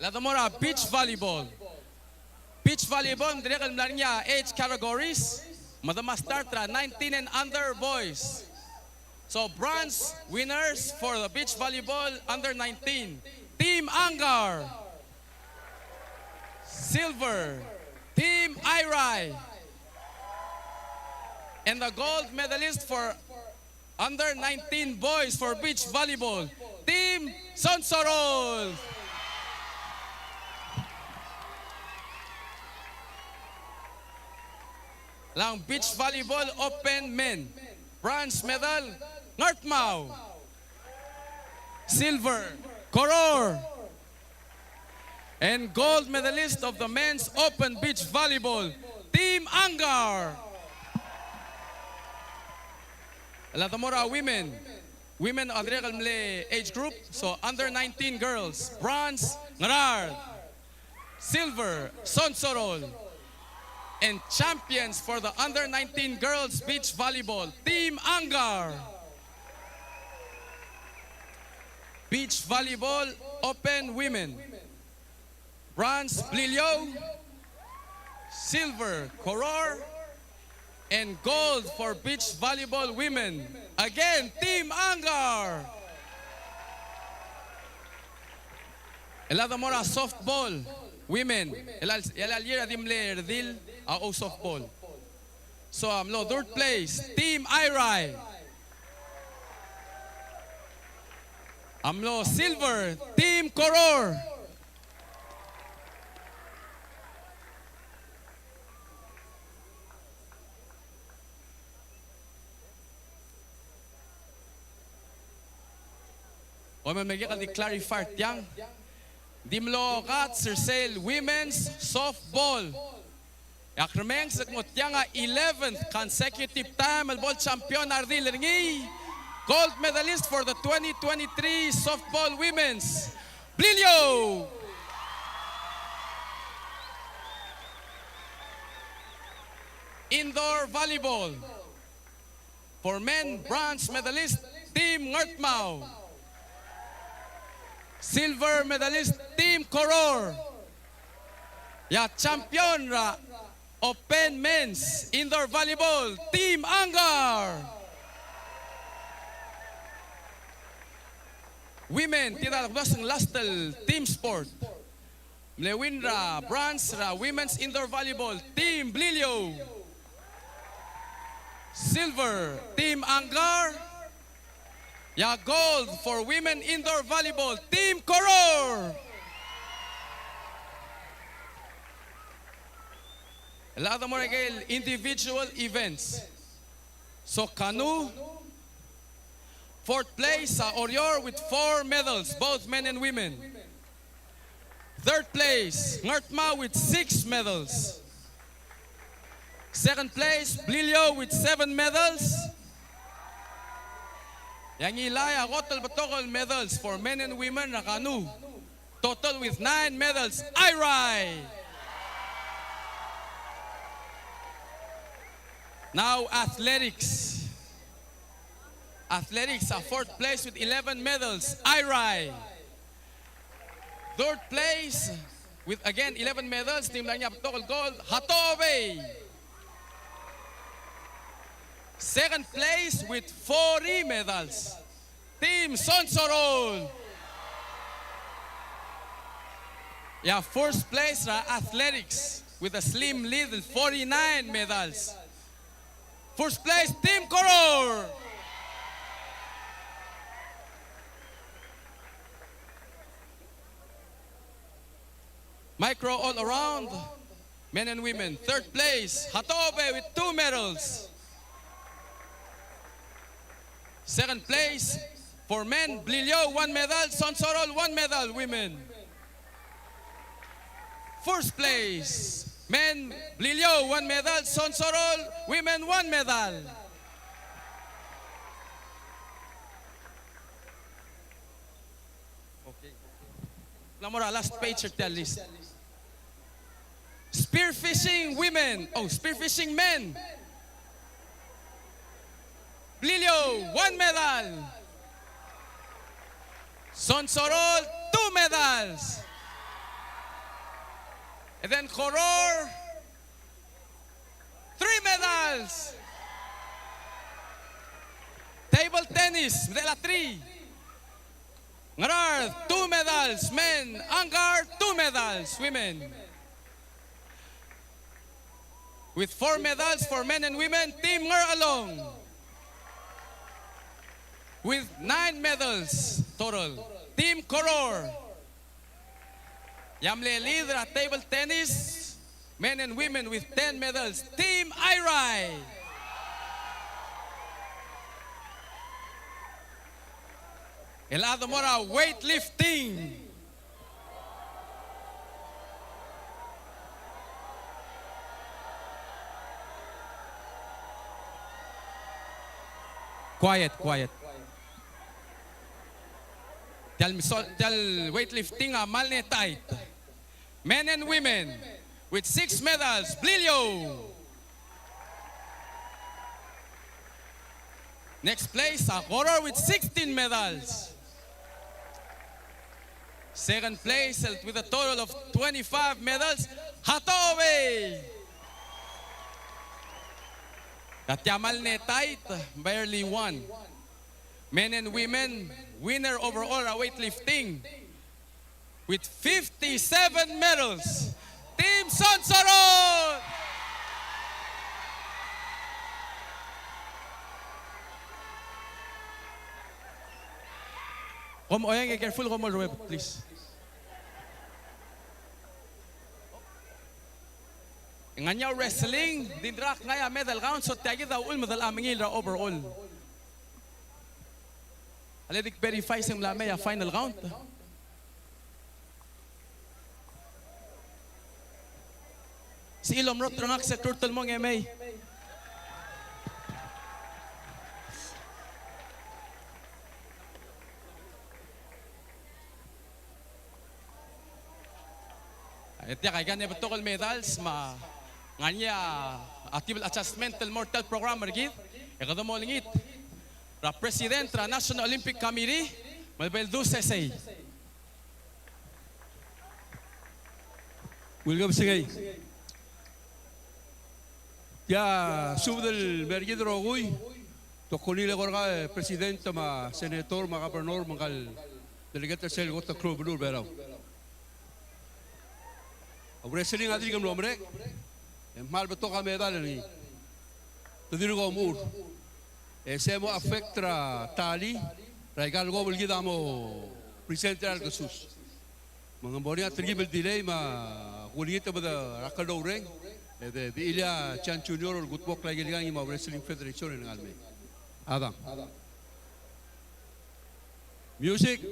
Kede mo er a beach volleyball. Beach volleyball, ng dirrek el mla er ngii a age categories. Me kede mo start er a nineteen and under boys. So bronze winners for the beach volleyball under nineteen, team Angaur. Silver, team Airai. And the gold medalist for under nineteen boys for beach volleyball, team Sonsorol. Ng beach volleyball open men, bronze medal, Ngardmau. Silver, Koror. And gold medalist of the men's open beach volleyball, team Angaur. Kede mo er a women. Women a dirrek el mle age group, so under nineteen girls, bronze, Ngaraard. Silver, Sonsorol. And champions for the under nineteen girls beach volleyball, team Angaur. Beach volleyball open women. Bronze, Beliliou. Silver, Koror. And gold for beach volleyball women. Again, team Angaur. El chad el mo er a softball, women, el chelecha el year a di mle redil a ou softball. So a mlo third place, Team Airai. A mlo silver, Team Koror. O me mekek el di clarify er tiang. Di mlo kats er sel women's softball. E a kermenges el kmo tiang a eleventh consecutive time el bo el champion a redil er ngii. Gold medalist for the twenty twenty-three softball women's. Beliliou. Indoor volleyball. For men, bronze medalist, Team Ngardmau. Silver medalist, Team Koror. E a champion er a Open Men's Indoor Volleyball, Team Angaur. Women, tia el kmo ng last el team sport. Mle win er a bronze er a women's indoor volleyball, Team Beliliou. Silver, Team Angaur. E a gold for women indoor volleyball, Team Koror. El chad el mo er a ikel individual events. So canoe, fourth place, uh, Oreor with four medals, both men and women. Third place, Ngardmau with six medals. Second place, Beliliou with seven medals. E a ngilai a kot el betok el medals for men and women er a canoe. Total with nine medals, Airai. Now athletics. Athletics, a fourth place with eleven medals, Airai. Third place with, again, eleven medals, ng mla er ngii a betok el gold, Hatohobei Bay. Second place with forty medals, Team Sonsorol. E a first place er a athletics with a slim lead, forty-nine medals. First place, Team Koror. Micro all around, men and women. Third place, Hatohobei Bay with two medals. Second place, for men, Beliliou, one medal, Sonsorol, one medal, women. First place, men, Beliliou, one medal, Sonsorol, women, one medal. Okay. Ng mo er a last page er tia el list. Spearfishing women, oh, spearfishing men. Beliliou, one medal. Sonsorol, two medals. And then Koror, three medals. Table tennis, medal a three. Ngaraard, two medals, men. Angaur, two medals, women. With four medals for men and women, Team Ngarchelong. With nine medals total, Team Koror. E a mle lead er a table tennis, men and women with ten medals, Team Airai. El chad el mo er a weightlifting. Quiet, quiet. Tia el misol-, tia el weightlifting a kmal mle tight. Men and women with six medals, Beliliou. Next place, a Koror with sixteen medals. Second place, with a total of twenty-five medals, Hatohobei Bay. Tia a kmal mle tight, barely won. Men and women, winner overall er a weightlifting. With fifty-seven medals, Team Sonsorol! Kom oeng e careful kom ruebet, please. Ngar er ngii a wrestling, di dirrek ngai a medal count, so tia kid a uchul me de locha mengiil er a overall. A le di verify se ng mla mei a final count. Sebechir el omrot er ngak se kuk el mong e mei. E tia kid a betok el medals me a ngar er ngii a active adjustment el mo er tia el program er kid, e kede mo olengit er a president er a National Olympic Committee me a lebo el dulii sei. Ungil kebesengei. Tia subed el mer kid el rokui, te kuk ungil e kora ngka el president me a senator me a governor me ngka el delegate er sel kot el klou el beluu er a Belau. A wrestling a dirk mlo merek, e ng kmal betok a medal er ngii. Te dirk omechur. E se mo affect er a tally er aika el kobel kid a mo present er a lekesus. Me ng mo er ngii a terkib el delay me a kulengit me de er a Kldou Reng, e de, de ilia Chan Junior el kutmokl aike el ngii me a Wrestling Federation el ngar er ngii. Adang. Music.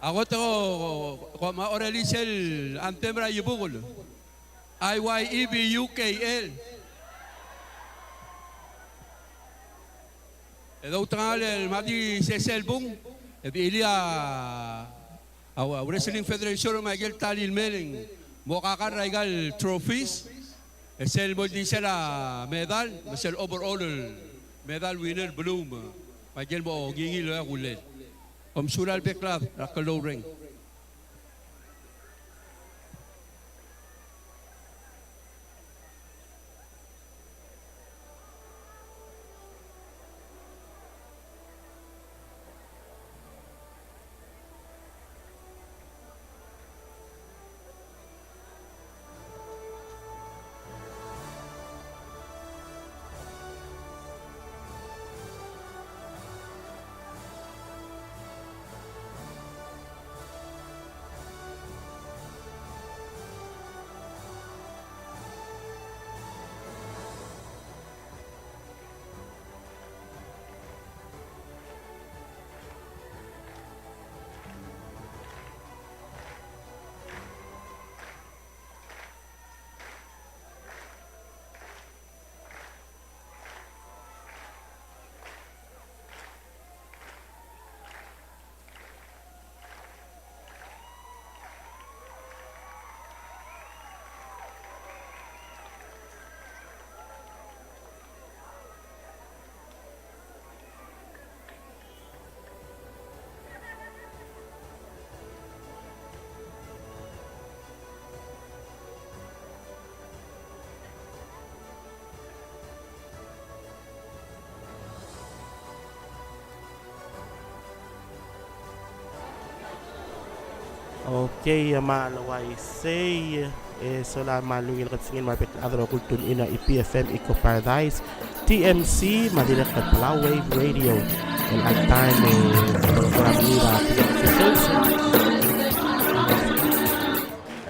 A kot e ko, ko, ko me orelii sel anthem er a Iebukel. I Y E B U K L. E doutengel el madi sesei el bung, e di ilia a, a Wrestling Federation me aike el tally el mei el mo kakar er aika el trophies, e sel mo di sel a medal, me sel overall el medal winner el beluu me aike el mo ngingil a kulel. Kom sulang el bek el chad er a Kldou Reng. Okay, me a le uaisei, e sola me a ungil kebesengei me a rebek el chad el rokui el tune in er a E P F M Eco Paradise, T M C, me a dirrek el Palau Wave Radio. El all time, e, program er a T M C.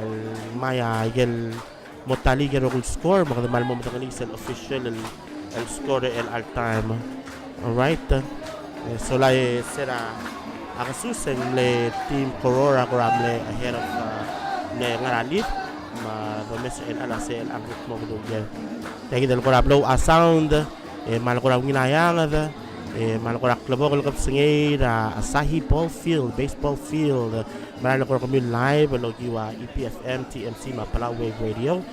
El mei a ikel mo tally er a rokui el score, me kede mal mo medengelii sel official el, el score er a all time. All right. E, sola e se er a kesus e ng mle Team Koror a kora mle ahead of, uh, mle ngar er a lead, me a domes er chelechang a sel a kuk mo bedul er ngii. Tia kid el kora blou a sound, e mal kora ungil a eanged, e mal kora klebokel el kebesengei er a Asahi Ball Field, baseball field, me a le kora kemiu el live el okiu a E P F M, T M C, me a Palau Wave Radio.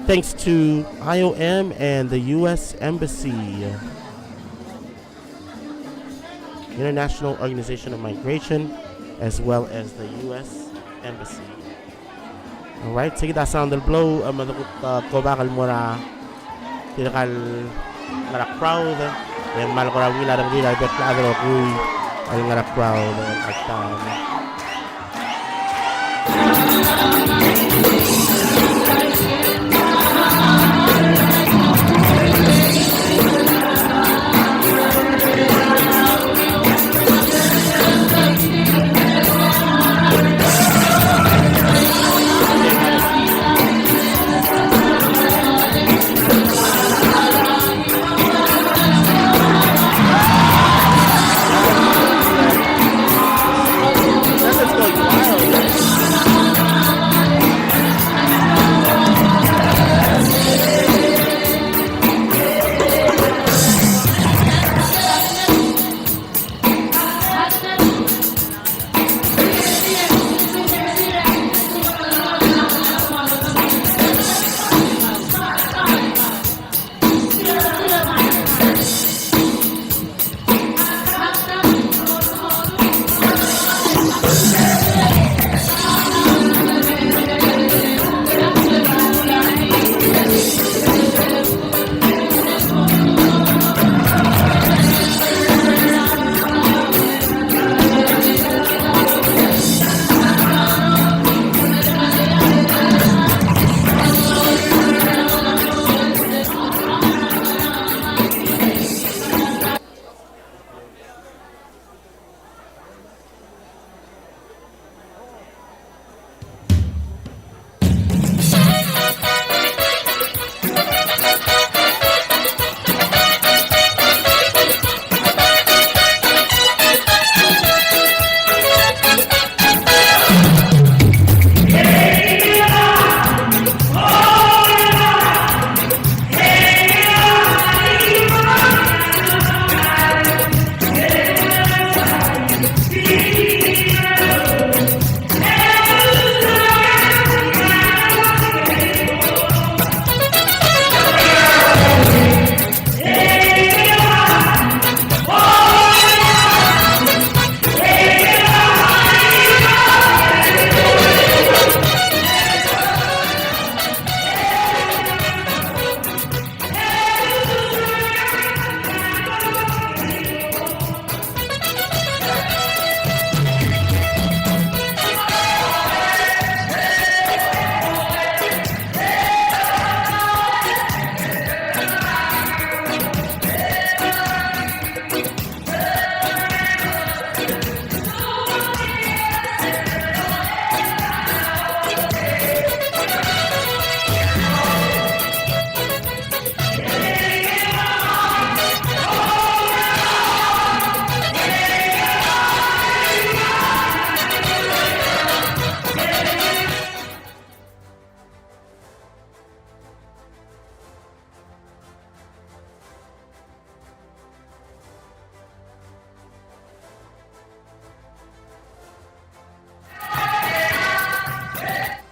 Thanks to I O M and the U S Embassy, International Organization of Migration, as well as the U S Embassy. Alright, se kid a sound el blow, e me de kuk, uh, go back el mo er a tirka el ngar er a crowd, e ng kmal kora ungil a rengrir a rebek el chad el rokui el ngar er a crowd, e, at the time.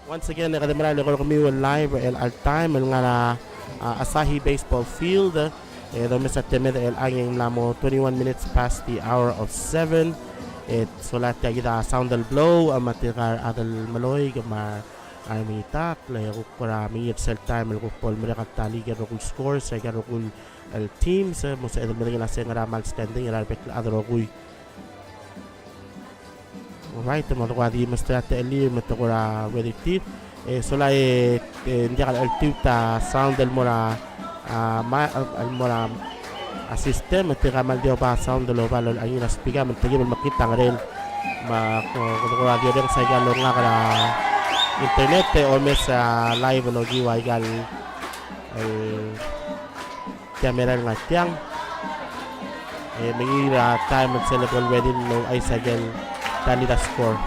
Once again, e kede merael el eko er kemiu el live er chelecha el taem el ngar er a, a, Asahi Baseball Field, e domes a temed er chelechang e ng mla mo twenty-one minutes past the hour of seven. E sola tia kid a sound el blow, a, me tirka el chad el meloik, me a, a, mengitakl, e kuk kora mengiil er sel taem el kuk bo lemerek a tally er a rokui el scores, er a rokui el teams, e mo sebeched el medengei el uasei ngera a kmal standing er a rebek el chad el rokui. Alright, me te kora di mesterir a techellir, me te kora ready tir. E sola e, e, ng diak el cheltiut a sound el mo er a, a, ma-, el mo er a, a system, me tirka kmal di oba sound el oba el olengit a speaker, me te kid el mekngit a ngerel. Me ko, ko, kora di orrenges aika el ngak er a internet, e omes a live el okiu aika el, el tia merael ngar tiang. E mengiil er a taem el sel bo el ready el ouchais aike el tally er a score.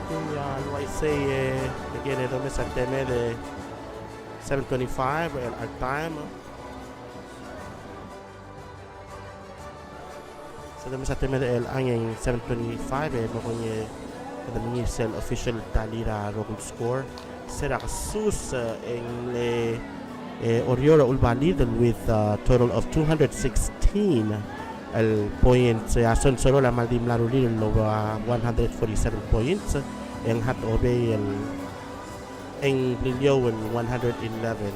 Ia, el uaisei, e, again, e domes a temed e seven twenty-five el our time. Se domes a temed el ang e ng seven twenty-five, e mo kongei e de mengiil sel official tally er a rokui el score. Se er a kesus, e, e ng le, e, Oreor a uleba lead with a total of two hundred sixteen el points, e a Sonsorol a mle di mla rullii el oba one hundred forty-seven points, e ng Hatohobei el, e ng Beliliou el one hundred eleven.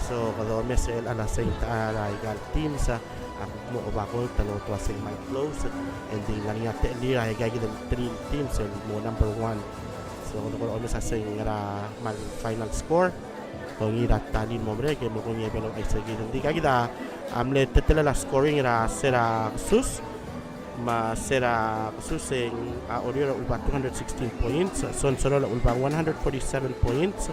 So, kede omes er chelechang a sei ng techa er aika el teams a kuk mo oba kot el otuasei ng kmal close, e ng di ngar er ngii a techellir er aika kid el three teams el mo number one. So, kede kora omes a sei ng ngera kmal final score. Kongei er a tally el mo merek, e mo kongei a bla uaisei kid. Ng di aika kid a mle teletelel a scoring er a se er a kesus. Me se er a kesus e ng, a, Oreor a uleba two hundred sixteen points, Sonsorol a uleba one hundred forty-seven points,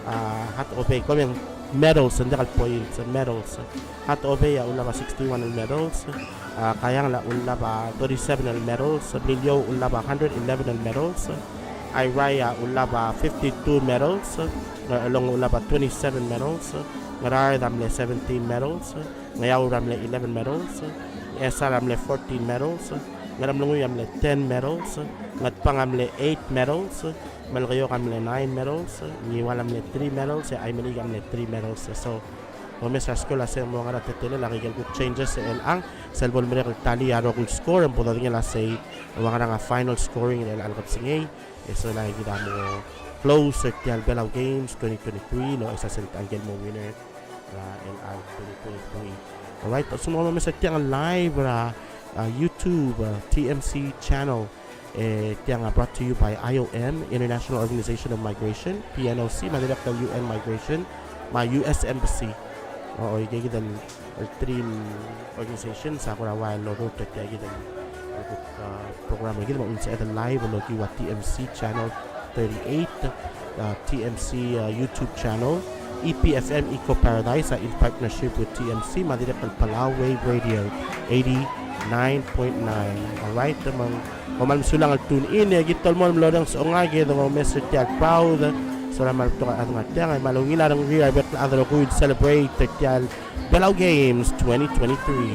a, Hatohobei, kmo ng medals, ng diak el points, medals. Hatohobei a uleba sixty-one el medals, a, Kayangel a uleba thirty-seven el medals, Beliliou a uleba hundred eleven el medals, Airai a uleba fifty-two medals, Ngarchelong a uleba twenty-seven medals, Ngaraard a mle seventeen medals, Ngeaur a mle eleven medals, Ngchesar a mle fourteen medals, Ngeremlengui a mle ten medals, Ngatpang a mle eight medals, Melekeok a mle nine medals, Ngiwal a mle three medals, e Aimeliik a mle three medals. So, omes er a score el uasei ng mo ngar er a teletelel a ikel kuk changes er chelechang, sel bo lemerek el tally a rokui el score, e ng bo dodengei el uasei ng ua ngerang a final scoring er chelechang el kebesengei, e sel aika kid a mo close er tia el Belau Games twenty twenty-three, el uaisei a sei ng techa ngike el mo winner er a, er a twenty twenty-three. All right, a lsekum e ng mo omes er tiang el live er a, a, YouTube, a, T M C channel, e tiang a brought to you by I O M, International Organization of Migration, P N O C, me a dirrek el U N Migration, me a U S Embassy. O, aika kid el, el three organizations a kora ua el loruul er tia kid el, el, a, program er kid, me a unseched el live el okiu a T M C channel thirty-eight, uh, T M C, uh, YouTube channel, E P F M Eco Paradise, uh, in partnership with T M C, me a dirrek el Palau Wave Radio eighty-nine point nine. All right, me ng kmal mesulang el tune in, e kid el mo lorrenges a ongak e de omes er tia el proud, so er a kmal betok a chad el ngar tiang, e kmal ungil a rengrir a rebek el chad el rokui el celebrate er tia el Belau Games twenty twenty-three.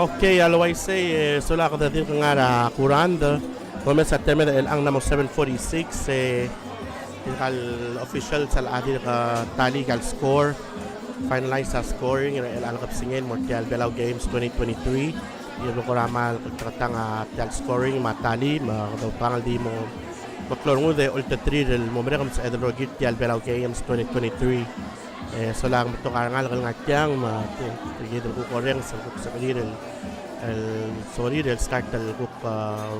Okay, a le uaisei, e, sola kede dirk ngar er a kurangd, e, domes a temed er chelechang, ng mo seven forty-six, e, tirka el officials a locha dirk, e, tally aika el score, finalize a scoring er chelechang el kebesengei el mo er tia el Belau Games twenty twenty-three. E a bo kora mal kutang a tia el scoring me a tally, me kede outekangel el di mo meklou a rengud e olteterir el mo merek me sebeched el rokir tia el Belau Games twenty twenty-three. E, sola ng betok a rengalek el ngar tiang, me, e, tirke el kuk orrenges el kuk sebechir el, el sorir el start el kuk, e,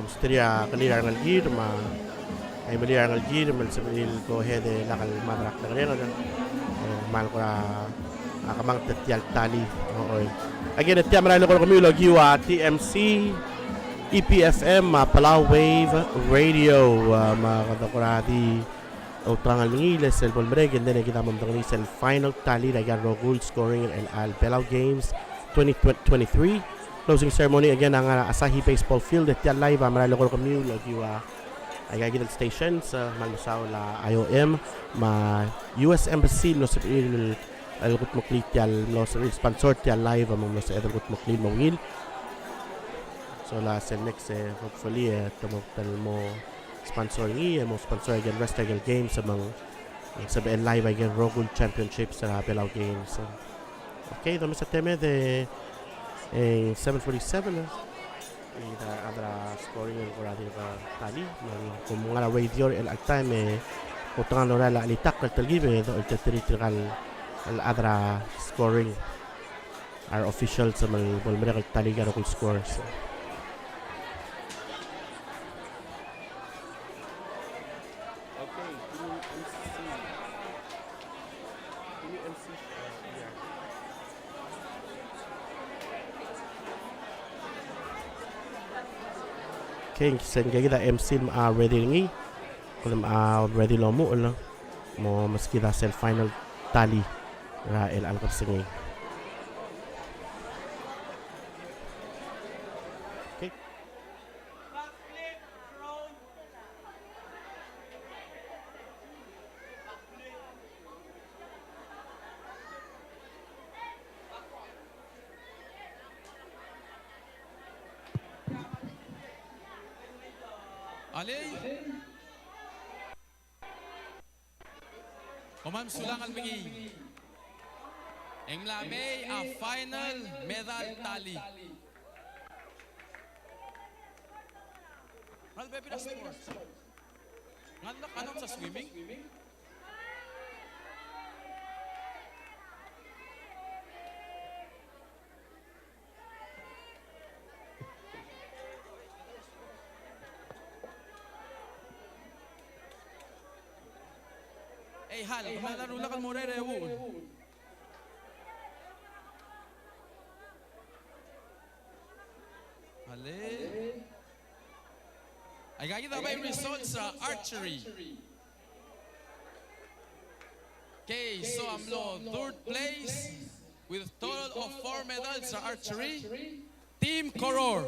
msterir a kelir a rengelekir, me a imelir a rengelekir, me le sebechir el go ahead e lak el mad er a klekerengel, e, me a le kora a kemanget er tia el tally. Oi. Again, e tia a merael el eko er kemiu el okiu a T M C, E P F M, a Palau Wave Radio, a, me kede kora di outekangel ngii le sel bo lemerek, and then e kid a mo medengelii sel final tally er aika el rokui el scoring er chelecha el Belau Games twenty twenty-three. Closing ceremony again a ngar er a Asahi Baseball Field, e tia el live a merael el eko er kemiu el okiu a aika kid el stations, e, me a le mesaul a I O M, me a U S Embassy el mlo sebechir el el kudmeklii tia el, mlo sebechir el sponsor tia el live, me ng mlo sebeched el kudmeklii el mo ungil. Sola sel next, e, hopefully, e, te mo ta el mo sponsor er ngii, e mo sponsor aike el rest aike el games, me ng, e, sebechel el live aike el rokui el championships er a Belau Games. Okay, domes a temed, e, e, seven forty-seven, e. Kid a chad er a scoring el kora dirk tally, me kom ngar er a radio er chelecha el taem e outekangel el orael a chelitakl el telkib e dolteterir tirka el chad er a scoring, our officials, me bo lemerek el tally aika el rokui el scores. Okay, can you M C, can you M C, uh, here? Okay, se ngii kid a M C el mocha ready er ngii, kede mocha ready el omuchel el mo meskid a sel final tally er a chelecha el kebesengei. Okay. Alii. Kom kmal mesulang el mengiil. E ng mla mei a final medal tally. Ngal bebil a sport. Ngal lak announce a swimming. Ei, hal, kmal a rulak el mo er a uchul. Alii. Aika kid a bai results er a archery. Okay, so a mlo third place with total of four medals er a archery, Team Koror.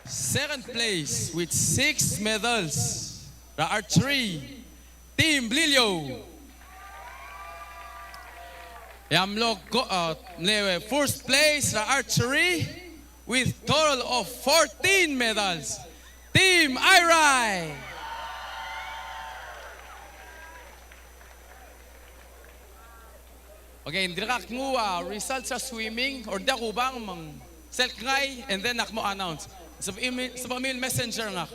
Second place with six medals er a archery, Team Beliliou. E a mlo go-, uh, mle first place er a archery with total of fourteen medals, Team Airai. Okay, ng dirkak nguu a results er a swimming, or ng diak kubang me ng sel kngai, and then ak mo announce. Sebechemiu, sebechemiu el messenger er ngak.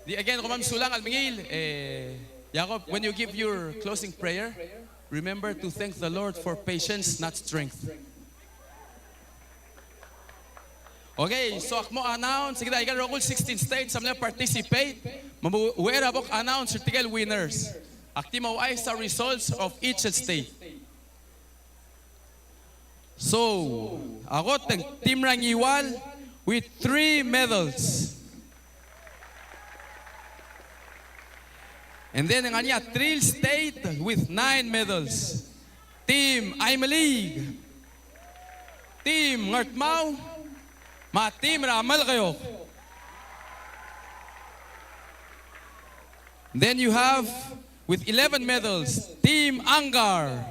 Di again, kom kmal mesulang el mengiil, e, Jacob, when you give your closing prayer, remember to thank the Lord for patience, not strength. Okay, so ak mo announce, kid a ikel rokui el sixteen states a mle participate, me ng uchei er a bo kannounce er tirke el winners. Ak di mo ouchais a results of each state. So, a kot e ng Team er a Ngiwal with three medals. And then, ng ngar er ngii a Trill State with nine medals. Team Aimeliik, Team Ngardmau, me a Team er a Melekeok. Then you have, with eleven medals, Team Angaur.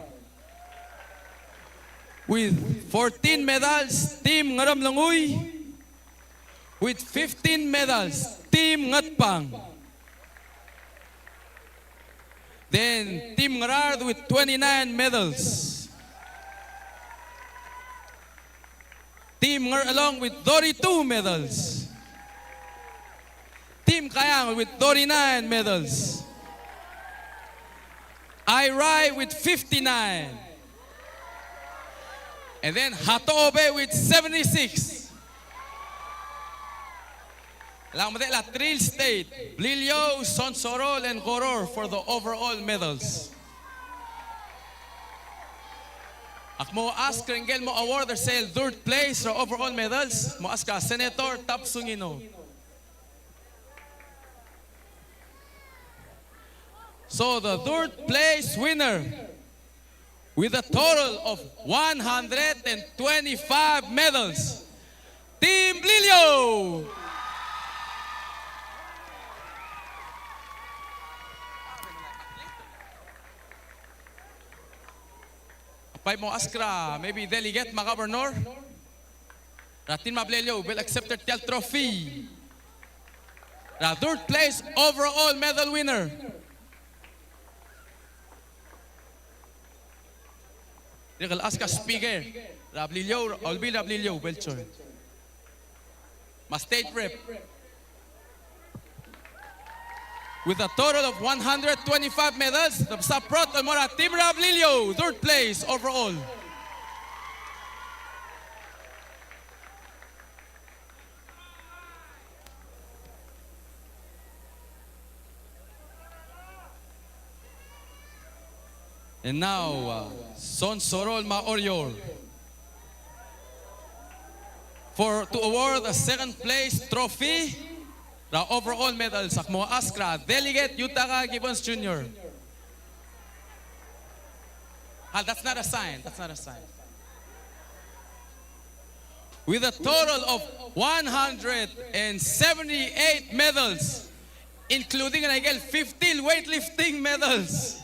With fourteen medals, Team Ngeremlengui. With fifteen medals, Team Ngatpang. Then, Team Ngaraard with twenty-nine medals. Team Ngerchelong with thirty-two medals. Team Kayang with thirty-nine medals. Airai with fifty-nine. And then Hatohobei with seventy-six. Ng medechel a Trill State, Beliliou, Sonsorol, and Koror for the overall medals. Ak mo ask er ngike el mo award er sel third place er a overall medals, mo ask er a Senator Topps Sungino. So the third place winner with a total of one hundred and twenty-five medals, Team Beliliou. Ak bai mo ask er a maybe delegate me a governor er a team er a Beliliou, bo el accept er tia el trophy er a third place overall medal winner. Dirrek el ask a speaker er a Beliliou, Olbiil er a Beliliou, bo el join. Me a state rep. With a total of one hundred twenty-five medals, the Saprot el mo er a team er a Beliliou, third place overall. And now, uh, Sonsorol me a Oreor. For, to award a second place trophy, er a overall medals, ak mo ask er a Delegate Yutaka Gibbons Junior. Ah, that's not a sign. That's not a sign. With a total of one hundred and seventy-eight medals, including, like, fifteen weightlifting medals,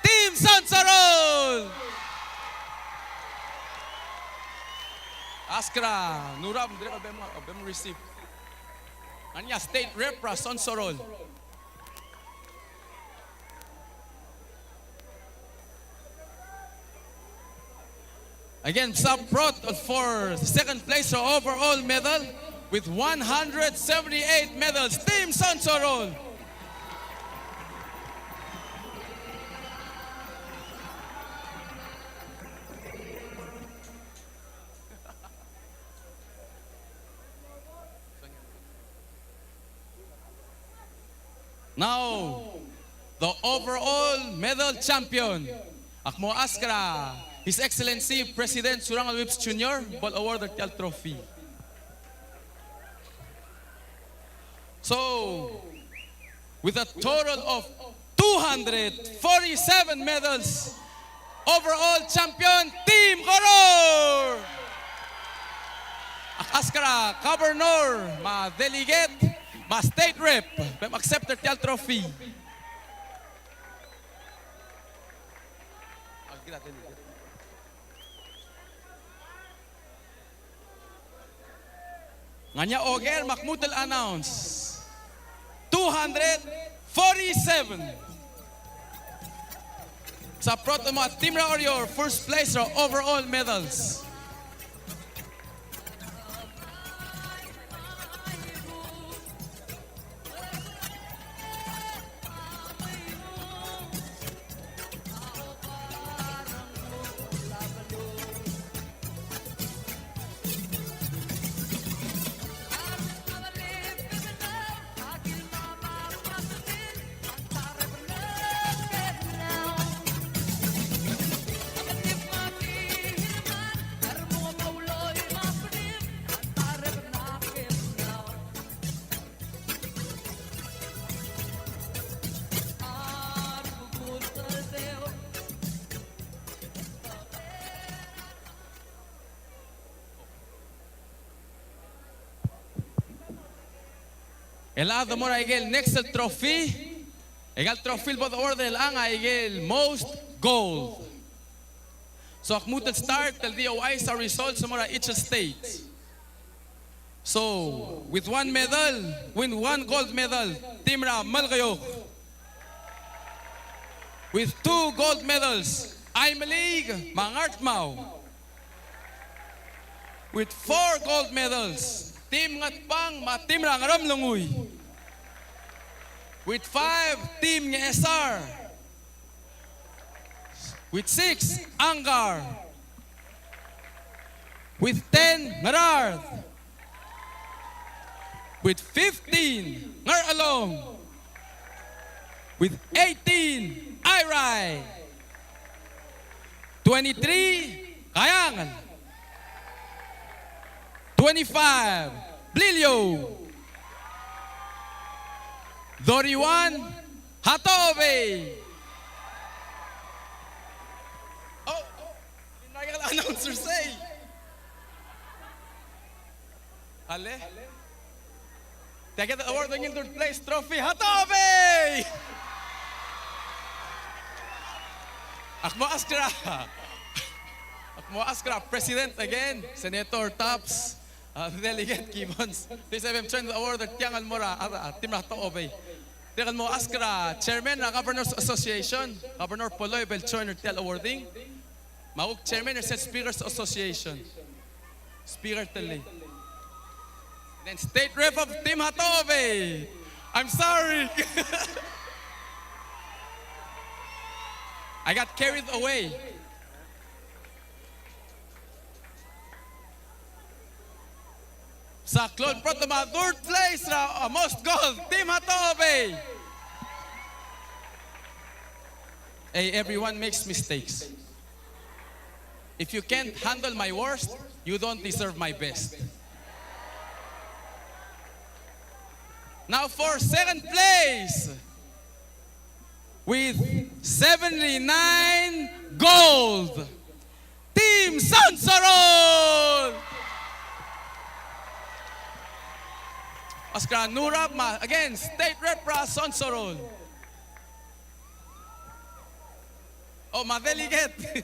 Team Sonsorol! Ask er a Nurab, ng dirrek el bem, bem receive. Ng ngar er ngii a state rep er a Sonsorol. Again, Saprot for second place for overall medal with one hundred seventy-eight medals, Team Sonsorol. Now, the overall medal champion. Ak mo ask er a His Excellency President Surangel Whipps Junior, bo el award er tia el trophy. So, with a total of two hundred forty-seven medals, overall champion, Team Koror! Ak ask er a Governor, me a Delegate, me a State Rep, bem accept er tia el trophy. Ng ngar er ngii a oker me ak lmuut el announce. Two hundred forty-seven. Saprot el mo er a team er a Oreor, first place er a overall medals. El chad el mo er a ikel next el trophy, e ikel trophy el bo de award er chelechang a ikel most gold. So ak lmuut el start el di ouchais a results el mo er a each state. So, with one medal, win one gold medal, team er a Melekeok. With two gold medals, Aimeliik me a Ngardmau. With four gold medals, team Ngatpang me a team er a Ngeremlengui. With five, team Ngchesar. With six, Angaur. With ten, Ngaraard. With fifteen, Ngarchelong. With eighteen, Airai. Twenty-three, Kayangel. Twenty-five, Beliliou. Thirty-one, Hatohobei. Oh, oh, announcer say. Ale? Tia kid a award er ngii el third place trophy, Hatohobei! Ak mo ask er a, ak mo ask er a president again, Senator Taps, uh, Delegate Gibbons. Please have him join the award er tiang el mo er a, a, a, team er a Hatohobei. Dirrek el mo ask er a chairman er a Governors Association, Governor Polloi, el join er tia el awarding. Me a kuk chairman er sel Speakers Association. Speaker Telei. Then state rep of Team Hatohobei. I'm sorry. I got carried away. Sa klou el proto me a third place er a, uh, most gold, Team Hatohobei. Hey, everyone makes mistakes. If you can't handle my worst, you don't deserve my best. Now for second place, with seventy-nine gold, Team Sonsorol! Ask er a Nurab me a, again, state rep er a Sonsorol. Oh, me a delegate.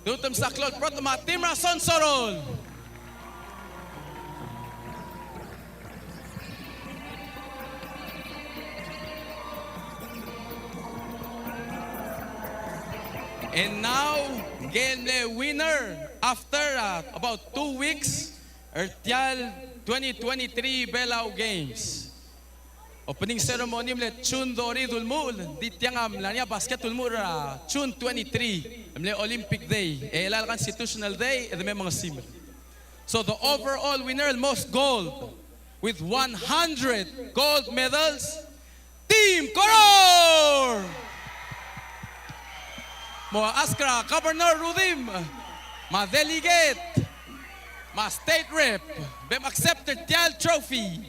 Dutem sa klou el proto me a Team er a Sonsorol. And now, ngii el mle winner after, uh, about two weeks, er tia el twenty twenty-three Belau Games. Opening ceremony mle June thirty el ulemuchel, di tiang a mla er ngii a basket el ulemuchel er a June twenty-three, mle Olympic Day, e chelecha el constitutional day, e de me mengesimer. So the overall winner, most gold, with one hundred gold medals, Team Koror! Mo ask er a Governor Rudimch, me a delegate, me a state rep, bem accept er tia el trophy.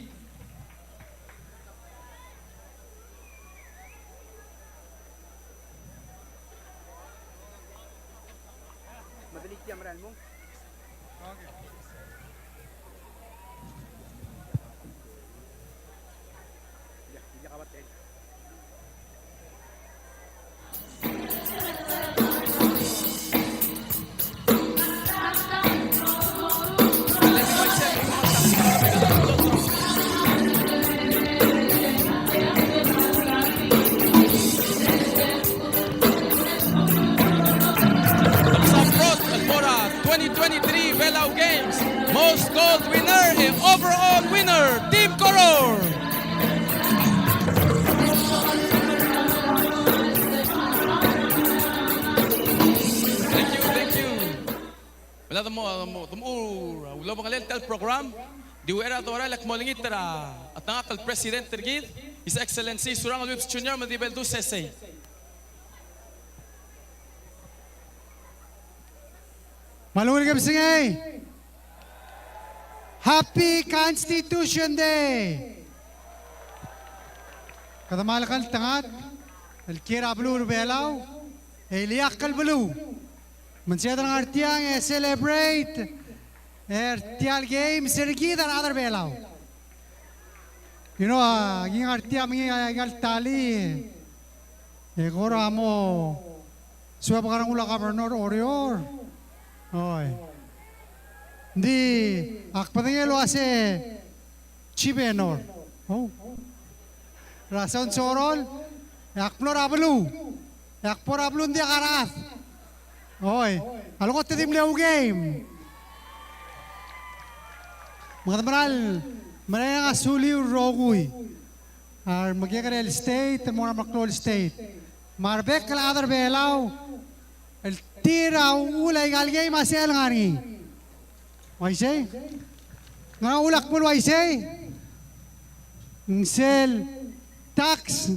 Twenty twenty-three Belau Games, most gold winner and overall winner, Team Koror. Thank you, thank you. Mla de mo, de mo, de mo, uh, ulebengelel tia el program. Di uchei er a dorael e ak mo olengit er a chetengakl el president er kid, His Excellency Surangel Whipps Junior, me di bo el dulsesei. Me a ungil kebesengei. Happy Constitution Day. Kede mal klengeltengat el kiei er a beluu er a Belau, e ileakl el beluu, me ng sebeched el ngar tiang e celebrate er tia el games er kid a rechad er a Belau. You know, a, ngii a ngar tiang me ngii a, a, a tally, e kora mo suebek a rengul a governor er Oreor. Oi. Ng di ak medengei el uase chief er Oreor. Oh. Er a Sonsorol, e ak mlo er a beluu. E ak bo er a beluu ng diak a rechad. Oi, a lekot e di mle ungil. Me kede meral, meral ngosukl er a rokui. A remekekerei el state, el mo er a meklou el state. Me a rebek el chad er a Belau el tir a uchul aika el game a sel ngar er ngii. Uaisei? Ngera uchul ak bo el uaisei? Ng sel tax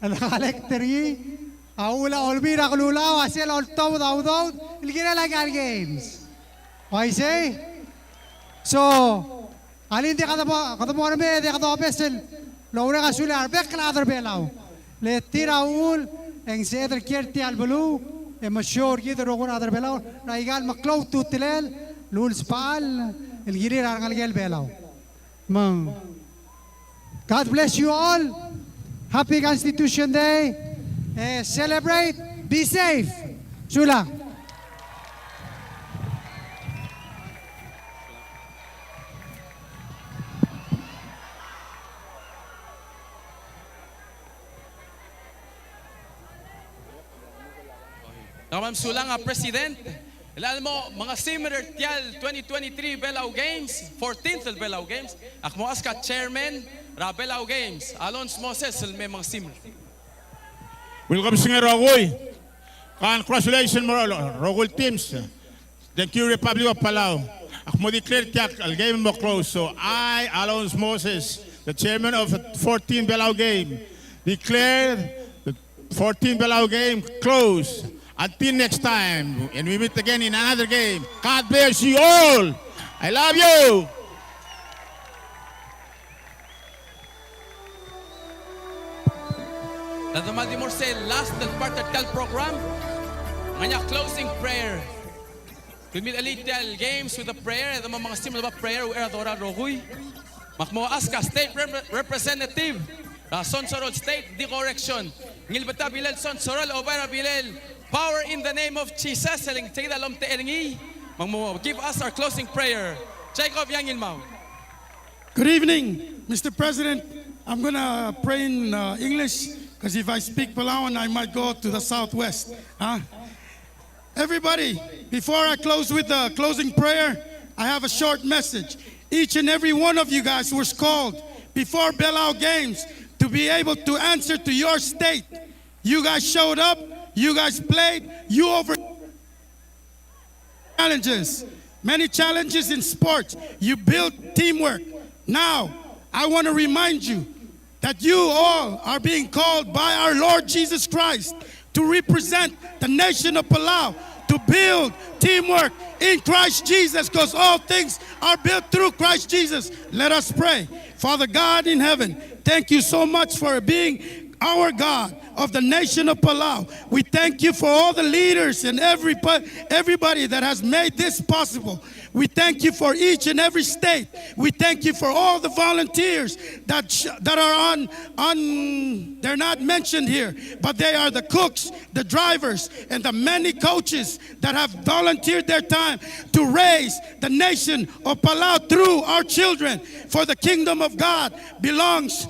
el collect er ngii a uchul a Olbiil er a Kelulau a sel oltobed a udoud el kirel aika el games. Uaisei? So, alii, ng di kede mo, kede mo er a mei e di kede obes el oureng a sulel a rebek el chad er a Belau. Le tir a uchul e ng sebeched el kiei er tia el beluu e mesiou er kid el rokui el chad er a Belau er aika el meklou a ultutelel el ulsbechall el kirir a rengelekel a Belau. Me ng God bless you all. Happy Constitution Day. Eh, celebrate. Be safe. Sulang. Ng kmal mesulang a President, el mo mengesimer er tia el twenty twenty-three Belau Games, fourteenth el Belau Games, ak mo ask a Chairman er a Belau Games, Alonz Moses, el me mengesimer. Ungil kebesengei rokui. Congratulations mo er a rokui el teams. Thank you, Republic of Palau. Ak mo declare tia el game mo close. So I, Alonz Moses, the chairman of fourteen Belau Game, declare the fourteen Belau Game close. Until next time, and we meet again in another game. God bless you all. I love you. Kede mal di mo er sel last el part er tia el program. Ng ngar er ngii a closing prayer. Kede mle end tia el games with a prayer, e de mo mengesimer el ua prayer, uchei er a dorael rokui. Me ak mo ask a state rep-, representative er a Sonsorol State, di correction. Ngilbet a bilel Sonsorol, oba er a bilel Power in the Name of Jesus, el ng tia kid a lomtechei er ngii. Me ng mo give us our closing prayer. Jacob Yangilmau. Good evening, Mister President. I'm gonna pray in, uh, English, 'cause if I speak Palauan, I might go to the Southwest. Huh? Everybody, before I close with the closing prayer, I have a short message. Each and every one of you guys was called before Belau Games to be able to answer to your state. You guys showed up, you guys played, you over- challenges, many challenges in sports. You build teamwork. Now, I want to remind you that you all are being called by our Lord Jesus Christ to represent the nation of Palau, to build teamwork in Christ Jesus, 'cause all things are built through Christ Jesus. Let us pray. Father God in heaven, thank you so much for being our God of the nation of Palau. We thank you for all the leaders and everybo-, everybody that has made this possible. We thank you for each and every state. We thank you for all the volunteers that sh-, that are on, on, they're not mentioned here, but they are the cooks, the drivers, and the many coaches that have volunteered their time to raise the nation of Palau through our children. For the kingdom of God belongs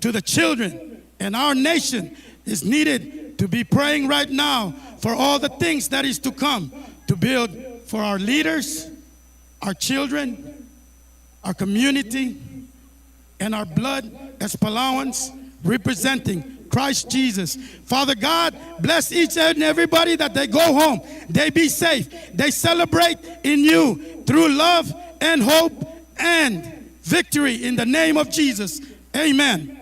to the children. And our nation is needed to be praying right now for all the things that is to come to build for our leaders, our children, our community, and our blood as Palauans representing Christ Jesus. Father God, bless each and everybody that they go home, they be safe, they celebrate in you through love and hope and victory in the name of Jesus. Amen.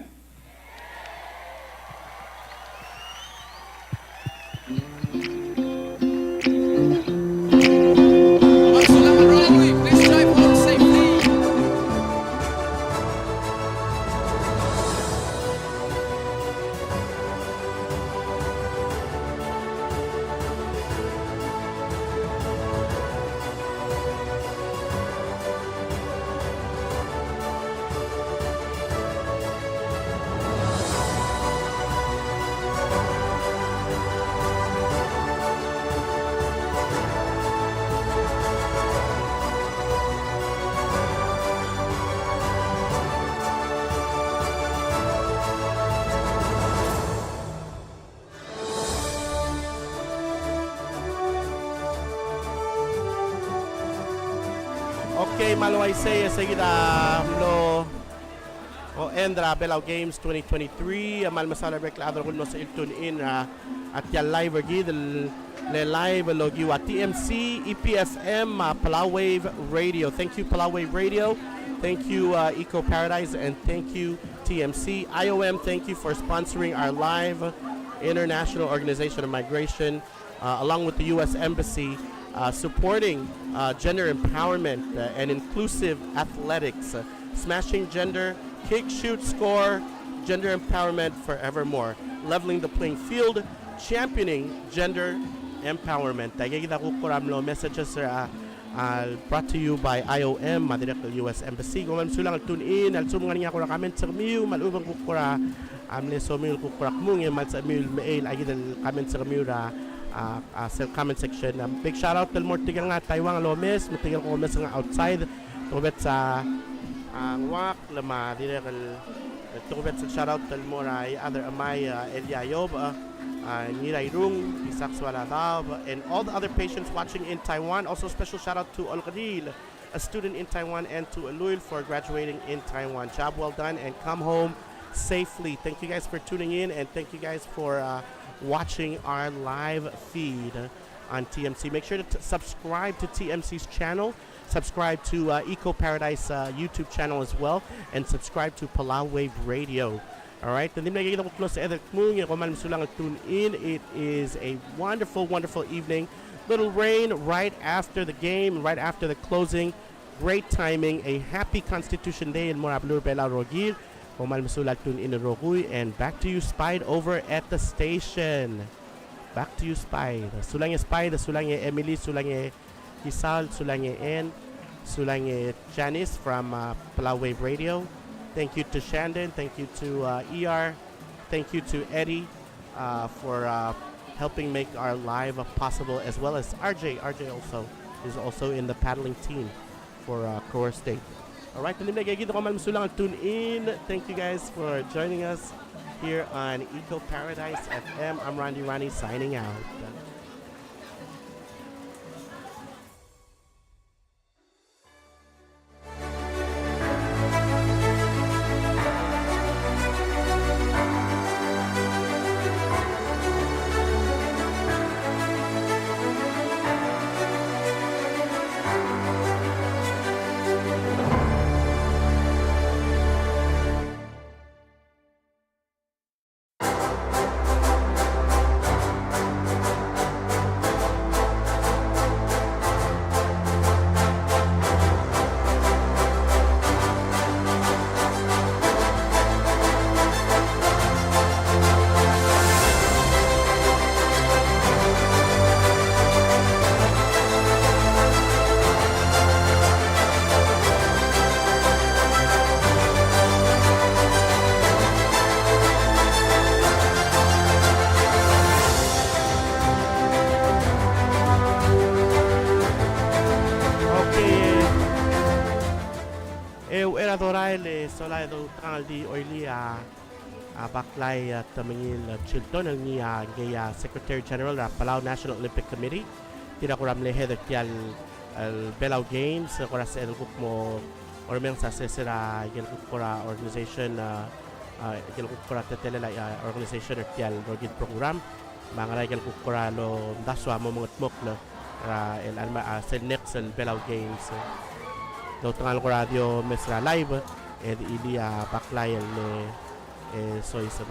Me a le uaisei e sei kid a mlo end er a Belau Games twenty twenty-three, a kmal mesaul er a bek el chad el kuk mlo sebechir el tune in er a, a tia el live er kid el, le live el okiu a T M C, E P F M, uh, Palau Wave Radio. Thank you, Palau Wave Radio. Thank you, uh, Eco Paradise, and thank you, T M C. I O M, thank you for sponsoring our live, International Organization of Migration, uh, along with the U S Embassy, uh, supporting, uh, gender empowerment, uh, and inclusive athletics. Uh, smashing gender, kick, shoot, score, gender empowerment forevermore. Leveling the playing field, championing gender empowerment. Aikakid a kuk kora mlo messages er a, uh, brought to you by I O M, me a dirrek el U S Embassy. Kom kmal mesulang el tune in, a lsekum ng ngar er ngii a kora comments er kemiu, me a lechub e ng kuk kora, a, mle somiu el kuk kora kmung e kmal sebechemiu el mechei el aikid el comments er kemiu er a, a, a, sel comment section. Um, big shout out el mo er tirke el ngar er a Taiwan el omes, me tirke el omes el ngar er a outside. Tokubets a, a, Nguakl me a dirrek el, tokubets el shout out el mo er a Iechad er a Chemai, a, Elia Iyob, a, a, Ngirairung, Isaac Sualadaob, and all the other patients watching in Taiwan. Also special shout out to Olkeriil, a student in Taiwan, and to Eluil for graduating in Taiwan. Job well done and come home safely. Thank you guys for tuning in, and thank you guys for, uh, watching our live feed on T M C. Make sure to t-, subscribe to T M C's channel. Subscribe to, uh, Eco Paradise, uh, YouTube channel as well, and subscribe to Palau Wave Radio. All right, ng di mle aikakid a kuk mlo sebeched el kmung, e kom kmal mesulang el tune in. It is a wonderful, wonderful evening. Little rain right after the game, right after the closing. Great timing. A happy Constitution Day el mo er a beluu er a Belau el rokir. Kom kmal mesulang el tune in el rokui, and back to you, Spide, over at the station. Back to you, Spide. Sulang e Spide, sulang e Emily, sulang e Isal, sulang e Ann, sulang e Janice from, uh, Palau Wave Radio. Thank you to Shandon. Thank you to, uh, E R. Thank you to Eddie, uh, for, uh, helping make our live, uh, possible, as well as R J. R J also is also in the paddling team for, uh, Koror State. All right, ng di mle aikakid, kom kmal mesulang el tune in. Thank you guys for joining us here on Eco Paradise F M. I'm Randy Ronnie signing out. Okay. E uchei er a dorael e sola e doutekangel el di oilii a, a, Baklai, a, Temengil, a, Chilton el ngii a, ngii a Secretary General er a Palau National Olympic Committee. Tir a kora mle head er tia el, el Belau Games, kora sebeched el kuk mo orrenges a sesei er a ikel kuk kora organization, a, a, ikel kuk kora teletelel a, a, organization er tia el rokir el program. Me a ngar er a ikel kuk kora lomdasu a mo mengetmokl er a, el, a, sel next el Belau Games. Doutekangel kora di omes er a live, e di oilii a Baklai el, e, soiseb.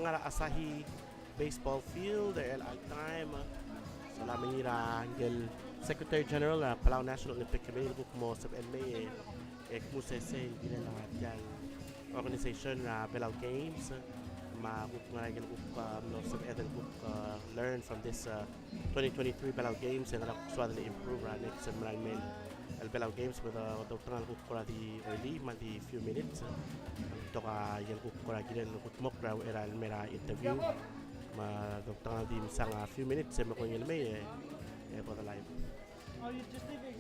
er a Asahi Baseball Field er chelecha el taem. So, a mei er a ngike el Secretary General er a Palau National Olympic Committee el kuk mo sebechel el mei e, e kmu sesei el kirel a tia el organization er a Belau Games. Me a kuk ngar er ngii el kuk, uh, mlo sebeched el kuk, uh, learn from this, uh, twenty twenty-three Belau Games, e ngera kuk soad el improve er a next el merael mei el Belau Games, me a doltengat el kuk kora di early, me a di few minutes, e betok a ikel kuk kora kirel el kudmokl er a, er a mei er a interview, me a doltengat el di msang a few minutes, e me kongei el mei, e, e bo de live. Oh, you just leave it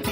here.